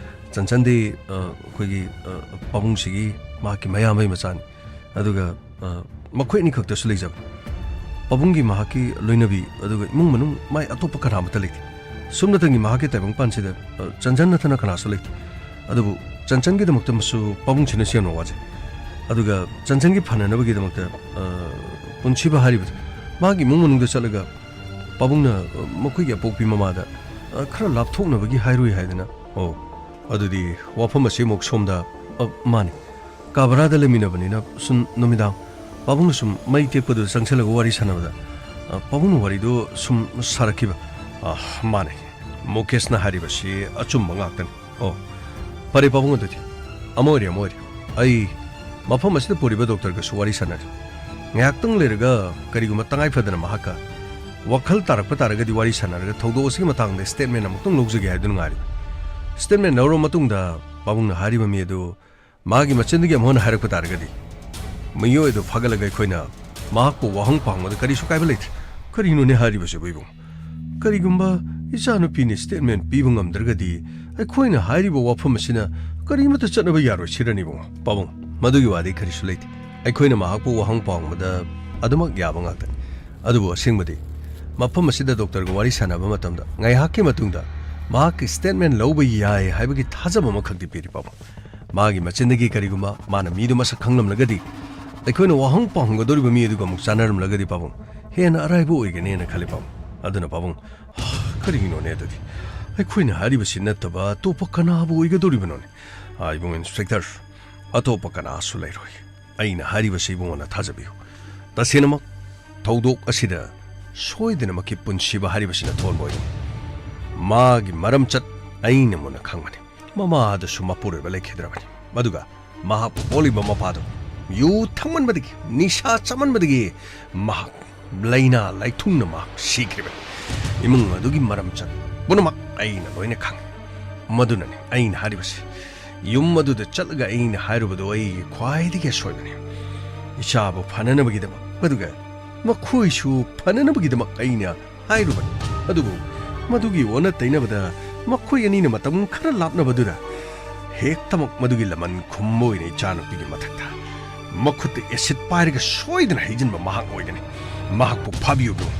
ꯆꯟꯆꯟꯗꯤ, ꯑ, ꯑꯩꯈꯣꯏꯒꯤ, ꯑ, ꯄꯥꯕꯨꯡꯁꯤꯒꯤ ꯃꯍꯥꯛꯀꯤ ꯃꯌꯥꯝꯕꯩ ꯃꯆꯥꯅꯤ꯫ ꯑꯗꯨꯒ, ꯑ, ꯃꯈꯣꯏ ꯑꯅꯤꯈꯛꯇꯁꯨ ꯂꯩꯖꯕ꯫ ꯄꯥꯕꯨꯡꯒꯤ ꯃꯍꯥꯛꯀꯤ ꯂꯣꯏꯅꯕꯤ, ꯑꯗꯨꯒ ꯏꯃꯨꯡ ꯃꯅꯨꯡ ꯃꯥꯏ ꯑꯇꯣꯞꯄ ꯀꯅꯥ ꯑꯃꯠꯇ ꯂꯩꯇꯦ꯫ ꯁꯨꯞꯅꯇꯪꯒꯤ ꯃꯍꯥꯛꯀꯤ ꯇꯥꯏꯕꯪꯄꯥꯟꯁꯤꯗ, ꯑ, ꯆꯟꯆꯟ ꯅꯠꯇꯅ ꯀꯅꯥꯁꯨ ꯂꯩꯇꯦ꯫ ꯑꯗꯨꯕꯨ ꯆꯟꯆꯟꯒꯤꯗꯃꯛꯇ ꯃꯁꯨ ꯄꯥꯕꯨꯡꯁꯤꯅ ꯁꯦꯝꯅ ꯋꯥꯖꯩ꯫ ꯑꯗꯨꯒ ꯆꯟꯆꯟꯒꯤ ꯐꯅꯅꯕꯒꯤꯗꯃꯛꯇ, ꯑ, ꯄꯨꯟꯁꯤꯕ ꯍꯥꯏꯔꯤꯕꯗꯨ ꯃꯥꯒꯤ ꯏꯃꯨꯡ ꯃꯅꯨꯡꯗ ꯆꯠꯂꯒ ꯄꯥꯕꯨꯡꯅ, ꯑ, ꯃꯈꯣꯏꯒꯤ ꯑꯄꯣꯛꯄꯤ ꯃꯃꯥꯗ, ꯑ, ꯈꯔ ꯂꯥꯞꯊꯣꯛꯅꯕꯒꯤ ꯍꯥꯏꯔꯨꯏ ꯍꯥꯏꯗꯅ꯫ ꯑꯣ, ꯑꯗꯨꯗꯤ ꯋꯥꯐꯝ ꯑꯁꯤ ꯑꯃꯨꯛ ꯁꯣꯝꯗ, ꯑ, ꯃꯥꯅꯤ꯫ ꯀꯥ ꯚꯔꯥꯗ ꯂꯩꯃꯤꯟꯅꯕꯅꯤꯅ ꯁꯨꯝ ꯅꯨꯃꯤꯗꯥꯡ ꯄꯥꯕꯨꯡꯅ ꯁꯨꯝ ꯃꯩ ꯇꯦꯛꯄꯗꯨ ꯆꯪꯁꯤꯜꯂꯒ ꯋꯥꯔꯤ ꯁꯥꯟꯅꯕꯗ, ꯑ, ꯄꯥꯕꯨꯡꯅ ꯋꯥꯔꯤꯗꯨ ꯁꯨꯝ ꯁꯥꯔꯛꯈꯤꯕ꯫ ꯑ, ꯃꯥꯅꯦ, ꯃꯨꯀꯦꯁꯅ ꯍꯥꯏꯔꯤꯕꯁꯤ ꯑꯆꯨꯝꯕ ꯉꯥꯛꯇꯅꯤ꯫ ꯑꯣ, ꯐꯔꯦ ꯄꯥꯕꯨꯡ, ꯑꯗꯨꯗꯤ ꯑꯃ ꯑꯣꯏꯔꯦ, ꯑꯃ ꯑꯣꯏꯔꯦ꯫ ꯑꯩ ꯃꯐꯝ ꯑꯁꯤꯗ ꯄꯨꯔꯤꯕ ꯗꯣꯛꯇꯔꯒꯁꯨ ꯋꯥꯔꯤ ꯁꯥꯟꯅꯔꯦ꯫ ꯉꯥꯏꯍꯥꯛꯇꯪ ꯂꯩꯔꯒ ꯀꯔꯤꯒꯨꯝꯕ ꯇꯉꯥꯏ ꯐꯗꯅ ꯃꯍꯥꯛꯀ ꯋꯥꯈꯜ ꯇꯥꯔꯛꯄ ꯇꯥꯔꯒꯗꯤ ꯋꯥꯔꯤ ꯁꯥꯟꯅꯔꯒ ꯊꯧꯗꯣꯛ ꯑꯁꯤꯒꯤ ꯃꯇꯥꯡꯗ ꯁ꯭ꯇꯦꯠꯃꯦꯟ ꯑꯃꯨꯛꯇꯪ ꯂꯧꯖꯒꯦ ꯍꯥꯏꯗꯨꯅ ꯉꯥꯏꯔꯤ꯫ ꯁ꯭ꯇꯦꯠꯃꯦꯟ ꯂꯧꯔꯕ ꯃꯇꯨꯡꯗ ꯄꯥꯕꯨꯡꯅ ꯍꯥꯏꯔꯤꯕ ꯃꯤ ꯑꯗꯨ ꯃꯥꯒꯤ ꯃꯆꯤꯟꯗꯒꯤ ꯑꯃꯨꯛ ꯍꯟꯅ ꯍꯥꯏꯔꯛꯄ ꯇꯥꯔꯒꯗꯤ, ꯃꯤꯑꯣꯏ ꯑꯗꯨ ꯐꯥꯒꯠꯂꯒ ꯑꯩꯈꯣꯏꯅ ꯃꯍꯥꯛꯄꯨ ꯋꯥꯍꯪ ꯄꯥꯎꯍꯪꯕꯗ ꯀꯔꯤꯁꯨ ꯀꯥꯏꯕ ꯂꯩꯇ꯭ꯔꯦ꯫ ꯀꯔꯤꯅꯣꯅꯦ ꯍꯥꯏꯔꯤꯕꯁꯤꯕꯨ, ꯏꯕꯨꯡ? ꯀꯔꯤꯒꯨꯝꯕ ꯏꯆꯥꯅꯨꯄꯤꯅ ꯁ꯭ꯇꯦꯠꯃꯦꯟ ꯄꯤꯕ ꯉꯝꯗ꯭ꯔꯒꯗꯤ, ꯑꯩꯈꯣꯏꯅ ꯍꯥꯏꯔꯤꯕ ꯋꯥꯐꯝ ꯑꯁꯤꯅ ꯀꯔꯤꯃꯠꯇ ꯆꯠꯅꯕ ꯌꯥꯔꯣꯏ ꯁꯤꯔꯅꯤ, ꯏꯕꯨꯡ꯫ ꯄꯥꯕꯨꯡ, ꯃꯗꯨꯒꯤ ꯋꯥꯗꯤ ꯀꯔꯤꯁꯨ ꯂꯩꯇꯦ꯫ ꯑꯩꯈꯣꯏꯅ ꯃꯍꯥꯛꯄꯨ ꯋꯥꯍꯪ ꯄꯥꯎꯍꯪꯕꯗ ꯑꯗꯨꯃꯛ ꯌꯥꯕ ꯉꯥꯛꯇꯅꯤ꯫ ꯑꯗꯨꯕꯨ ꯑꯁꯦꯡꯕꯗꯤ, ꯃꯐꯝ ꯑꯁꯤꯗ ꯗꯣꯛꯇꯔꯒ ꯋꯥꯔꯤ ꯁꯥꯟꯅꯕ ꯃꯇꯝꯗ ꯉꯥꯏꯍꯥꯛꯀꯤ ꯃꯇꯨꯡꯗ ꯃꯍꯥꯛꯀꯤ ꯁ꯭ꯇꯦꯠꯃꯦꯟ ꯂꯧꯕ ꯌꯥꯏ ꯍꯥꯏꯕꯒꯤ ꯊꯥꯖꯕ ꯑꯃꯈꯛꯇꯤ ꯄꯤꯔꯤ, ꯄꯥꯕꯨꯡ꯫ ꯃꯥꯒꯤ ꯃꯆꯤꯟꯗꯒꯤ ꯀꯔꯤꯒꯨꯝꯕ ꯃꯥꯅ ꯃꯤꯗꯨ ꯃꯁꯛ ꯈꯪꯂꯝꯂꯒꯗꯤ, ꯑꯩꯈꯣꯏꯅ ꯋꯥꯍꯪ ꯄꯥꯎꯍꯪꯒꯗꯧꯔꯤꯕ ꯃꯤ ꯑꯗꯨꯒ ꯑꯃꯨꯛ ꯆꯥꯟꯅꯔꯝꯂꯒꯗꯤ, ꯄꯥꯕꯨꯡ, ꯍꯦꯟꯅ ꯑꯔꯥꯏꯕ ꯑꯣꯏꯒꯅꯤꯅ ꯈꯜꯂꯤ, ꯄꯥꯕꯨꯡ꯫ ꯑꯗꯨꯅ, ꯄꯥꯕꯨꯡ, ꯀꯔꯤꯒꯤꯅꯣꯅꯦ ꯑꯗꯨꯗꯤ? ꯑꯩꯈꯣꯏꯅ ꯍꯥꯏꯔꯤꯕꯁꯤ ꯅꯠꯇꯕ ꯑꯇꯣꯞꯄ ꯀꯅꯥꯕꯨ ꯑꯣꯏꯒꯗꯧꯔꯤꯕꯅꯣꯅꯦ? ꯑꯥ, ꯏꯕꯨꯡ ꯏꯟꯁꯄꯦꯛꯇꯔ, ꯑꯇꯣꯞꯄ ꯀꯅꯥꯁꯨ ꯂꯩꯔꯣꯏ꯫ ꯑꯩꯅ ꯍꯥꯏꯔꯤꯕꯁꯤ ꯏꯕꯨꯡꯉꯣꯅ ꯊꯥꯖꯕꯤꯌꯨ꯫ ꯇꯁꯦꯡꯅꯃꯛ ꯊꯧꯗꯣꯛ ꯑꯁꯤꯗ ꯁꯣꯏꯗꯅꯃꯛꯀꯤ ꯄꯨꯟꯁꯤꯕ ꯍꯥꯏꯔꯤꯕꯁꯤꯅ ꯊꯣꯟꯕ ꯑꯣꯏꯒꯅꯤ꯫ ꯃꯥꯒꯤ ꯃꯔꯝꯆꯠ ꯑꯩꯅ ꯃꯨꯟꯅ ꯈꯪꯕꯅꯤ꯫ ꯃꯃꯥꯗꯁꯨ ꯃꯄꯨꯔꯣꯏꯕ ꯂꯩꯈꯤꯗ꯭ꯔꯕꯅꯤ꯫ ꯑꯗꯨꯒ ꯃꯍꯥꯛꯄꯨ ꯄꯣꯛꯂꯤꯕ ꯃꯄꯥꯗꯨ ꯌꯨ ꯊꯛꯃꯟꯕꯗꯒꯤ, ꯅꯤꯁꯥ ꯆꯥꯃꯟꯕꯗꯒꯤ ꯃꯍꯥꯛ ꯂꯥꯏꯅꯥ ꯂꯥꯏꯊꯨꯡꯅ ꯃꯍꯥꯛ ꯁꯤꯈ꯭ꯔꯤꯕꯅꯤ꯫ ꯏꯃꯨꯡ ꯑꯗꯨꯒꯤ ꯃꯔꯝꯆꯠ ꯄꯨꯝꯅꯃꯛ ꯑꯩꯅ ꯂꯣꯏꯅ ꯈꯪꯏ꯫ ꯃꯗꯨꯅꯅꯤ ꯑꯩꯅ ꯍꯥꯏꯔꯤꯕꯁꯤ꯫ ꯌꯨꯝ ꯑꯗꯨꯗ ꯆꯠꯂꯒ ꯑꯩꯅ ꯍꯥꯏꯔꯨꯕꯗꯨ ꯑꯩꯒꯤ ꯈ꯭ꯋꯥꯏꯗꯒꯤ ꯑꯁꯣꯏꯕꯅꯤ꯫ ꯏꯆꯥꯕꯨ ꯐꯅꯅꯕꯒꯤꯗꯃꯛ, ꯑꯗꯨꯒ ꯃꯈꯣꯏꯁꯨ ꯐꯅꯅꯕꯒꯤꯗꯃꯛ ꯑꯩꯅ ꯍꯥꯏꯔꯨꯕꯅꯤ꯫ ꯑꯗꯨꯕꯨ ꯃꯗꯨꯒꯤ ꯑꯣꯟꯅ ꯇꯩꯅꯕꯗ ꯃꯈꯣꯏ ꯑꯅꯤꯅ ꯃꯇꯝ ꯈꯔ ꯂꯥꯞꯅꯕꯗꯨꯗ ꯍꯦꯛꯇꯃꯛ ꯃꯗꯨꯒꯤ ꯂꯃꯟ ꯈꯨꯝꯕ ꯑꯣꯏꯅ ꯏꯆꯥꯅꯨꯄꯤꯒꯤ ꯃꯊꯛꯇ ꯃꯈꯨꯠꯇ ꯑꯦꯁꯤꯗ ꯄꯥꯏꯔꯒ ꯁꯣꯏꯗꯅ ꯍꯩꯖꯤꯟꯕ ꯃꯍꯥꯛ ꯑꯣꯏꯒꯅꯤ꯫ ꯃꯍꯥꯛꯄꯨ ꯐꯥꯕꯤꯌꯨ, ꯏꯕꯨꯡ꯫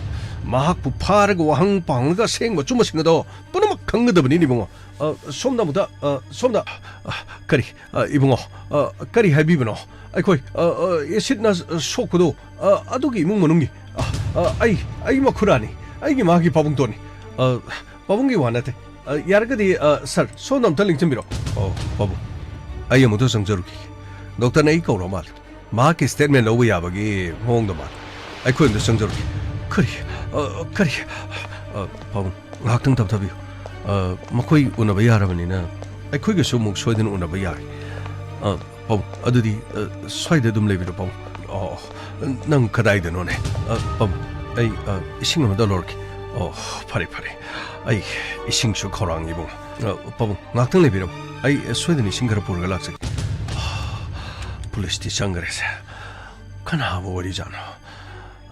ꯃꯍꯥꯛꯄꯨ ꯐꯥꯔꯒ ꯋꯥꯍꯪ ꯄꯥꯎꯍꯪꯂꯒ ꯑꯁꯦꯡꯕ ꯑꯆꯨꯝꯕꯁꯤꯡ ꯑꯗꯣ ꯄꯨꯝꯅꯃꯛ ꯈꯪꯒꯗꯕꯅꯤꯅꯦ, ꯏꯕꯨꯡꯉꯣ꯫ ꯑ, ꯁꯣꯝꯗ ꯑꯃꯨꯛꯇ, ꯑ, ꯁꯣꯝꯗ, ꯑ, ꯀꯔꯤ, ꯑ, ꯏꯕꯨꯡꯉꯣ, ꯑ, ꯀꯔꯤ ꯍꯥꯏꯕꯤꯕꯅꯣ? ꯑꯩꯈꯣꯏ, ꯑ, ꯑ, ꯑꯦꯁꯤꯗꯅ ꯁꯣꯛꯄꯗꯣ, ꯑ, ꯑꯗꯨꯒꯤ ꯏꯃꯨꯡ ꯃꯅꯨꯡꯒꯤ, ꯑ, ꯑ, ꯑꯩ, ꯑꯩ ꯃꯈꯨꯔꯥꯅꯤ, ꯑꯩꯒꯤ ꯃꯥꯒꯤ ꯄꯥꯕꯨꯡꯗꯣꯅꯤ꯫ ꯑ, ꯄꯥꯕꯨꯡꯒꯤ ꯋꯥ ꯅꯠꯇꯦ꯫ ꯑ, ꯌꯥꯔꯒꯗꯤ, ꯑ, ꯁꯥꯔ, ꯁꯣꯝꯗ ꯑꯝꯇ ꯂꯦꯡꯁꯤꯟꯕꯤꯔꯣ꯫ ꯑꯣ, ꯄꯥꯕꯨꯡ, ꯑꯩ ꯑꯃꯨꯛꯇ ꯆꯪꯖꯔꯨꯈꯤꯒꯦ꯫ ꯗꯣꯛꯇꯔꯅ ꯑꯩ ꯀꯧꯔ ꯃꯥꯜꯂꯦ꯫ ꯃꯍꯥꯛꯀꯤ ꯁ꯭ꯇꯦꯠꯃꯦꯟ ꯂꯧꯕ ꯌꯥꯕꯒꯤ ꯃꯑꯣꯡꯗ ꯃꯥꯜꯂꯦ꯫ ꯑꯩꯈꯣꯏ ꯑꯝꯇ ꯆꯪꯖꯔꯨꯈꯤ꯫ ꯀꯔꯤ? ꯑ, ꯀꯔꯤ? ꯑ, ꯄꯥꯕꯨꯡ, ꯉꯥꯏꯍꯥꯛꯇꯪ ꯇꯞꯊꯕꯤꯌꯨ꯫ ꯑ, ꯃꯈꯣꯏ ꯎꯅꯕ ꯌꯥꯔꯕꯅꯤꯅ ꯑꯩꯈꯣꯏꯒꯁꯨ ꯑꯃꯨꯛ ꯁꯣꯏꯗꯅ ꯎꯅꯕ ꯌꯥꯔꯦ꯫ ꯑ, ꯄꯥꯕꯨꯡ, ꯑꯗꯨꯗꯤ, ꯑ, ꯁ꯭ꯋꯥꯏꯗ ꯑꯗꯨꯝ ꯂꯩꯕꯤꯔꯣ, ꯄꯥꯕꯨꯡ꯫ ꯑꯣ, ꯅꯪ ꯀꯗꯥꯏꯗꯅꯣꯅꯦ? ꯑ, ꯄꯥꯕꯨꯡ, ꯑꯩ, ꯑ, ꯏꯁꯤꯡ ꯑꯃꯇ ꯂꯧꯔꯛꯀꯦ꯫ ꯑꯣ, ꯐꯔꯦ, ꯐꯔꯦ꯫ ꯑꯩ ꯏꯁꯤꯡꯁꯨ ꯈꯧꯔꯥꯡꯉꯤ, ꯏꯕꯨꯡ꯫ ꯑ, ꯄꯥꯕꯨꯡ, ꯉꯥꯛꯇꯪ ꯂꯩꯕꯤꯔꯝꯃꯨ꯫ ꯑꯩ ꯁꯣꯏꯗꯅ ꯏꯁꯤꯡ ꯈꯔ ꯄꯨꯔꯒ ꯂꯥꯛꯆꯒꯦ꯫ ꯄꯨꯂꯤꯁꯇꯤ ꯆꯪꯈ꯭ꯔꯦꯁꯦ꯫ ꯀꯅꯥꯕꯨ ꯑꯣꯏꯔꯤꯖꯥꯠꯅꯣ?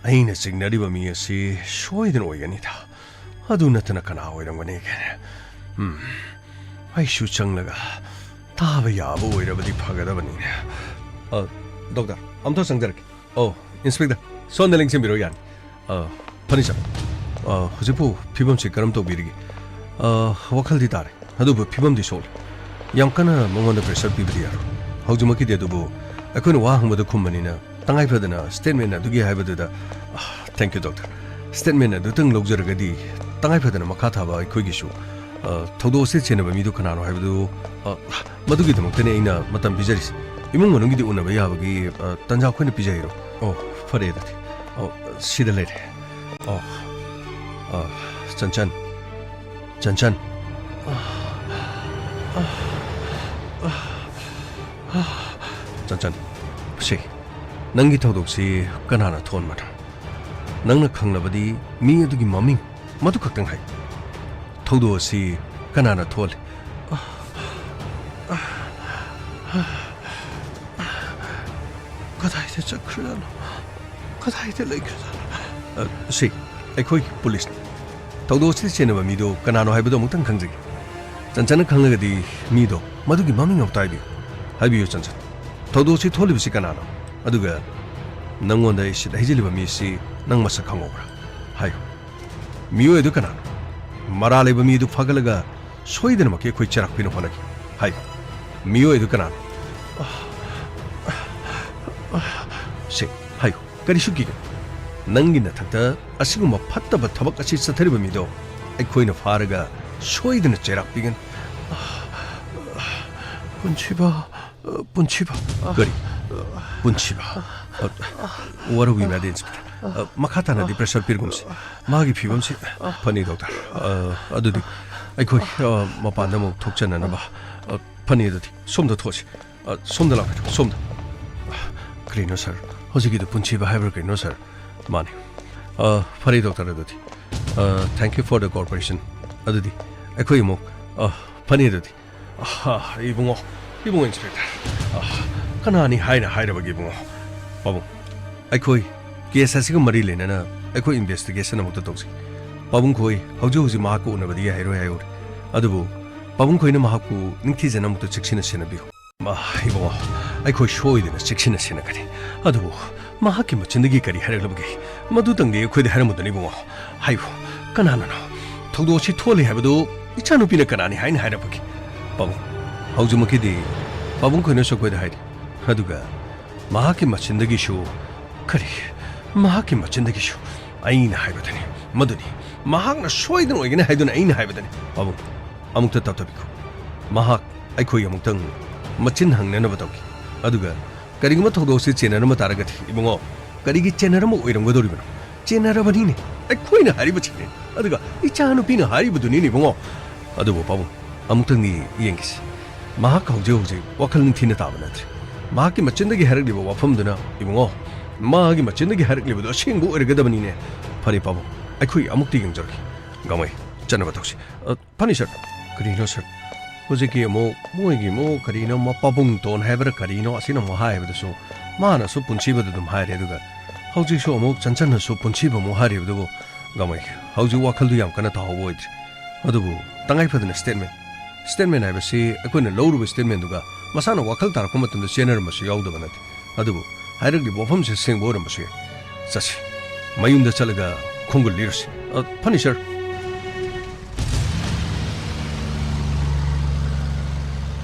ꯑꯩꯅ ꯆꯤꯡꯅꯔꯤꯕ ꯃꯤ ꯑꯁꯤ ꯁꯣꯏꯗꯅ ꯑꯣꯏꯒꯅꯤꯗ꯫ ꯑꯗꯨ ꯅꯠꯇꯅ ꯀꯅꯥ ꯑꯣꯏꯔꯝꯒꯅꯤꯒꯦ? ꯎꯝ, ꯑꯩꯁꯨ ꯆꯪꯂꯒ ꯇꯥꯕ ꯌꯥꯕ ꯑꯣꯏꯔꯕꯗꯤ ꯐꯒꯗꯕꯅꯤꯅꯦ꯫ ꯑ, ꯗꯣꯛꯇꯔ, ꯑꯝꯇ ꯆꯪꯖꯔꯛꯀꯦ꯫ ꯑꯣ, ꯏꯟꯁꯄꯦꯛꯇꯔ, ꯁꯣꯝꯗ ꯂꯦꯡꯁꯤꯟꯕꯤꯔꯣ, ꯌꯥꯅꯤ꯫ ꯑ, ꯐꯅꯤ, ꯁꯥꯔ꯫ ꯑ, ꯍꯧꯖꯤꯛꯄꯨ ꯐꯤꯕꯝꯁꯤ ꯀꯔꯝ ꯇꯧꯕꯤꯔꯤꯒꯦ? ꯑ, ꯋꯥꯈꯜꯗꯤ ꯇꯥꯔꯦ, ꯑꯗꯨꯕꯨ ꯐꯤꯕꯝꯗꯤ ꯁꯣꯛꯂꯦ꯫ ꯌꯥꯝ ꯀꯟꯅ ꯃꯉꯣꯟꯗ ꯄ꯭ꯔꯦꯁꯔ ꯄꯤꯕꯗꯤ ꯌꯥꯔꯣꯏ꯫ ꯍꯧꯖꯤꯛꯃꯛꯀꯤꯗꯤ, ꯑꯗꯨꯕꯨ ꯑꯩꯈꯣꯏꯅ ꯋꯥ ꯍꯪꯕꯗ ꯈꯨꯝꯕꯅꯤꯅ ꯇꯉꯥꯏ ꯐꯗꯅ ꯁ꯭ꯇꯦꯠꯃꯦꯟ ꯑꯗꯨꯒꯤ ꯍꯥꯏꯕꯗꯨꯗ, ꯑ, ꯊꯦꯡꯛ ꯌꯨ, ꯗꯣꯛꯇꯔ꯫ ꯁ꯭ꯇꯦꯠꯃꯦꯟ ꯑꯗꯨꯇꯪ ꯂꯧꯖꯔꯒꯗꯤ ꯇꯉꯥꯏ ꯐꯗꯅ ꯃꯈꯥ ꯊꯥꯕ ꯑꯩꯈꯣꯏꯒꯤꯁꯨ, ꯑ, ꯊꯧꯗꯣꯛ ꯑꯁꯤ ꯆꯦꯟꯅꯕ ꯃꯤꯗꯨ ꯀꯅꯥꯅꯣ ꯍꯥꯏꯕꯗꯨ, ꯑ, ꯃꯗꯨꯒꯤꯗꯃꯛꯇꯅꯤ ꯑꯩꯅ ꯃꯇꯝ ꯄꯤꯖꯔꯤꯁꯤ꯫ ꯏꯃꯨꯡ ꯃꯅꯨꯡꯒꯤꯗꯤ ꯎꯅꯕ ꯌꯥꯕꯒꯤ, ꯑ, ꯇꯥꯟꯖꯥ ꯑꯩꯈꯣꯏꯅ ꯄꯤꯖꯩꯔꯣ? ꯑꯣ, ꯐꯔꯦ ꯑꯗꯨꯗꯤ꯫ ꯑꯣ, ꯁꯤꯗ ꯂꯩꯔꯦ꯫ ꯑꯣ, ꯑ, ꯆꯟꯆꯟ꯫ ꯆꯟꯆꯟ꯫ ꯆꯟꯆꯟ, ꯁꯤ, ꯅꯪꯒꯤ ꯊꯧꯗꯣꯛꯁꯤ ꯀꯅꯥꯅ ꯊꯣꯛꯍꯟꯕꯅꯣ? ꯅꯪꯅ ꯈꯪꯂꯕꯗꯤ ꯃꯤ ꯑꯗꯨꯒꯤ ꯃꯃꯤꯡ ꯃꯗꯨ ꯈꯛꯇꯪ ꯍꯥꯏ꯫ ꯊꯧꯗꯣꯛ ꯑꯁꯤ ꯀꯅꯥꯅ ꯊꯣꯛꯍꯜꯂꯤ? ꯀꯗꯥꯏꯗ ꯆꯠꯈ꯭ꯔꯖꯥꯠꯅꯣ? ꯀꯗꯥꯏꯗ ꯂꯩꯈ꯭ꯔꯖꯥꯠꯅꯣ? ꯑ, ꯁꯤ, ꯑꯩꯈꯣꯏꯒꯤ ꯄꯨꯂꯤꯁꯅꯤ꯫ ꯊꯧꯗꯣꯛ ꯑꯁꯤꯗ ꯆꯦꯟꯅꯕ ꯃꯤꯗꯨ ꯀꯅꯥꯅꯣ ꯍꯥꯏꯕꯗꯨ ꯑꯃꯨꯛꯇꯪ ꯈꯪꯖꯒꯦ꯫ ꯆꯟꯆꯟꯅ ꯈꯪꯂꯒꯗꯤ ꯃꯤꯗꯣ ꯃꯗꯨꯒꯤ ꯃꯃꯤꯡ ꯑꯃꯨꯛꯇ ꯍꯥꯏꯕꯤꯌꯨ꯫ ꯍꯥꯏꯕꯤꯌꯨ, ꯆꯟꯆꯟ꯫ ꯊꯧꯗꯣꯛ ꯑꯁꯤ ꯊꯣꯛꯂꯤꯕꯁꯤ ꯀꯅꯥꯅꯣ? ꯑꯗꯨꯒ ꯅꯪꯉꯣꯟꯗ ꯑꯦꯁꯤꯗ ꯍꯩꯖꯤꯜꯂꯤꯕ ꯃꯤꯁꯤ ꯅꯪ ꯃꯁꯛ ꯈꯪꯍꯧꯕ꯭ꯔꯥ? ꯍꯥꯏꯌꯨ꯫ ꯃꯤꯑꯣꯏ ꯑꯗꯨ ꯀꯅꯥꯅꯣ? ꯃꯔꯥꯜ ꯂꯩꯕ ꯃꯤ ꯑꯗꯨ ꯐꯥꯒꯠꯂꯒ ꯁꯣꯏꯗꯅꯃꯛꯀꯤ ꯑꯩꯈꯣꯏ ꯆꯩꯔꯥꯛꯄꯤꯅ ꯍꯣꯠꯅꯒꯦ꯫ ꯍꯥꯏꯌꯨ꯫ ꯃꯤꯑꯣꯏ ꯑꯗꯨ ꯀꯅꯥꯅꯣ? ꯁꯦ, ꯍꯥꯏꯌꯨ꯫ ꯀꯔꯤꯁꯨ ꯀꯤꯒꯅꯨ꯫ ꯅꯪꯒꯤ ꯅꯊꯛꯇ ꯑꯁꯤꯒꯨꯝꯕ ꯐꯠꯇꯕ ꯊꯕꯛ ꯑꯁꯤ ꯆꯠꯊꯔꯤꯕ ꯃꯤꯗꯣ ꯑꯩꯈꯣꯏꯅ ꯐꯥꯔꯒ ꯁꯣꯏꯗꯅ ꯆꯩꯔꯥꯛ ꯄꯤꯒꯅꯤ꯫ ꯄꯨꯟꯁꯤꯕ, ꯄꯨꯟꯁꯤꯕ꯫ ꯀꯔꯤ? ꯄꯨꯟꯁꯤꯕ? ꯋꯥꯔꯧꯕꯤꯕ ꯌꯥꯗꯦ, ꯏꯟꯁꯄꯦꯛꯇꯔ꯫ ꯃꯈꯥ ꯇꯥꯅꯗꯤ ꯄ꯭ꯔꯦꯁꯔ ꯄꯤꯔꯒꯨꯝꯁꯤ꯫ ꯃꯥꯒꯤ ꯐꯤꯕꯝꯁꯤ ꯐꯅꯤ, ꯗꯣꯛꯇꯔ꯫ ꯑꯗꯨꯗꯤ ꯑꯩꯈꯣꯏ ꯃꯄꯥꯟꯗ ꯑꯃꯨꯛ ꯊꯣꯛꯆꯅꯅꯕ꯫ ꯐꯅꯤ, ꯑꯗꯨꯗꯤ ꯁꯣꯝꯗ ꯊꯣꯛꯑꯁꯤ꯫ ꯑ, ꯁꯣꯝꯗ ꯂꯥꯛꯄꯤꯔꯣ, ꯁꯣꯝꯗ꯫ ꯀꯔꯤꯅꯣ, ꯁꯥꯔ? ꯍꯧꯖꯤꯛꯀꯤꯗꯨ ꯄꯨꯟꯁꯤꯕ ꯍꯥꯏꯕ꯭ꯔꯥ ꯀꯔꯤꯅꯣ, ꯁꯥꯔ? ꯃꯥꯅꯤ꯫ ꯑ, ꯐꯔꯦ, ꯗꯣꯛꯇꯔ, ꯑꯗꯨꯗꯤ꯫ ꯑ, thank you for the cooperation꯫ ꯑꯗꯨꯗꯤ ꯑꯩꯈꯣꯏ ꯑꯃꯨꯛ, ꯑ, ꯐꯅꯤ ꯑꯗꯨꯗꯤ꯫ ꯑꯍ, ꯏꯕꯨꯡꯉꯣ, ꯏꯕꯨꯡꯉꯣ ꯏꯟꯁꯄꯦꯛꯇꯔ, ꯑꯍ, ꯀꯅꯥꯅꯤ ꯍꯥꯏꯅ ꯍꯥꯏꯔꯕꯒꯦ ꯏꯕꯨꯡꯉꯣ? ꯄꯥꯕꯨꯡ, ꯑꯩꯈꯣꯏ ꯀꯦꯁ ꯑꯁꯤꯒ ꯃꯔꯤ ꯂꯩꯅꯅ ꯑꯩꯈꯣꯏ ꯏꯟꯚꯦꯁꯇꯤꯒꯦꯁꯟ ꯑꯃꯨꯛꯇ ꯇꯧꯖꯩ꯫ ꯄꯥꯕꯨꯡ ꯈꯣꯏ ꯍꯧꯖꯤꯛ ꯍꯧꯖꯤꯛ ꯃꯍꯥꯛꯀ ꯎꯅꯕꯗꯤ ꯌꯥꯏꯔꯣꯏ ꯍꯥꯏꯍꯧꯔꯦ꯫ ꯑꯗꯨꯕꯨ ꯄꯥꯕꯨꯡ ꯈꯣꯏꯅ ꯃꯍꯥꯛꯄꯨ ꯅꯤꯡꯊꯤꯖꯅ ꯑꯃꯨꯛꯇ ꯆꯦꯛꯁꯤꯟꯅ ꯁꯦꯟꯅꯕꯤꯌꯨ꯫ ꯃꯥ, ꯏꯕꯨꯡꯉꯣ, ꯑꯩꯈꯣꯏ ꯁꯣꯏꯗꯅ ꯆꯦꯛꯁꯤꯟꯅ ꯁꯦꯟꯅꯒꯅꯤ꯫ ꯑꯗꯨꯕꯨ ꯃꯍꯥꯛꯀꯤ ꯃꯆꯤꯟꯗꯒꯤ ꯀꯔꯤ ꯍꯥꯏꯔꯛꯂꯕꯒꯦ? ꯃꯗꯨꯇꯪꯗꯤ ꯑꯩꯈꯣꯏꯗ ꯍꯥꯏꯔꯝꯃꯨꯗꯅ ꯏꯕꯨꯡꯉꯣ꯫ ꯍꯥꯏꯌꯨ, ꯀꯅꯥꯅꯅꯣ? ꯊꯧꯗꯣꯛ ꯑꯁꯤ ꯊꯣꯛꯍꯜꯂꯤ ꯍꯥꯏꯕꯗꯨ ꯏꯆꯥꯅꯨꯄꯤꯅ ꯀꯅꯥꯅꯤ ꯍꯥꯏꯅ ꯍꯥꯏꯔꯛꯄꯒꯦ? ꯄꯥꯕꯨꯡ, ꯍꯧꯖꯤꯛꯃꯛꯀꯤꯗꯤ ꯄꯥꯕꯨꯡ ꯈꯣꯏꯅꯁꯨ ꯑꯩꯈꯣꯏꯗ ꯍꯥꯏꯔꯤ꯫ ꯑꯗꯨꯒ ꯃꯍꯥꯛꯀꯤ ꯃꯆꯤꯟꯗꯒꯤꯁꯨ, ꯀꯔꯤ, ꯃꯍꯥꯛꯀꯤ ꯃꯆꯤꯟꯗꯒꯤꯁꯨ ꯑꯩꯅ ꯍꯥꯏꯕꯗꯨꯅꯤ꯫ ꯃꯗꯨꯅꯤ, ꯃꯍꯥꯛꯅ ꯁꯣꯏꯗꯅ ꯑꯣꯏꯒꯅꯤ ꯍꯥꯏꯗꯨꯅ ꯑꯩꯅ ꯍꯥꯏꯕꯗꯨꯅꯤ꯫ ꯄꯥꯕꯨꯡ, ꯑꯃꯨꯛꯇ ꯇꯞꯊꯕꯤꯈꯣ꯫ ꯃꯍꯥꯛ ꯑꯩꯈꯣꯏ ꯑꯃꯨꯛꯇꯪ ꯃꯆꯤꯟ ꯍꯪꯅꯅꯕ ꯇꯧꯈꯤ꯫ ꯑꯗꯨꯒ ꯀꯔꯤꯒꯨꯝꯕ ꯊꯧꯗꯣꯛꯁꯤ ꯆꯦꯟꯅꯔꯝꯕ ꯇꯥꯔꯒꯗꯤ, ꯏꯕꯨꯡꯉꯣ, ꯀꯔꯤꯒꯤ ꯆꯦꯟꯅꯔꯝꯕ ꯑꯣꯏꯔꯝꯒꯗꯧꯔꯤꯕꯅꯣ? ꯆꯦꯟꯅꯔꯕꯅꯤꯅꯦ, ꯑꯩꯈꯣꯏꯅ ꯍꯥꯏꯔꯤꯕꯁꯤꯅꯦ꯫ ꯑꯗꯨꯒ ꯏꯆꯥꯅꯨꯄꯤꯅ ꯍꯥꯏꯔꯤꯕꯗꯨꯅꯤꯅꯦ, ꯏꯕꯨꯡꯉꯣ꯫ ꯑꯗꯨꯕꯨ ꯄꯥꯕꯨꯡ, ꯑꯃꯨꯛꯇꯪꯗꯤ ꯌꯦꯡꯈꯤꯁꯤ꯫ ꯃꯍꯥꯛ ꯍꯧꯖꯤꯛ ꯍꯧꯖꯤꯛ ꯋꯥꯈꯜ ꯅꯤꯡꯊꯤꯅ ꯇꯥꯕ ꯅꯠꯇ꯭ꯔꯦ꯫ ꯃꯍꯥꯛꯀꯤ ꯃꯆꯤꯟꯗꯒꯤ ꯍꯥꯏꯔꯛꯂꯤꯕ ꯋꯥꯐꯝꯗꯨꯅ, ꯏꯕꯨꯡꯉꯣ, ꯃꯥꯒꯤ ꯃꯆꯤꯟꯗꯒꯤ ꯍꯥꯏꯔꯛꯂꯤꯕꯗꯨ ꯑꯁꯦꯡꯕ ꯑꯣꯏꯔꯒꯗꯕꯅꯤꯅꯦ꯫ ꯐꯔꯦ ꯄꯥꯕꯨꯡ, ꯑꯩꯈꯣꯏ ꯑꯃꯨꯛꯇꯤ ꯌꯦꯡꯖꯔꯒꯦ꯫ ꯒꯥꯡꯃꯩ, ꯆꯠꯅꯕ ꯇꯧꯁꯤ꯫ ꯑ, ꯐꯅꯤ ꯁꯔ꯫ ꯀꯔꯤꯅꯣ ꯁꯔ? ꯍꯧꯖꯤꯛꯀꯤ ꯑꯃꯨꯛ ꯃꯣꯏꯒꯤ ꯑꯃꯨꯛ ꯀꯔꯤꯅꯣ ꯑꯃ ꯄꯥꯕꯨꯡ ꯇꯣꯟ ꯍꯥꯏꯕ꯭ꯔꯥ ꯀꯔꯤꯅꯣ ꯑꯁꯤꯅ ꯑꯃꯨꯛ ꯍꯥꯏꯕꯗꯨꯁꯨ ꯃꯥꯅꯁꯨ ꯄꯨꯟꯁꯤꯕꯗ ꯑꯗꯨꯝ ꯍꯥꯏꯔꯦ, ꯑꯗꯨꯒ ꯍꯧꯖꯤꯛꯁꯨ ꯑꯃꯨꯛ ꯆꯟꯆꯟꯅꯁꯨ ꯄꯨꯟꯁꯤꯕ ꯑꯃꯨꯛ ꯍꯥꯏꯔꯤꯕꯗꯨꯕꯨ ꯒꯥꯡꯃꯩ, ꯍꯧꯖꯤꯛ ꯋꯥꯈꯜꯗꯨ ꯌꯥꯝ ꯀꯟꯅ ꯇꯥꯍꯧꯕ ꯑꯣꯏꯗ꯭ꯔꯤ꯫ ꯑꯗꯨꯕꯨ ꯇꯉꯥꯏ ꯐꯗꯅ ꯁ꯭ꯇꯦꯠꯃꯦꯟ, ꯁ꯭ꯇꯦꯠꯃꯦꯟ ꯍꯥꯏꯕꯁꯤ ꯑꯩꯈꯣꯏꯅ ꯂꯧꯔꯨꯕ ꯁ꯭ꯇꯦꯠꯃꯦꯟꯗꯨꯒ ꯃꯁꯥꯅ ꯋꯥꯈꯜ ꯇꯥꯔꯛꯄ ꯃꯇꯝꯗ ꯆꯦꯟꯅꯔꯝꯕꯁꯨ ꯌꯥꯎꯗꯕ ꯅꯠꯇꯦ꯫ ꯑꯗꯨꯕꯨ ꯍꯥꯏꯔꯛꯂꯤꯕ ꯋꯥꯐꯝꯁꯦ ꯑꯁꯦꯡꯕ ꯑꯣꯏꯔꯝꯕꯁꯨ ꯌꯥꯏ꯫ ꯆꯠꯁꯤ, ꯃꯌꯨꯝꯗ ꯆꯠꯂꯒ ꯈꯣꯡꯒꯨꯜ ꯂꯤꯔꯨꯁꯤ꯫ ꯑ, ꯐꯅꯤ ꯁꯔ꯫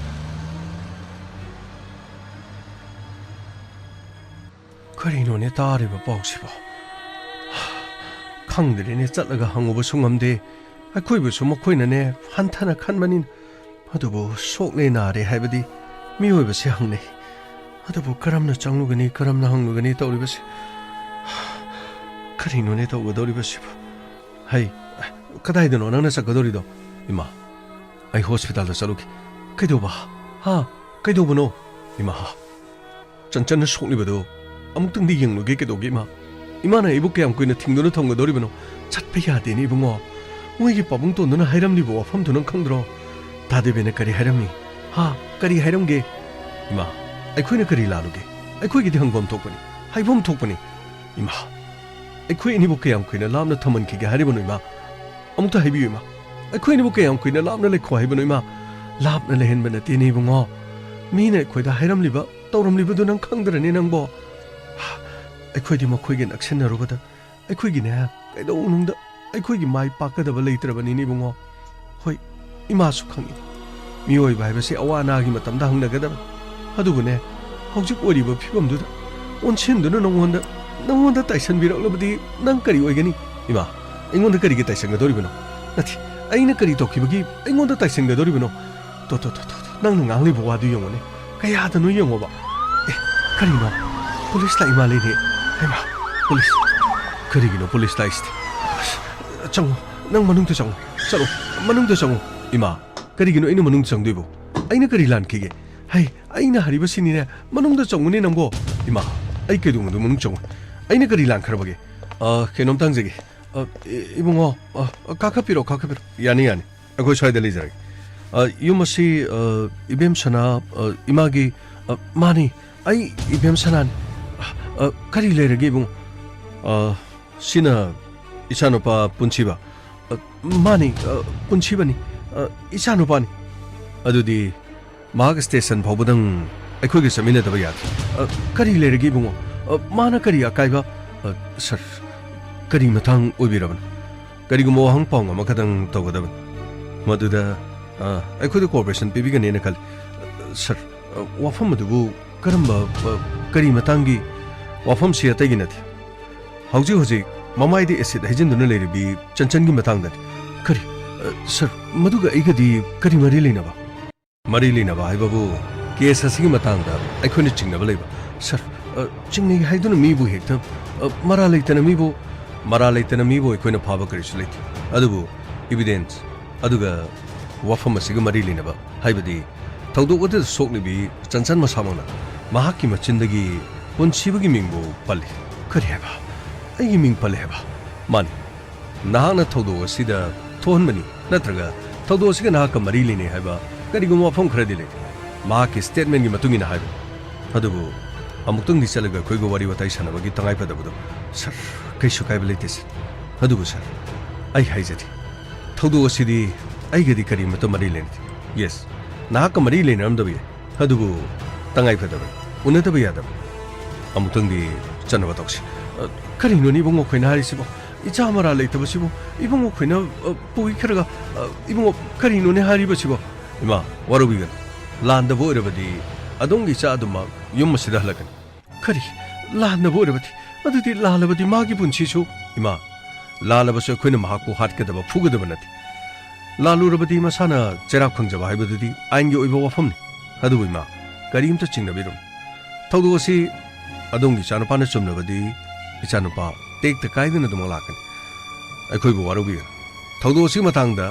ꯀꯔꯤꯅꯣꯅꯦ ꯇꯥꯔꯤꯕ ꯄꯥꯎꯁꯤꯕꯣ? ꯈꯪꯗ꯭ꯔꯦꯅꯦ, ꯆꯠꯂꯒ ꯍꯪꯉꯨꯕꯁꯨ ꯉꯝꯗꯦ, ꯑꯩꯈꯣꯏꯕꯨꯁꯨ ꯃꯈꯣꯏꯅꯅꯦ ꯍꯟꯊꯅ ꯈꯟꯕꯅꯤꯅ꯫ ꯑꯗꯨꯕꯨ ꯁꯣꯛꯂꯦ ꯅꯥꯔꯦ ꯍꯥꯏꯕꯗꯤ ꯃꯤꯑꯣꯏꯕꯁꯦ ꯍꯪꯅꯩ꯫ ꯑꯗꯨꯕꯨ ꯀꯔꯝꯅ ꯆꯪꯂꯨꯒꯅꯤ, ꯀꯔꯝꯅ ꯍꯪꯂꯨꯒꯅꯤ ꯇꯧꯔꯤꯕꯁꯦ? ꯀꯔꯤꯅꯣꯅꯦ ꯇꯧꯒꯗꯧꯔꯤꯕꯁꯤꯕꯨ? ꯍꯩ, ꯀꯗꯥꯏꯗꯅꯣ ꯅꯪꯅ ꯆꯠꯀꯗꯧꯔꯤꯗꯣ? ꯏꯃꯥ, ꯑꯩ ꯍꯣꯁꯄꯤꯇꯥꯜꯗ ꯆꯠꯂꯨꯒꯦ꯫ ꯀꯩꯗꯧꯕ? ꯍꯥ? ꯀꯩꯗꯧꯕꯅꯣ? ꯏꯃꯥ, ꯆꯟꯆꯟꯅ ꯁꯣꯛꯂꯤꯕꯗꯨ ꯑꯃꯨꯛꯇꯪꯗꯤ ꯌꯦꯡꯂꯨꯒꯦ꯫ ꯀꯩꯗꯧꯒꯦ ꯏꯃꯥ? ꯏꯃꯥꯅ ꯑꯩꯕꯨ ꯀꯌꯥꯝ ꯀꯨꯏꯅ ꯊꯤꯡꯗꯨꯅ ꯊꯝꯒꯗꯧꯔꯤꯕꯅꯣ? ꯆꯠꯄ ꯌꯥꯗꯦꯅꯦ ꯏꯕꯨꯡꯉꯣ꯫ ꯃꯣꯏꯒꯤ ꯄꯥꯕꯨꯡ ꯇꯣꯟꯗꯨꯅ ꯍꯥꯏꯔꯝꯂꯤꯕ ꯋꯥꯐꯝꯗꯨ ꯅꯪ ꯈꯪꯗ꯭ꯔꯣ? ꯇꯥ ꯗꯦꯕꯦꯅ ꯀꯔꯤ ꯍꯥꯏꯔꯝꯃꯤ? ꯍꯥ? ꯀꯔꯤ ꯍꯥꯏꯔꯝꯒꯦ? ꯏꯃꯥ, ꯑꯩꯈꯣꯏꯅ ꯀꯔꯤ ꯂꯥꯜꯂꯨꯒꯦ? ꯑꯩꯈꯣꯏꯒꯤꯗꯤ ꯍꯪꯐꯝ ꯊꯣꯛꯄꯅꯤ, ꯍꯥꯏꯐꯝ ꯊꯣꯛꯄꯅꯤ꯫ ꯏꯃꯥ, ꯑꯩꯈꯣꯏ ꯑꯅꯤꯕꯨ ꯀꯌꯥꯝ ꯀꯨꯏꯅ ꯂꯥꯞꯅ ꯊꯝꯍꯟꯈꯤꯒꯦ ꯍꯥꯏꯔꯤꯕꯅꯣ, ꯏꯃꯥ? ꯑꯃꯨꯛꯇ ꯍꯥꯏꯕꯤꯌꯨ, ꯏꯃꯥ꯫ ꯑꯩꯈꯣꯏ ꯑꯅꯤꯕꯨ ꯀꯌꯥꯝ ꯀꯨꯏꯅ ꯂꯥꯞꯅ ꯂꯩꯈꯣ ꯍꯥꯏꯕꯅꯣ, ꯏꯃꯥ? ꯂꯥꯞꯅ ꯂꯩꯍꯟꯕ ꯅꯠꯇꯦꯅꯦ, ꯏꯕꯨꯡꯉꯣ꯫ ꯃꯤꯅ ꯑꯩꯈꯣꯏꯗ ꯍꯥꯏꯔꯝꯂꯤꯕ, ꯇꯧꯔꯝꯂꯤꯕꯗꯨ ꯅꯪ ꯈꯪꯗ꯭ꯔꯅꯦ ꯅꯪꯕꯣ? ꯑꯩꯈꯣꯏꯗꯤ ꯃꯈꯣꯏꯒ ꯅꯛꯁꯤꯟꯅꯔꯨꯕꯗ ꯑꯩꯈꯣꯏꯒꯤꯅꯦ, ꯀꯩꯗꯧꯅꯨꯡꯗ ꯑꯩꯈꯣꯏꯒꯤ ꯃꯥꯏ ꯄꯥꯛꯀꯗꯕ ꯂꯩꯇ꯭ꯔꯕꯅꯤꯅꯦ, ꯏꯕꯨꯡꯉꯣ꯫ ꯍꯣꯏ, ꯏꯃꯥꯁꯨ ꯈꯪꯏ, ꯃꯤꯑꯣꯏꯕ ꯍꯥꯏꯕꯁꯤ ꯑꯋꯥ ꯑꯅꯥꯒꯤ ꯃꯇꯝꯗ ꯍꯪꯅꯒꯗꯕꯅꯤ꯫ ꯑꯗꯨꯕꯨꯅꯦ, ꯍꯧꯖꯤꯛ ꯑꯣꯏꯔꯤꯕ ꯐꯤꯕꯝꯗꯨꯗ ꯑꯣꯟꯁꯤꯟꯗꯨꯅ ꯅꯉꯣꯟꯗ, ꯅꯉꯣꯟꯗ ꯇꯥꯏꯁꯟꯕꯤꯔꯛꯂꯕꯗꯤ ꯅꯪ ꯀꯔꯤ ꯑꯣꯏꯒꯅꯤ? ꯏꯃꯥ, ꯑꯩꯉꯣꯟꯗ ꯀꯔꯤꯒꯤ ꯇꯥꯏꯁꯟꯒꯗꯧꯔꯤꯕꯅꯣ? ꯅꯠꯇꯦ, ꯑꯩꯅ ꯀꯔꯤ ꯇꯧꯈꯤꯕꯒꯤ ꯑꯩꯉꯣꯟꯗ ꯇꯥꯏꯁꯟꯒꯗꯧꯔꯤꯕꯅꯣ? ꯇꯣ, ꯇꯣ, ꯇꯣ, ꯇꯣ, ꯇꯣ, ꯅꯪꯅ ꯉꯥꯡꯂꯤꯕ ꯋꯥꯗꯨ ꯌꯦꯡꯉꯨꯅꯦ꯫ ꯀꯌꯥꯗꯅꯣ ꯌꯦꯡꯉꯣꯕ꯫ ꯑꯦ, ꯀꯔꯤꯅꯣ? ꯄꯨꯂꯤꯁ ꯂꯥꯛꯏ ꯃꯥꯜꯂꯤꯅꯦ꯫ ꯍꯩꯃꯥ, ꯄꯨꯂꯤꯁ꯫ ꯀꯔꯤꯒꯤꯅꯣ ꯄꯨꯂꯤꯁ ꯂꯥꯛꯏꯁꯤꯗꯤ? ꯑꯁ, ꯆꯪꯉꯣ, ꯅꯪ ꯃꯅꯨꯡꯗ ꯆꯪꯉꯣ꯫ ꯆꯠꯂꯣ, ꯃꯅꯨꯡꯗ ꯆꯪꯉꯣ꯫ ꯏꯃꯥ, ꯀꯔꯤꯒꯤꯅꯣ ꯑꯩꯅ ꯃꯅꯨꯡꯗ ꯆꯪꯗꯣꯏꯕꯣ? ꯑꯩꯅ ꯀꯔꯤ ꯂꯥꯟꯈꯤꯒꯦ? ꯍꯩ, ꯑꯩꯅ ꯍꯥꯏꯔꯤꯕꯁꯤꯅꯤꯅꯦ, ꯃꯅꯨꯡꯗ ꯆꯪꯉꯨꯅꯦ ꯅꯪꯕꯣ꯫ ꯏꯃꯥ, ꯑꯩ ꯀꯩꯗꯧꯉꯩꯗ ꯃꯅꯨꯡ ꯆꯪꯉꯣꯏ? ꯑꯩꯅ ꯀꯔꯤ ꯂꯥꯟꯈ꯭ꯔꯕꯒꯦ? ꯑ, ꯀꯩꯅꯣꯝꯇ ꯍꯪꯖꯒꯦ꯫ ꯑ, ꯏ-, ꯏꯕꯨꯡꯉꯣ, ꯑ, ꯑ, ꯀꯥꯈꯠꯄꯤꯔꯣ, ꯀꯥꯈꯠꯄꯤꯔꯣ꯫ ꯌꯥꯅꯤ, ꯌꯥꯅꯤ꯫ ꯑꯩꯈꯣꯏ ꯁ꯭ꯋꯥꯏꯗ ꯂꯩꯖꯔꯒꯦ꯫ ꯑ, ꯌꯨꯝ ꯑꯁꯤ, ꯑ, ꯏꯕꯦꯝ ꯁꯅꯥ, ꯑ, ꯏꯃꯥꯒꯤ, ꯑ, ꯃꯥꯅꯤ, ꯑꯩ ꯏꯕꯦꯝ ꯁꯅꯥꯅꯤ꯫ ꯑ, ꯑ, ꯀꯔꯤ ꯂꯩꯔꯒꯦ ꯏꯕꯨꯡꯉꯣ? ꯑ, ꯁꯤꯅ ꯏꯆꯥꯅꯨꯄꯥ ꯄꯨꯟꯁꯤꯕ꯫ ꯑ, ꯃꯥꯅꯤ, ꯑ, ꯄꯨꯟꯁꯤꯕꯅꯤ꯫ ꯑ, ꯏꯆꯥꯅꯨꯄꯥꯅꯤ꯫ ꯑꯗꯨꯗꯤ ꯃꯍꯥꯛ ꯁ꯭ꯇꯦꯁꯟ ꯐꯥꯎꯕꯗꯪ ꯑꯩꯈꯣꯏꯒ ꯆꯠꯃꯤꯟꯅꯗꯕ ꯌꯥꯗꯦ꯫ ꯑ, ꯀꯔꯤ ꯂꯩꯔꯒꯦ ꯏꯕꯨꯡꯉꯣ? ꯑ, ꯃꯥꯅ ꯀꯔꯤ ꯑꯀꯥꯏꯕ? ꯑ, ꯁꯔ, ꯀꯔꯤ ꯃꯇꯥꯡ ꯑꯣꯏꯕꯤꯔꯕꯅꯣ? ꯀꯔꯤꯒꯨꯝꯕ ꯋꯥꯍꯪ ꯄꯥꯎꯍꯪ ꯑꯃꯈꯛꯇꯪ ꯇꯧꯒꯗꯕꯅꯤ꯫ ꯃꯗꯨꯗ, ꯑ, ꯑꯩꯈꯣꯏꯗ ꯀꯣꯑꯣꯄꯔꯦꯁꯟ ꯄꯤꯕꯤꯒꯅꯦꯅ ꯈꯜꯂꯤ꯫ ꯑ, ꯁꯔ, ꯑ, ꯋꯥꯐꯝ ꯑꯗꯨꯕꯨ ꯀꯔꯝꯕ, ꯑ, ꯀꯔꯤ ꯃꯇꯥꯡꯒꯤ? ꯋꯥꯐꯝꯁꯤ ꯑꯇꯩꯒꯤ ꯅꯠꯇꯦ꯫ ꯍꯧꯖꯤꯛ ꯍꯧꯖꯤꯛ ꯃꯃꯥꯏꯗ ꯑꯦꯁꯤꯗ ꯍꯩꯖꯤꯟꯗꯨꯅ ꯂꯩꯔꯤꯕꯤ ꯆꯟꯆꯟꯒꯤ ꯃꯇꯥꯡꯗꯅꯤ꯫ ꯀꯔꯤ? ꯑ, ꯁꯔ, ꯃꯗꯨꯒ ꯑꯩꯒꯗꯤ ꯀꯔꯤ ꯃꯔꯤ ꯂꯩꯅꯕ? ꯃꯔꯤ ꯂꯩꯅꯕ ꯍꯥꯏꯕꯕꯨ ꯀꯦꯁ ꯑꯁꯤꯒꯤ ꯃꯇꯥꯡꯗ ꯑꯩꯈꯣꯏꯅ ꯆꯤꯡꯅꯕ ꯂꯩꯕ꯫ ꯁꯔ, ꯑ, ꯆꯤꯡꯅꯩ ꯍꯥꯏꯗꯨꯅ ꯃꯤꯕꯨ ꯍꯦꯛꯇ, ꯑ, ꯃꯔꯥꯜ ꯂꯩꯇꯅ ꯃꯤꯕꯨ, ꯃꯔꯥꯜ ꯂꯩꯇꯅ ꯃꯤꯕꯨ ꯑꯩꯈꯣꯏꯅ ꯐꯥꯕ ꯀꯔꯤꯁꯨ ꯂꯩꯇꯦ꯫ ꯑꯗꯨꯕꯨ ꯏꯕꯤꯗꯦꯟꯁ ꯑꯗꯨꯒ ꯋꯥꯐꯝ ꯑꯁꯤꯒ ꯃꯔꯤ ꯂꯩꯅꯕ, ꯍꯥꯏꯕꯗꯤ ꯊꯧꯗꯣꯛ ꯑꯗꯨꯗ ꯁꯣꯛꯂꯤꯕꯤ ꯆꯟꯆꯟ ꯃꯁꯥꯃꯛꯅ ꯃꯍꯥꯛꯀꯤ ꯃꯆꯤꯟꯗꯒꯤ ꯄꯨꯟꯁꯤꯕꯒꯤ ꯃꯤꯡꯕꯨ ꯄꯜꯂꯤ꯫ ꯀꯔꯤ ꯍꯥꯏꯕ? ꯑꯩꯒꯤ ꯃꯤꯡ ꯄꯜꯂꯦ ꯍꯥꯏꯕ? ꯃꯥꯅꯤ, ꯅꯍꯥꯛꯅ ꯊꯧꯗꯣꯛ ꯑꯁꯤꯗ ꯊꯣꯛꯍꯟꯕꯅꯤ, ꯅꯠꯇ꯭ꯔꯒ ꯊꯧꯗꯣꯛ ꯑꯁꯤꯒ ꯅꯍꯥꯛꯀ ꯃꯔꯤ ꯂꯩꯅꯩ ꯍꯥꯏꯕ ꯀꯔꯤꯒꯨꯝꯕ ꯋꯥꯐꯝ ꯈꯔꯗꯤ ꯂꯩ꯫ ꯃꯍꯥꯛꯀꯤ statement ꯀꯤ ꯃꯇꯨꯡ ꯏꯟꯅ ꯍꯥꯏꯕꯅꯤ꯫ ꯑꯗꯨꯕꯨ ꯑꯃꯨꯛꯇꯪꯗꯤ ꯆꯠꯂꯒ ꯑꯩꯈꯣꯏꯒ ꯋꯥꯔꯤ ꯋꯥꯇꯥꯏ ꯁꯥꯟꯅꯕꯒꯤ ꯇꯉꯥꯏ ꯐꯗꯕꯗꯣ꯫ Sir, ꯀꯩꯁꯨ ꯀꯥꯏꯕ ꯂꯩꯇꯦ sir꯫ ꯑꯗꯨꯕꯨ sir, ꯑꯩ ꯍꯥꯏꯖꯔꯤ, ꯊꯧꯗꯣꯛ ꯑꯁꯤꯗꯤ ꯑꯩꯒꯗꯤ ꯀꯔꯤꯃꯠꯇ ꯃꯔꯤ ꯂꯩꯅꯗꯦ꯫ Yes, ꯅꯍꯥꯛꯀ ꯃꯔꯤ ꯂꯩꯅꯔꯝꯗꯕ ꯌꯥꯏ, ꯑꯗꯨꯕꯨ ꯇꯉꯥꯏ ꯐꯗꯕꯅꯤ, ꯎꯅꯗꯕ ꯌꯥꯗꯕ꯫ ꯑꯃꯨꯛꯇꯪꯗꯤ ꯆꯠꯅꯕ ꯇꯧꯁꯤ꯫ ꯑ, ꯀꯔꯤꯅꯣꯅꯦ ꯏꯕꯨꯡꯉꯣ ꯈꯣꯏꯅ ꯍꯥꯏꯔꯤꯁꯤꯕꯣ? ꯏꯆꯥ ꯃꯔꯥ ꯂꯩꯇꯕꯁꯤꯕꯨ ꯏꯕꯨꯡꯉꯣ ꯈꯣꯏꯅ, ꯑ, ꯄꯨꯈꯤꯈ꯭ꯔꯒ, ꯑ, ꯏꯕꯨꯡꯉꯣ, ꯀꯔꯤꯅꯣꯅꯦ ꯍꯥꯏꯔꯤꯕꯁꯤꯕꯣ? ꯏꯃꯥ, ꯋꯥꯔꯧꯕꯤꯒꯅꯨ꯫ ꯂꯥꯟꯗꯕ ꯑꯣꯏꯔꯕꯗꯤ ꯑꯗꯣꯝꯒꯤ ꯏꯆꯥ ꯑꯗꯨꯃꯛ ꯌꯨꯝ ꯑꯁꯤꯗ ꯍꯜꯂꯛꯀꯅꯤ꯫ ꯀꯔꯤ? ꯂꯥꯟꯗꯕ ꯑꯣꯏꯔꯕꯗꯤ? ꯑꯗꯨꯗꯤ ꯂꯥꯜꯂꯕꯗꯤ ꯃꯥꯒꯤ ꯄꯨꯟꯁꯤꯁꯨ? ꯏꯃꯥ, ꯂꯥꯜꯂꯕꯁꯨ ꯑꯩꯈꯣꯏꯅ ꯃꯍꯥꯛꯄꯨ ꯍꯥꯠꯀꯗꯕ, ꯐꯨꯒꯗꯕ ꯅꯠꯇꯦ꯫ ꯂꯥꯜꯂꯨꯔꯕꯗꯤ ꯃꯁꯥꯅ ꯆꯩꯔꯥꯛ ꯐꯪꯖꯕ ꯍꯥꯏꯕꯗꯨꯗꯤ ꯑꯥꯏꯟꯒꯤ ꯑꯣꯏꯕ ꯋꯥꯐꯝꯅꯤ꯫ ꯑꯗꯨꯕꯨ ꯏꯃꯥ, ꯀꯔꯤꯝꯇ ꯆꯤꯡꯅꯕꯤꯔꯨꯅꯨ꯫ ꯊꯧꯗꯣꯛ ꯑꯁꯤ ꯑꯗꯣꯝꯒꯤ ꯏꯆꯥꯅꯨꯄꯥꯅ ꯆꯨꯝꯂꯕꯗꯤ ꯏꯆꯥꯅꯨꯄꯥ ꯇꯦꯛꯇ ꯀꯥꯏꯗꯅ ꯑꯗꯨꯃꯛ ꯂꯥꯛꯀꯅꯤ꯫ ꯑꯩꯈꯣꯏꯕꯨ ꯋꯥꯔꯧꯕꯤꯒꯅꯨ꯫ ꯊꯧꯗꯣꯛ ꯑꯁꯤꯒꯤ ꯃꯇꯥꯡꯗ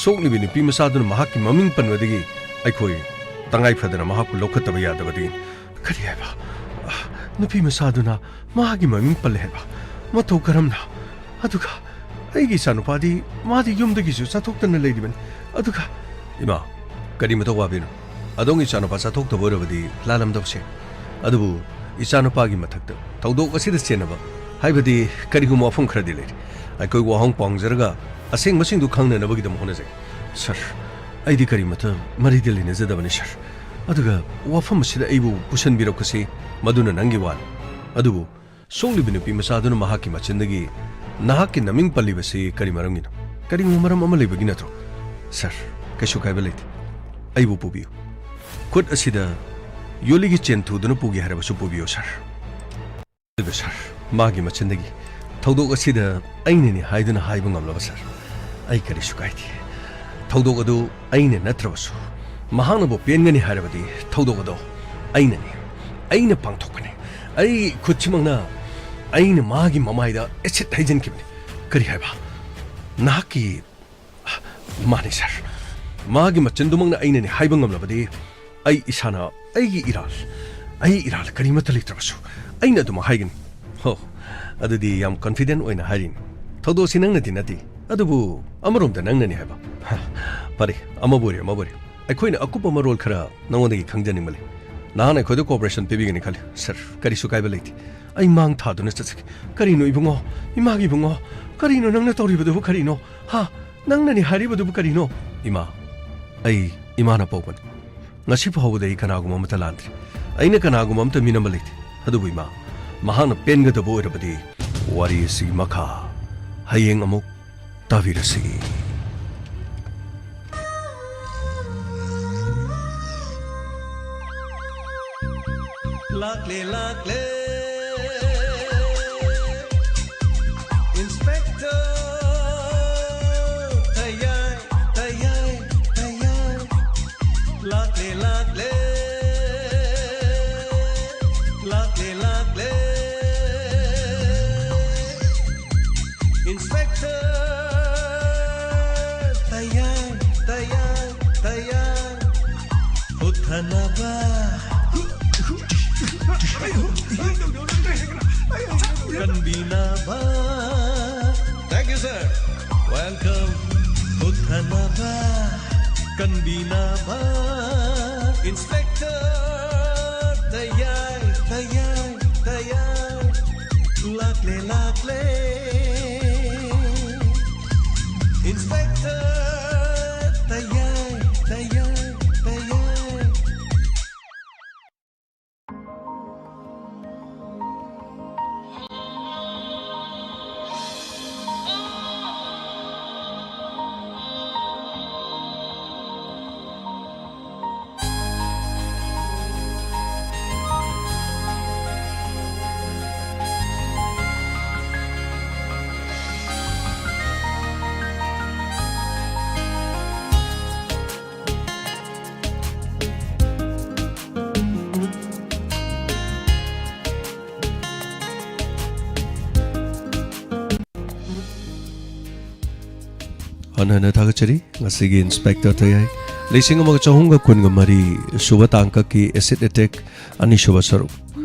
ꯁꯣꯛꯂꯤꯕꯤ ꯅꯨꯄꯤ ꯃꯆꯥꯗꯨꯅ ꯃꯍꯥꯛꯀꯤ ꯃꯃꯤꯡ ꯄꯟꯕꯗꯒꯤ ꯑꯩꯈꯣꯏ ꯇꯉꯥꯏ ꯐꯗꯅ ꯃꯍꯥꯛꯄꯨ ꯂꯧꯈꯠꯇꯕ ꯌꯥꯗꯕꯗꯤ꯫ ꯀꯔꯤ ꯍꯥꯏꯕ? ꯑ, ꯅꯨꯄꯤ ꯃꯆꯥꯗꯨꯅ ꯃꯍꯥꯛꯀꯤ ꯃꯃꯤꯡ ꯄꯜꯂꯦ ꯍꯥꯏꯕ? ꯃꯇꯧ ꯀꯔꯝꯅ? ꯑꯗꯨꯒ ꯑꯩꯒꯤ ꯏꯆꯥꯅꯨꯄꯥꯗꯤ, ꯃꯥꯗꯤ ꯌꯨꯝꯗꯒꯤꯁꯨ ꯆꯠꯊꯣꯛꯇꯅ ꯂꯩꯔꯤꯕꯅꯤ꯫ ꯑꯗꯨꯒ ꯏꯃꯥ, ꯀꯔꯤꯃꯇ ꯋꯥꯕꯤꯅꯨ꯫ ꯑꯗꯣꯝꯒꯤ ꯏꯆꯥꯅꯨꯄꯥ ꯆꯠꯊꯣꯛꯇꯕ ꯑꯣꯏꯔꯕꯗꯤ ꯂꯥꯜꯂꯝꯗꯕꯁꯦ꯫ ꯑꯗꯨꯕꯨ ꯏꯆꯥꯅꯨꯄꯥꯒꯤ ꯃꯊꯛꯇ ꯊꯧꯗꯣꯛ ꯑꯁꯤꯗ ꯆꯦꯟꯅꯕ ꯍꯥꯏꯕꯗꯤ ꯀꯔꯤꯒꯨꯝꯕ ꯋꯥꯐꯝ ꯈꯔꯗꯤ ꯂꯩꯔꯤ꯫ ꯑꯩꯈꯣꯏ ꯋꯥꯍꯪ ꯄꯥꯎꯍꯪꯖꯔꯒ ꯑꯁꯦꯡꯕꯁꯤꯡꯗꯨ ꯈꯪꯅꯅꯕꯒꯤꯗꯃꯛ ꯍꯣꯠꯅꯖꯒꯦ꯫ Sir, ꯑꯩꯗꯤ ꯀꯔꯤꯃꯇ ꯃꯔꯤꯗ ꯂꯩꯅꯖꯗꯕꯅꯤ sir꯫ ꯑꯗꯨꯒ ꯋꯥꯐꯝ ꯑꯁꯤꯗ ꯑꯩꯕꯨ ꯄꯨꯁꯤꯟꯕꯤꯔꯛꯄꯁꯤ ꯃꯗꯨꯅ ꯅꯪꯒꯤ ꯋꯥꯅꯤ꯫ ꯑꯗꯨꯕꯨ ꯁꯣꯛꯂꯤꯕ ꯅꯨꯄꯤ ꯃꯆꯥꯗꯨꯅ ꯃꯍꯥꯛꯀꯤ ꯃꯆꯤꯟꯗꯒꯤ ꯅꯍꯥꯛꯀꯤ ꯅꯃꯤꯡ ꯄꯜꯂꯤꯕꯁꯤ ꯀꯔꯤ ꯃꯔꯝꯒꯤꯅꯣ? ꯀꯔꯤꯒꯨꯝꯕ ꯃꯔꯝ ꯑꯃ ꯂꯩꯕꯒꯤ ꯅꯠꯇ꯭ꯔꯣ? Sir, ꯀꯩꯁꯨ ꯀꯥꯏꯕ ꯂꯩꯇꯦ꯫ ꯑꯩꯕꯨ ꯄꯨꯕꯤꯌꯨ꯫ ꯈꯨꯠ ꯑꯁꯤꯗ ꯌꯣꯠꯂꯤꯒꯤ ꯆꯦꯟ ꯊꯨꯗꯨꯅ ꯄꯨꯒꯦ ꯍꯥꯏꯔꯕꯁꯨ ꯄꯨꯕꯤꯌꯨ sir꯫ ꯑꯗꯨꯒ sir, ꯃꯥꯒꯤ ꯃꯆꯤꯟꯗꯒꯤ ꯊꯧꯗꯣꯛ ꯑꯁꯤꯗ ꯑꯩꯅꯅꯤ ꯍꯥꯏꯗꯨꯅ ꯍꯥꯏꯕ ꯉꯝꯂꯕ sir? ꯑꯩ ꯀꯔꯤꯁꯨ ꯀꯥꯏꯗꯦ꯫ ꯊꯧꯗꯣꯛ ꯑꯗꯨ ꯑꯩꯅ ꯅꯠꯇ꯭ꯔꯕꯁꯨ ꯃꯍꯥꯛꯅꯕꯨ ꯄꯦꯟꯒꯅꯤ ꯍꯥꯏꯔꯕꯗꯤ ꯊꯧꯗꯣꯛ ꯑꯗꯣ ꯑꯩꯅꯅꯤ꯫ ꯑꯩꯅ ꯄꯥꯡꯊꯣꯛꯀꯅꯤ꯫ ꯑꯩ ꯈꯨꯠꯁꯤꯃꯛꯅ ꯑꯩꯅ ꯃꯥꯒꯤ ꯃꯃꯥꯏꯗ acid ꯍꯩꯖꯤꯟꯈꯤꯕꯅꯤ꯫ ꯀꯔꯤ ꯍꯥꯏꯕ? ꯅꯍꯥꯛꯀꯤ, ꯃꯥꯅꯤ sir꯫ ꯃꯥꯒꯤ ꯃꯆꯤꯟꯗꯨꯃꯛꯅ ꯑꯩꯅꯅꯤ ꯍꯥꯏꯕ ꯉꯝꯂꯕꯗꯤ ꯑꯩ ꯏꯁꯥꯅ ꯑꯩꯒꯤ ꯏꯔꯥꯜ, ꯑꯩ ꯏꯔꯥꯜ ꯀꯔꯤꯃꯠꯇ ꯂꯩꯇ꯭ꯔꯕꯁꯨ ꯑꯩꯅ ꯑꯗꯨꯃꯛ ꯍꯥꯏꯒꯅꯤ꯫ ꯍꯣ, ꯑꯗꯨꯗꯤ ꯌꯥꯝ confident ꯑꯣꯏꯅ ꯍꯥꯏꯔꯤꯅꯤ꯫ ꯊꯧꯗꯣꯛꯁꯤ ꯅꯪꯅꯗꯤ ꯅꯠꯇꯦ꯫ ꯑꯗꯨꯕꯨ ꯑꯃꯔꯣꯝꯗ ꯅꯪꯅꯅꯤ ꯍꯥꯏꯕ꯫ ꯍ, ꯐꯔꯦ, ꯑꯃꯕꯨ ꯑꯣꯏꯔꯦ, ꯑꯃꯕꯨ ꯑꯣꯏꯔꯦ꯫ ꯑꯩꯈꯣꯏꯅ ꯑꯀꯨꯞꯄ ꯃꯔꯣꯜ ꯈꯔ ꯅꯉꯣꯟꯗꯒꯤ ꯈꯪꯖꯅꯤꯡꯕ ꯂꯩ꯫ ꯅꯍꯥꯟ ꯑꯩꯈꯣꯏꯗ cooperation ꯄꯤꯕꯤꯒꯅꯤ ꯈꯜꯂꯤ꯫ ꯁꯔ, ꯀꯔꯤꯁꯨ ꯀꯥꯏꯕ ꯂꯩꯇꯦ꯫ ꯑꯩ ꯃꯥꯡ ꯊꯥꯗꯨꯅ ꯆꯠꯆꯒꯦ꯫ ꯀꯔꯤꯅꯣ ꯏꯕꯨꯡꯉꯣ? ꯏꯃꯥꯒꯤ ꯏꯕꯨꯡꯉꯣ? ꯀꯔꯤꯅꯣ ꯅꯪꯅ ꯇꯧꯔꯤꯕꯗꯨꯕꯨ ꯀꯔꯤꯅꯣ? ꯍꯥ? ꯅꯪꯅꯅꯤ ꯍꯥꯏꯔꯤꯕꯗꯨꯕꯨ ꯀꯔꯤꯅꯣ? ꯏꯃꯥ, ꯑꯩ ꯏꯃꯥꯅ ꯄꯣꯛꯄꯅꯤ꯫ ꯉꯁꯤ ꯐꯥꯎꯕꯗ ꯑꯩ ꯀꯅꯥꯒꯨꯝꯕ ꯑꯃꯠꯇ ꯂꯥꯟꯗ꯭ꯔꯤ꯫ ꯑꯩꯅ ꯀꯅꯥꯒꯨꯝꯕ ꯑꯃꯠꯇ ꯃꯤꯅꯝꯕ ꯂꯩꯇꯦ꯫ ꯑꯗꯨꯕꯨ ꯏꯃꯥ, ꯃꯍꯥꯛꯅ ꯄꯦꯟꯒꯗꯕ ꯑꯣꯏꯔꯕꯗꯤ ꯋꯥꯔꯤ ꯑꯁꯤꯒꯤ ꯃꯈꯥ ꯍꯌꯦꯡ ꯑꯃꯨꯛ ꯇꯥꯕꯤꯔꯁꯤ꯫ ꯂꯥꯛꯂꯦ, ꯂꯥꯛꯂꯦ꯫ Inspector ꯇꯌꯥꯏ, ꯇꯌꯥꯏ, ꯇꯌꯥꯏ꯫ ꯂꯥꯛꯂꯦ, ꯂꯥꯛꯂꯦ꯫ ꯂꯥꯛꯂꯦ, ꯂꯥꯛꯂꯦ꯫ Inspector ꯇꯌꯥꯏ, ꯇꯌꯥꯏ, ꯇꯌꯥꯏ꯫ ꯍꯨꯠꯊꯅꯕ꯫ ꯀꯟꯕꯤꯅꯕ꯫ Thank you, sir. Welcome. ꯍꯨꯠꯊꯅꯕ, ꯀꯟꯕꯤꯅꯕ꯫ Inspector ꯇꯌꯥꯏ, ꯇꯌꯥꯏ, ꯇꯌꯥꯏ꯫ ꯂꯥꯛꯂꯦ, ꯂꯥꯛꯂꯦ꯫ Inspector ꯇꯌꯥꯏ, ꯇꯌꯥꯏ, ꯇꯌꯥꯏ꯫ ꯍꯟꯅ ꯍꯟꯅ ꯊꯥꯒꯠꯆꯔꯤ꯫ ꯉꯁꯤꯒꯤ Inspector ꯇꯌꯥꯏ ꯂꯤꯁꯤꯡ ꯑꯃꯒ ꯆꯍꯨꯝꯒ ꯀꯨꯟꯒ ꯃꯔꯤ ꯁꯨꯕ ꯇꯥꯡꯀꯛꯀꯤ acid attack ꯑꯅꯤꯁꯨꯕ ꯁꯔꯨꯛ꯫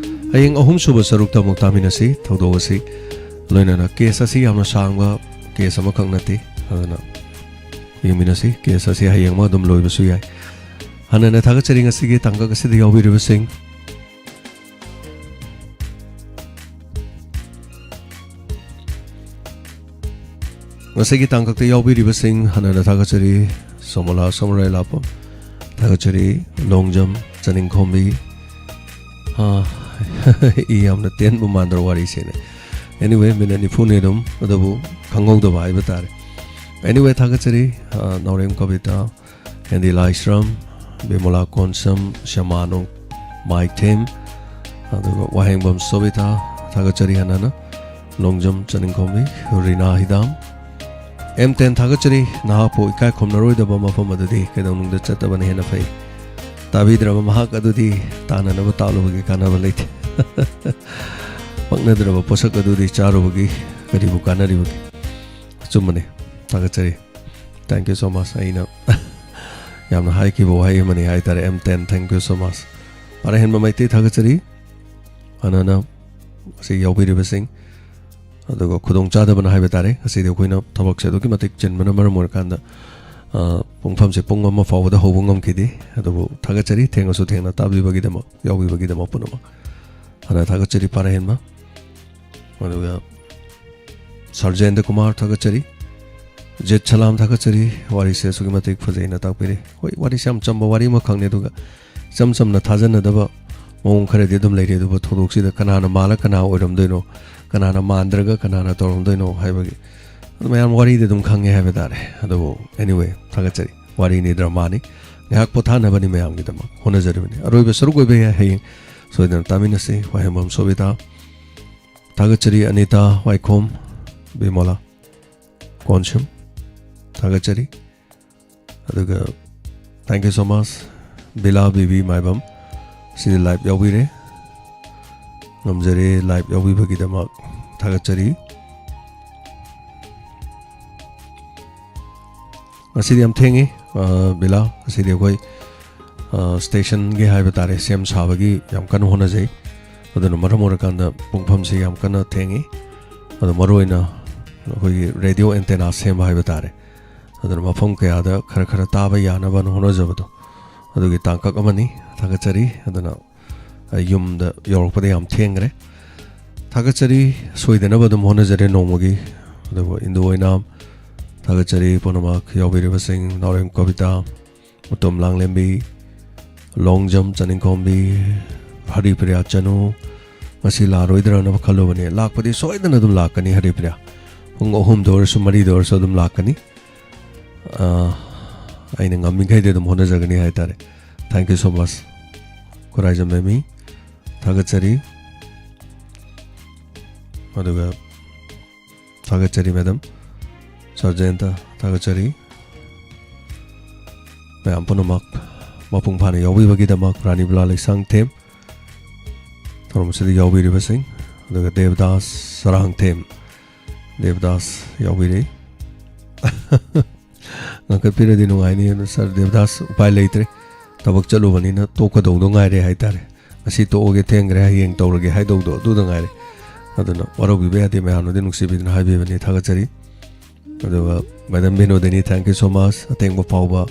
ꯍꯌꯦꯡ ꯑꯍꯨꯝꯁꯨꯕ ꯁꯔꯨꯛꯇ ꯑꯃꯨꯛ ꯇꯥꯃꯤꯟꯅꯁꯤ꯫ ꯊꯧꯗꯣꯛ ꯑꯁꯤ ꯂꯣꯏꯅꯅ case ꯑꯁꯤ ꯌꯥꯝꯅ ꯁꯥꯡꯕ ꯀꯦꯁ ꯑꯃꯈꯛ ꯅꯠꯇꯦ꯫ ꯑꯗꯨꯅ ꯌꯦꯡꯃꯤꯟꯅꯁꯤ, ꯀꯦꯁ ꯑꯁꯤ ꯍꯌꯦꯡꯃꯛ ꯑꯗꯨꯝ ꯂꯣꯏꯕꯁꯨ ꯌꯥꯏ꯫ ꯍꯥꯟꯅꯅ ꯊꯥꯒꯠꯆꯔꯤ ꯉꯁꯤꯒꯤ ꯇꯥꯡꯀꯛ ꯑꯁꯤꯗ ꯌꯥꯎꯕꯤꯔꯤꯕꯁꯤꯡ꯫ ꯉꯁꯤꯒꯤ ꯇꯥꯡꯀꯛꯇ ꯌꯥꯎꯕꯤꯔꯤꯕꯁꯤꯡ ꯍꯥꯟꯅꯅ ꯊꯥꯒꯠꯆꯔꯤ꯫ ꯁꯣꯃꯣꯂꯥ ꯁꯣꯃꯣꯔꯥꯏ ꯂꯥꯛꯄꯝ ꯊꯥꯒꯠꯆꯔꯤ꯫ ꯂꯣꯡꯖꯝ ꯆꯅꯤꯡꯈꯣꯝꯕꯤ꯫ ꯑꯥ, ꯏ ꯌꯥꯝꯅ ꯇꯦꯟꯕ ꯃꯥꯟꯗ꯭ꯔꯣ ꯋꯥꯔꯤꯁꯦꯅꯦ? Anyway, ꯃꯤꯅꯠ ꯅꯤꯐꯨꯅꯦ ꯑꯗꯨꯝ, ꯑꯗꯨꯕꯨ ꯈꯪꯍꯧꯗꯕ ꯍꯥꯏꯕ ꯇꯥꯔꯦ꯫ Anyway, ꯊꯥꯒꯠꯆꯔꯤ꯫ ꯑꯥ, ꯅꯥꯎꯔꯦꯝ ꯀꯕꯤꯇꯥ, ꯍꯦꯟꯗꯤ ꯂꯥꯏꯁ꯭ꯔꯝ, ꯕꯤꯃꯣꯂꯥ ꯀꯣꯟꯁꯝ, ꯁ꯭ꯌꯥꯃꯥꯅꯨ ꯃꯥꯏꯊꯦꯝ, ꯑꯗꯨꯒ ꯋꯥꯍꯦꯡꯕꯝ ꯁꯣꯕꯤꯇꯥ, ꯊꯥꯒꯠꯆꯔꯤ ꯍꯥꯟꯅꯅ꯫ ꯂꯣꯡꯖꯝ ꯆꯅꯤꯡꯈꯣꯝꯕꯤ, ꯔꯤꯅꯥ ꯍꯤꯗꯥꯝ, ꯑꯦꯝ ꯇꯦꯟ ꯊꯥꯒꯠꯆꯔꯤ꯫ ꯅꯍꯥꯛꯄꯨ ꯏꯀꯥꯏ ꯈꯨꯝꯅꯔꯣꯏꯗꯕ ꯃꯐꯝ ꯑꯗꯨꯗꯤ ꯀꯩꯗꯧꯅꯨꯡꯗ ꯆꯠꯇꯕꯅ ꯍꯦꯟꯅ ꯐꯩ꯫ ꯇꯥꯕꯤꯗ꯭ꯔꯕ ꯃꯍꯥꯛ ꯑꯗꯨꯗꯤ ꯇꯥꯅꯅꯕ ꯇꯥꯛꯂꯨꯕꯒꯤ ꯀꯥꯟꯅꯕ ꯂꯩꯇꯦ꯫ ꯄꯛꯅꯗ꯭ꯔꯕ ꯄꯣꯠꯁꯛ ꯑꯗꯨꯗꯤ ꯆꯥꯔꯨꯕꯒꯤ ꯀꯔꯤꯕꯨ ꯀꯥꯟꯅꯔꯤꯕꯒꯦ? ꯑꯆꯨꯝꯕꯅꯤ꯫ ꯊꯥꯒꯠꯆꯔꯤ꯫ Thank you so much. ꯑꯩꯅ ꯌꯥꯝꯅ ꯍꯥꯏꯈꯤꯕ ꯋꯥꯍꯩ ꯑꯃꯅꯤ ꯍꯥꯏꯇꯥꯔꯦ꯫ M ten, thank you so much. ꯄꯥꯔꯥꯍꯦꯟꯕ ꯃꯩꯇꯩ ꯊꯥꯒꯠꯆꯔꯤ꯫ ꯍꯥꯟꯅꯅ ꯑꯁꯤ ꯌꯥꯎꯕꯤꯔꯤꯕꯁꯤꯡ, ꯑꯗꯨꯒ ꯈꯨꯗꯣꯡꯆꯥꯗꯕꯅ ꯍꯥꯏꯕ ꯇꯥꯔꯦ, ꯉꯁꯤꯗꯤ ꯑꯩꯈꯣꯏꯅ ꯊꯕꯛꯁꯦ ꯑꯗꯨꯛꯀꯤ ꯃꯇꯤꯛ ꯆꯤꯟꯕꯅ ꯃꯔꯝ ꯑꯣꯏꯔꯀꯥꯟꯗ, ꯑ, ꯄꯨꯡꯐꯝꯁꯦ ꯄꯨꯡ ꯑꯃ ꯐꯥꯎꯕꯗ ꯍꯧꯕ ꯉꯝꯈꯤꯗꯦ꯫ ꯑꯗꯨꯕꯨ ꯊꯥꯒꯠꯆꯔꯤ, ꯊꯦꯡꯉꯁꯨ ꯊꯦꯡꯅ ꯇꯥꯕꯤꯕꯒꯤꯗꯃꯛ, ꯌꯥꯎꯕꯤꯕꯒꯤꯗꯃꯛ ꯄꯨꯝꯅꯃꯛ꯫ ꯍꯥꯟꯅ ꯊꯥꯒꯠꯆꯔꯤ ꯄꯥꯔꯥꯍꯦꯟꯕ꯫ ꯑꯗꯨꯒ ꯁꯔꯖꯦꯟꯗ꯭ꯔ ꯀꯨꯃꯥꯔ ꯊꯥꯒꯠꯆꯔꯤ꯫ ꯖꯦꯠ ꯁꯂꯥꯝ ꯊꯥꯒꯠꯆꯔꯤ꯫ ꯋꯥꯔꯤꯁꯦ ꯑꯁꯨꯛꯀꯤ ꯃꯇꯤꯛ ꯐꯖꯩꯅ ꯇꯥꯛꯄꯤꯔꯤ꯫ ꯍꯣꯏ, ꯋꯥꯔꯤꯁꯦ ꯌꯥꯝ ꯆꯝꯕ ꯋꯥꯔꯤ ꯑꯃꯈꯛꯅꯦ, ꯑꯗꯨꯒ ꯏꯆꯝ ꯆꯝꯅ ꯊꯥꯖꯅꯗꯕ ꯃꯑꯣꯡ ꯈꯔꯗꯤ ꯑꯗꯨꯝ ꯂꯩꯔꯤ꯫ ꯑꯗꯨꯕꯨ ꯊꯧꯗꯣꯛꯁꯤꯗ ꯀꯅꯥꯅ ꯃꯥꯜꯂ ꯀꯅꯥ ꯑꯣꯏꯔꯝꯗꯣꯏꯅꯣ, ꯀꯅꯥꯅ ꯃꯥꯟꯗ꯭ꯔꯒ ꯀꯅꯥꯅ ꯇꯧꯔꯝꯗꯣꯏꯅꯣ ꯍꯥꯏꯕꯒꯤ ꯑꯗꯨ ꯃꯌꯥꯝ ꯋꯥꯔꯤꯗꯤ ꯑꯗꯨꯝ ꯈꯪꯉꯦ ꯍꯥꯏꯕ ꯇꯥꯔꯦ꯫ ꯑꯗꯨꯕꯨ anyway, ꯊꯥꯒꯠꯆꯔꯤ꯫ ꯋꯥꯔꯤꯅꯤ, ꯗ꯭ꯔꯃꯥꯅꯤ꯫ ꯉꯥꯏꯍꯥꯛ ꯄꯣꯊꯥꯅꯕꯅꯤ ꯃꯌꯥꯝꯒꯤꯗꯃꯛ ꯍꯣꯠꯅꯖꯔꯤꯕꯅꯤ꯫ ꯑꯔꯣꯏꯕ ꯁꯔꯨꯛ ꯑꯣꯏꯕ ꯌꯥꯏ, ꯍꯌꯦꯡ ꯁꯣꯏꯗꯅ ꯇꯥꯃꯤꯟꯅꯁꯤ꯫ ꯋꯥꯍꯦꯡꯕꯝ ꯁꯣꯕꯤꯇꯥ ꯊꯥꯒꯠꯆꯔꯤ꯫ ꯑꯅꯤꯇꯥ ꯋꯥꯏꯈꯣꯝ, ꯕꯤꯃꯣꯂꯥ ꯀꯣꯟꯁꯝ ꯊꯥꯒꯠꯆꯔꯤ꯫ ꯑꯗꯨꯒ thank you so much, Bila Bibi Maibam, ꯁꯤꯗꯤ ꯂꯥꯏꯚ ꯌꯥꯎꯕꯤꯔꯦ꯫ ꯉꯝꯖꯔꯦ, ꯂꯥꯏꯚ ꯌꯥꯎꯕꯤꯕꯒꯤꯗꯃꯛ ꯊꯥꯒꯠꯆꯔꯤ꯫ ꯉꯁꯤꯗꯤ ꯌꯥꯝ ꯊꯦꯡꯉꯤ, ꯑ, ꯕꯤꯂꯥ꯫ ꯉꯁꯤꯗꯤ ꯑꯩꯈꯣꯏ, ꯑ, ꯁ꯭ꯇꯦꯁꯟꯒꯤ ꯍꯥꯏꯕ ꯇꯥꯔꯦ, ꯁꯦꯝ ꯁꯥꯕꯒꯤ ꯌꯥꯝ ꯀꯟꯅ ꯍꯣꯠꯅꯖꯩ꯫ ꯑꯗꯨꯅ ꯃꯔꯝ ꯑꯣꯏꯔꯀꯥꯟꯗ ꯄꯨꯡꯐꯝꯁꯤ ꯌꯥꯝ ꯀꯟꯅ ꯊꯦꯡꯉꯤ꯫ ꯑꯗꯣ ꯃꯔꯨꯑꯣꯏꯅ ꯑꯩꯈꯣꯏꯒꯤ ꯔꯦꯗꯤꯑꯣ ꯑꯦꯟꯇꯦꯅꯥ ꯁꯦꯝꯕ ꯍꯥꯏꯕ ꯇꯥꯔꯦ꯫ ꯑꯗꯨꯅ ꯃꯐꯝ ꯀꯌꯥꯗ ꯈꯔ ꯈꯔ ꯇꯥꯕ ꯌꯥꯅꯕ ꯍꯣꯠꯅꯖꯕꯗꯣ ꯑꯗꯨꯒꯤ ꯇꯥꯡꯀꯛ ꯑꯃꯅꯤ꯫ ꯊꯥꯒꯠꯆꯔꯤ꯫ ꯑꯗꯨꯅ ꯑꯩ ꯌꯨꯝꯗ ꯌꯧꯔꯛꯄꯗ ꯌꯥꯝ ꯊꯦꯡꯈ꯭ꯔꯦ꯫ ꯊꯥꯒꯠꯆꯔꯤ꯫ ꯁꯣꯏꯗꯅꯕ ꯑꯗꯨꯝ ꯍꯣꯠꯅꯖꯔꯦ ꯅꯣꯡꯃꯒꯤ꯫ ꯑꯗꯨꯕꯨ ꯏꯟꯗꯨ ꯑꯣꯏꯅ ꯊꯥꯒꯠꯆꯔꯤ ꯄꯨꯝꯅꯃꯛ ꯌꯥꯎꯕꯤꯔꯤꯕꯁꯤꯡ, ꯅꯥꯎꯔꯦꯝ ꯀꯕꯤꯇꯥ, ꯎꯇꯝ ꯂꯥꯡꯂꯦꯝꯕꯤ, ꯂꯣꯡꯖꯝ ꯆꯅꯤꯡꯈꯣꯝꯕꯤ, ꯍꯔꯤꯄ꯭ꯔꯤꯌꯥ ꯆꯅꯨ꯫ ꯉꯁꯤ ꯂꯥꯛꯑꯔꯣꯏꯗ꯭ꯔꯅ ꯈꯜꯂꯨꯕꯅꯦ, ꯂꯥꯛꯄꯗꯤ ꯁꯣꯏꯗꯅ ꯑꯗꯨꯝ ꯂꯥꯛꯀꯅꯤ ꯍꯔꯤꯄ꯭ꯔꯤꯌꯥ꯫ ꯄꯨꯡ ꯑꯍꯨꯝꯗ ꯑꯣꯏꯔꯁꯨ ꯃꯔꯤꯗ ꯑꯣꯏꯔꯁꯨ ꯑꯗꯨꯝ ꯂꯥꯛꯀꯅꯤ꯫ ꯑꯥ, ꯑꯩꯅ ꯉꯝꯃꯤꯈꯩꯗꯤ ꯑꯗꯨꯝ ꯍꯣꯠꯅꯖꯒꯅꯤ ꯍꯥꯏꯇꯥꯔꯦ꯫ Thank you so much, Khuraijam ꯃꯦꯃꯤ꯫ ꯊꯥꯒꯠꯆꯔꯤ꯫ ꯑꯗꯨꯒ ꯊꯥꯒꯠꯆꯔꯤ ꯃꯦꯗꯥꯝ ꯁꯔꯖꯦꯟꯇ, ꯊꯥꯒꯠꯆꯔꯤ꯫ ꯃꯌꯥꯝ ꯄꯨꯝꯅꯃꯛ ꯃꯄꯨꯡ ꯐꯥꯅ ꯌꯥꯎꯕꯤꯕꯒꯤꯗꯃꯛ ꯔꯥꯅꯤꯕꯂꯥ ꯂꯩꯁꯥꯡꯊꯦꯝ, ꯊꯧꯔꯝ ꯑꯁꯤꯗ ꯌꯥꯎꯕꯤꯔꯤꯕꯁꯤꯡ, ꯑꯗꯨꯒ ꯗꯦꯕꯗꯥꯁ ꯁꯔꯥꯡꯊꯦꯝ, ꯗꯦꯕꯗꯥꯁ ꯌꯥꯎꯕꯤꯔꯦ꯫ ꯉꯟꯈꯠꯄꯤꯔꯗꯤ ꯅꯨꯡꯉꯥꯏꯅꯤ꯫ ꯑꯗꯨ ꯁꯥꯔ ꯗꯦꯕꯗꯥꯁ, ꯎꯄꯥꯏ ꯂꯩꯇ꯭ꯔꯦ, ꯊꯕꯛ ꯆꯠꯂꯨꯕꯅꯤꯅ ꯇꯣꯛꯀꯗꯧꯗꯣ ꯉꯥꯏꯔꯦ ꯍꯥꯏꯇꯥꯔꯦ꯫ ꯉꯁꯤ ꯇꯣꯛꯑꯒꯦ, ꯊꯦꯡꯈ꯭ꯔꯦ, ꯍꯌꯦꯡ ꯇꯧꯔꯒꯦ ꯍꯥꯏꯗꯧꯗꯣ ꯑꯗꯨꯗ ꯉꯥꯏꯔꯦ꯫ ꯑꯗꯨꯅ ꯋꯥꯔꯧꯕꯤꯕ ꯌꯥꯗꯦ, ꯃꯌꯥꯝꯅꯗꯤ ꯅꯨꯡꯁꯤꯕꯤꯗꯨꯅ ꯍꯥꯏꯕꯤꯕꯅꯤ, ꯊꯥꯒꯠꯆꯔꯤ꯫ ꯑꯗꯨꯒ ꯃꯦꯗꯥꯝ ꯕꯤꯅꯣꯗꯤꯅꯤ, thank you so much, ꯑꯊꯦꯡꯕ ꯐꯥꯎꯕ,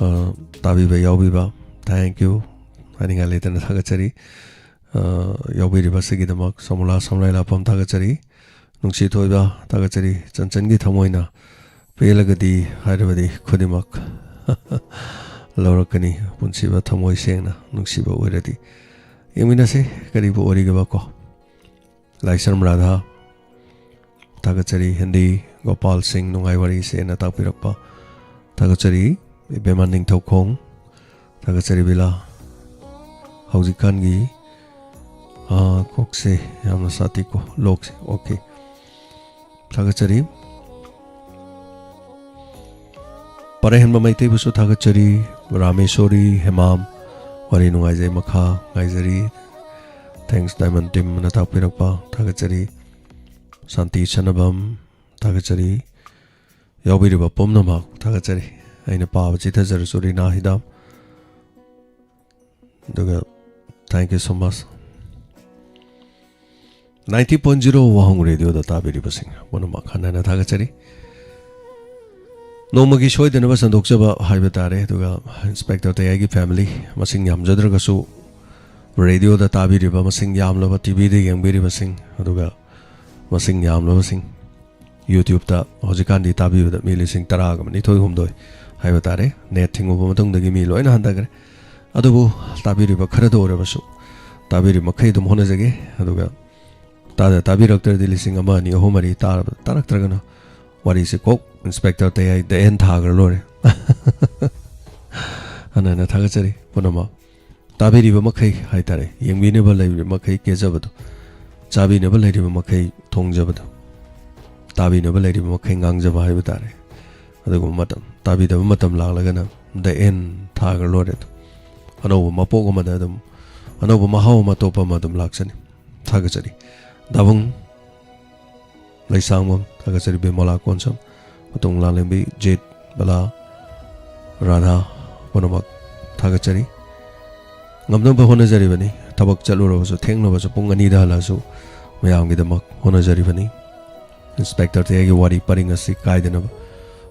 ꯑ, ꯇꯥꯕꯤꯕ ꯌꯥꯎꯕꯤꯕ, thank you ꯍꯥꯏꯅꯤꯡꯉꯥꯏ ꯂꯩꯇꯅ ꯊꯥꯒꯠꯆꯔꯤ꯫ ꯑ, ꯌꯥꯎꯕꯤꯔꯤꯕ ꯑꯁꯤꯒꯤꯗꯃꯛ ꯁꯣꯃꯣꯂꯥ ꯁꯝꯂꯥꯏ ꯂꯥꯛꯄꯝ ꯊꯥꯒꯠꯆꯔꯤ꯫ ꯅꯨꯡꯁꯤ ꯊꯣꯏꯕ ꯊꯥꯒꯠꯆꯔꯤ꯫ ꯆꯟꯆꯟꯒꯤ ꯊꯃꯣꯏꯅ ꯄꯦꯜꯂꯒꯗꯤ ꯍꯥꯏꯔꯕꯗꯤ ꯈꯨꯗꯤꯡꯃꯛ ꯂꯧꯔꯛꯀꯅꯤ꯫ ꯄꯨꯟꯁꯤꯕ ꯊꯃꯣꯏ ꯁꯦꯡꯅ ꯅꯨꯡꯁꯤꯕ ꯑꯣꯏꯔꯗꯤ꯫ ꯌꯦꯡꯃꯤꯟꯅꯁꯤ ꯀꯔꯤꯕꯨ ꯑꯣꯏꯔꯤꯒꯕ ꯀꯣ꯫ ꯂꯥꯏꯁ꯭ꯔꯝ ꯔꯥꯙꯥ ꯊꯥꯒꯠꯆꯔꯤ꯫ ꯍꯦꯟꯗꯤ ꯒꯣꯄꯥꯜ ꯁꯤꯡ ꯅꯨꯡꯉꯥꯏ ꯋꯥꯔꯤꯁꯦꯅ ꯇꯥꯛꯄꯤꯔꯛꯄ ꯊꯥꯒꯠꯆꯔꯤ꯫ ꯏꯕꯦꯝꯃ ꯅꯤꯡꯊꯧꯈꯣꯡ ꯊꯥꯒꯠꯆꯔꯤ ꯕꯤꯂꯥ꯫ ꯍꯧꯖꯤꯛꯀꯥꯟꯒꯤ, ꯑꯥ, ꯀꯣꯛꯁꯦ ꯌꯥꯝꯅ ꯁꯥꯊꯤꯀꯣ, ꯂꯣꯛꯁꯦ꯫ ꯑꯣꯀꯦ꯫ ꯊꯥꯒꯠꯆꯔꯤ꯫ ꯄꯔꯦꯍꯟꯕ ꯃꯩꯇꯩꯕꯨꯁꯨ ꯊꯥꯒꯠꯆꯔꯤ꯫ ꯔꯥꯃꯦꯁꯣꯔꯤ ꯍꯦꯃꯥꯝ, ꯋꯥꯔꯤ ꯅꯨꯡꯉꯥꯏꯖꯩ, ꯃꯈꯥ ꯉꯥꯏꯖꯔꯤ꯫ Thanks Diamond Team ꯅ ꯇꯥꯛꯄꯤꯔꯛꯄ ꯊꯥꯒꯠꯆꯔꯤ꯫ ꯁꯥꯟꯇꯤ ꯁꯅꯕꯝ ꯊꯥꯒꯠꯆꯔꯤ꯫ ꯌꯥꯎꯕꯤꯔꯤꯕ ꯄꯨꯝꯅꯃꯛ ꯊꯥꯒꯠꯆꯔꯤ꯫ ꯑꯩꯅ ꯄꯥꯕ ꯆꯤꯊꯖꯔꯁꯨ ꯔꯤꯅꯥ ꯍꯤꯗꯥꯝ꯫ ꯑꯗꯨꯒ thank you so much꯫ Ninety point zero ꯋꯥꯍꯣꯡ ꯔꯦꯗꯤꯑꯣꯗ ꯇꯥꯕꯤꯔꯤꯕꯁꯤꯡ ꯄꯨꯝꯅꯃꯛ ꯍꯟꯅ ꯍꯟꯅ ꯊꯥꯒꯠꯆꯔꯤ꯫ ꯅꯣꯡꯃꯒꯤ ꯁꯣꯏꯗꯅꯕ ꯁꯟꯗꯣꯛꯆꯕ ꯍꯥꯏꯕ ꯇꯥꯔꯦ꯫ ꯑꯗꯨꯒ ꯏꯟꯁꯄꯦꯛꯇꯔ ꯇꯌꯥꯏꯒꯤ ꯐꯦꯃꯤꯂꯤ, ꯃꯁꯤꯡ ꯌꯥꯝꯖꯗ꯭ꯔꯒꯁꯨ ꯔꯦꯗꯤꯑꯣꯗ ꯇꯥꯕꯤꯔꯤꯕ ꯃꯁꯤꯡ ꯌꯥꯝꯂꯕ, ꯇꯤꯚꯤꯗ ꯌꯦꯡꯕꯤꯔꯤꯕꯁꯤꯡ, ꯑꯗꯨꯒ ꯃꯁꯤꯡ ꯌꯥꯝꯂꯕꯁꯤꯡ, ꯌꯨꯇ꯭ꯌꯨꯕꯇ ꯍꯧꯖꯤꯛꯀꯥꯟꯗꯤ ꯇꯥꯕꯤꯕꯗ ꯃꯤ ꯂꯤꯁꯤꯡ ꯇꯔꯥꯒ ꯅꯤꯊꯣꯏ ꯍꯨꯝꯗꯣꯏ ꯍꯥꯏꯕ ꯇꯥꯔꯦ꯫ ꯅꯦꯠ ꯊꯤꯡꯉꯨꯕ ꯃꯇꯨꯡꯗꯒꯤ ꯃꯤ ꯂꯣꯏꯅ ꯍꯟꯊꯈ꯭ꯔꯦ꯫ ꯑꯗꯨꯕꯨ ꯇꯥꯕꯤꯔꯤꯕ ꯈꯔꯗ ꯑꯣꯏꯔꯕꯁꯨ, ꯇꯥꯕꯤꯔꯤꯕ ꯃꯈꯩ ꯑꯗꯨꯝ ꯍꯣꯠꯅꯖꯒꯦ꯫ ꯑꯗꯨꯒ ꯇꯥꯗ ꯇꯥꯕꯤꯔꯛꯇ꯭ꯔꯗꯤ ꯂꯤꯁꯤꯡ ꯑꯃ, ꯑꯅꯤ, ꯑꯍꯨꯝ, ꯃꯔꯤ ꯇꯥꯔꯕ, ꯇꯥꯔꯛꯇ꯭ꯔꯒꯅ ꯋꯥꯔꯤꯁꯦ ꯀꯣꯛ ꯏꯟꯁꯄꯦꯛꯇꯔ ꯇꯌꯥꯏ ꯗ ꯑꯦꯟ ꯊꯥꯈ꯭ꯔ ꯂꯣꯏꯔꯦ꯫ ꯍꯟꯅ ꯍꯟꯅ ꯊꯥꯒꯠꯆꯔꯤ ꯄꯨꯝꯅꯃꯛ꯫ ꯇꯥꯕꯤꯔꯤꯕ ꯃꯈꯩ ꯍꯥꯏꯇꯥꯔꯦ, ꯌꯦꯡꯕꯤꯅꯕ ꯂꯩꯔꯤꯕ ꯃꯈꯩ ꯀꯦꯖꯕꯗꯣ, ꯆꯥꯕꯤꯅꯕ ꯂꯩꯔꯤꯕ ꯃꯈꯩ ꯊꯣꯡꯖꯕꯗꯣ, ꯇꯥꯕꯤꯅꯕ ꯂꯩꯔꯤꯕ ꯃꯈꯩ ꯉꯥꯡꯖꯕ ꯍꯥꯏꯕ ꯇꯥꯔꯦ꯫ ꯑꯗꯨꯒꯨꯝꯕ ꯃꯇꯝ, ꯇꯥꯕꯤꯗꯕ ꯃꯇꯝ ꯂꯥꯛꯂꯒꯅ ꯗ ꯑꯦꯟ ꯊꯥꯈ꯭ꯔ ꯂꯣꯏꯔꯦ ꯑꯗꯨꯝ꯫ ꯑꯅꯧꯕ ꯃꯄꯣꯛ ꯑꯃꯗ ꯑꯗꯨꯝ, ꯑꯅꯧꯕ ꯃꯍꯥꯎ ꯑꯃ, ꯑꯇꯣꯞꯄ ꯑꯃ ꯑꯗꯨꯝ ꯂꯥꯛꯆꯅꯤ꯫ ꯊꯥꯒꯠꯆꯔꯤ꯫ ꯗꯥꯕꯨꯡ ꯂꯩꯁꯥꯡꯕꯝ ꯊꯥꯒꯠꯆꯔꯤ, ꯕꯤꯃꯂꯥ ꯀꯣꯟꯁꯝ, ꯃꯇꯨꯡ ꯂꯥꯂꯦꯝꯕꯤ, ꯖꯤꯠ, ꯕꯂꯥ, ꯔꯥꯙꯥ ꯄꯨꯝꯅꯃꯛ ꯊꯥꯒꯠꯆꯔꯤ꯫ ꯉꯝꯅꯕ ꯍꯣꯠꯅꯖꯔꯤꯕꯅꯤ꯫ ꯊꯕꯛ ꯆꯠꯂꯨꯔꯕꯁꯨ, ꯊꯦꯡꯂꯕꯁꯨ, ꯄꯨꯡ ꯑꯅꯤꯗ ꯍꯜꯂꯛꯑꯁꯨ ꯃꯌꯥꯝꯒꯤꯗꯃꯛ ꯍꯣꯠꯅꯖꯔꯤꯕꯅꯤ꯫ ꯏꯟꯁꯄꯦꯛꯇꯔ ꯇꯌꯥꯏꯒꯤ ꯋꯥꯔꯤ ꯄꯔꯤꯡ ꯑꯁꯤ ꯀꯥꯏꯗꯅꯕ꯫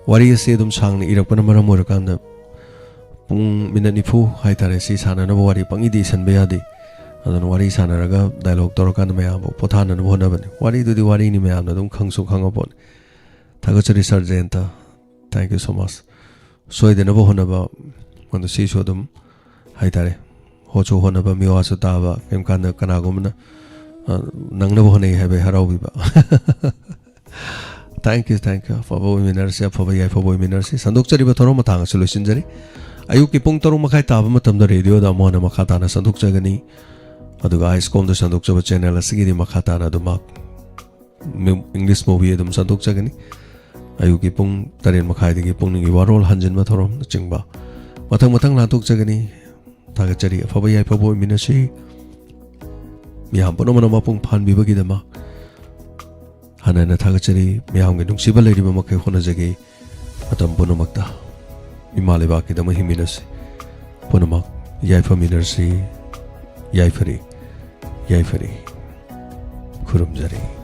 ꯋꯥꯔꯤ ꯑꯁꯤ ꯑꯗꯨꯝ ꯁꯥꯡꯅ ꯏꯔꯛꯄꯅ ꯃꯔꯝ ꯑꯣꯏꯔꯀꯥꯟꯗ ꯄꯨꯡ ꯃꯤꯅꯠ ꯅꯤꯐꯨ ꯍꯥꯏꯇꯥꯔꯦ, ꯁꯤ ꯁꯥꯟꯅꯅꯕ ꯋꯥꯔꯤ ꯄꯪꯏꯗꯤ ꯏꯁꯟꯕ ꯌꯥꯗꯦ꯫ ꯑꯗꯨꯅ ꯋꯥꯔꯤ ꯁꯥꯟꯅꯔꯒ ꯗꯥꯏꯂꯣꯛ ꯇꯧꯔꯀꯥꯟꯗ ꯃꯌꯥꯝꯕꯨ ꯄꯣꯊꯥꯅꯅꯕ ꯍꯣꯠꯅꯕꯅꯤ꯫ ꯋꯥꯔꯤꯗꯨꯗꯤ ꯋꯥꯔꯤꯅꯤ, ꯃꯌꯥꯝꯅ ꯑꯗꯨꯝ ꯈꯪꯁꯨ ꯈꯪꯉ ꯄꯣꯠꯅꯤ꯫ ꯊꯥꯒꯠꯆꯔꯤ ꯁꯥꯔ ꯖꯌꯟꯇ, thank you so much꯫ ꯁꯣꯏꯗꯅꯕ ꯍꯣꯠꯅꯕ, ꯑꯗꯨ ꯁꯤꯁꯨ ꯑꯗꯨꯝ ꯍꯥꯏꯇꯥꯔꯦ, ꯍꯣꯠꯁꯨ ꯍꯣꯠꯅꯕ, ꯃꯤꯋꯥꯁꯨ ꯇꯥꯕ, ꯀꯔꯤꯝ ꯀꯥꯟꯗ ꯀꯅꯥꯒꯨꯝꯕꯅ, ꯑ, ꯅꯪꯅꯕ ꯍꯣꯠꯅꯩ ꯍꯥꯏꯕꯒꯤ ꯍꯔꯥꯎꯕꯤꯕ꯫ Thank you, thank you꯫ ꯑꯐꯕ ꯑꯣꯏꯃꯤꯟꯅꯔꯁꯤ, ꯑꯐꯕ ꯌꯥꯏꯐꯕ ꯑꯣꯏꯃꯤꯟꯅꯔꯁꯤ꯫ ꯁꯟꯗꯣꯛꯆꯔꯤꯕ ꯊꯧꯔꯝ ꯃꯇꯥꯡ ꯑꯁꯤ ꯂꯣꯏꯁꯤꯟꯖꯔꯤ꯫ ꯑꯌꯨꯛꯀꯤ ꯄꯨꯡ ꯇꯔꯨꯛ ꯃꯈꯥꯏ ꯇꯥꯕ ꯃꯇꯝꯗ ꯔꯦꯗꯤꯑꯣꯗ ꯑꯃꯨꯛ ꯍꯟꯅ ꯃꯈꯥ ꯇꯥꯅ ꯁꯟꯗꯣꯛꯆꯒꯅꯤ꯫ ꯑꯗꯨꯒ ꯑꯥꯏꯁ ꯀꯣꯝꯗ ꯁꯟꯗꯣꯛꯆꯕ ꯆꯦꯅꯦꯜ ꯑꯁꯤꯒꯤꯗꯤ ꯃꯈꯥ ꯇꯥꯅ ꯑꯗꯨꯃꯛ ꯃꯨ-, ꯏꯪꯂꯤꯁ ꯃꯨꯚꯤ ꯑꯗꯨꯝ ꯁꯟꯗꯣꯛꯆꯒꯅꯤ꯫ ꯑꯌꯨꯛꯀꯤ ꯄꯨꯡ ꯇꯔꯦꯠ ꯃꯈꯥꯏꯗꯒꯤ ꯄꯨꯛꯅꯤꯡꯒꯤ ꯋꯥꯔꯣꯜ ꯍꯟꯖꯤꯟꯕ ꯊꯧꯔꯝꯅꯆꯤꯡꯕ ꯃꯊꯪ ꯃꯊꯪ ꯂꯥꯟꯊꯣꯛꯆꯒꯅꯤ꯫ ꯊꯥꯒꯠꯆꯔꯤ꯫ ꯑꯐꯕ ꯌꯥꯏꯐꯕ ꯑꯣꯏꯃꯤꯟꯅꯁꯤ꯫ ꯃꯤꯌꯥꯝ ꯄꯨꯝꯅꯃꯛꯅ ꯃꯄꯨꯡ ꯐꯥꯍꯟꯕꯤꯕꯒꯤꯗꯃꯛ ꯍꯟꯅ ꯍꯟꯅ ꯊꯥꯒꯠꯆꯔꯤ꯫ ꯃꯤꯌꯥꯝꯒꯤ ꯅꯨꯡꯁꯤꯕ ꯂꯩꯔꯤꯕ ꯃꯈꯩ ꯍꯣꯠꯅꯖꯒꯦ꯫ ꯃꯇꯝ ꯄꯨꯝꯅꯃꯛꯇ ꯏꯃꯥ ꯂꯩꯕꯥꯛꯀꯤꯗꯃꯛ ꯍꯤꯡꯃꯤꯟꯅꯁꯤ꯫ ꯄꯨꯝꯅꯃꯛ ꯌꯥꯏꯐꯃꯤꯟꯅꯔꯁꯤ꯫ ꯌꯥꯏꯐꯔꯦ, ꯌꯥꯏꯐꯔꯦ꯫ ꯈꯨꯔꯨꯝꯖꯔꯤ꯫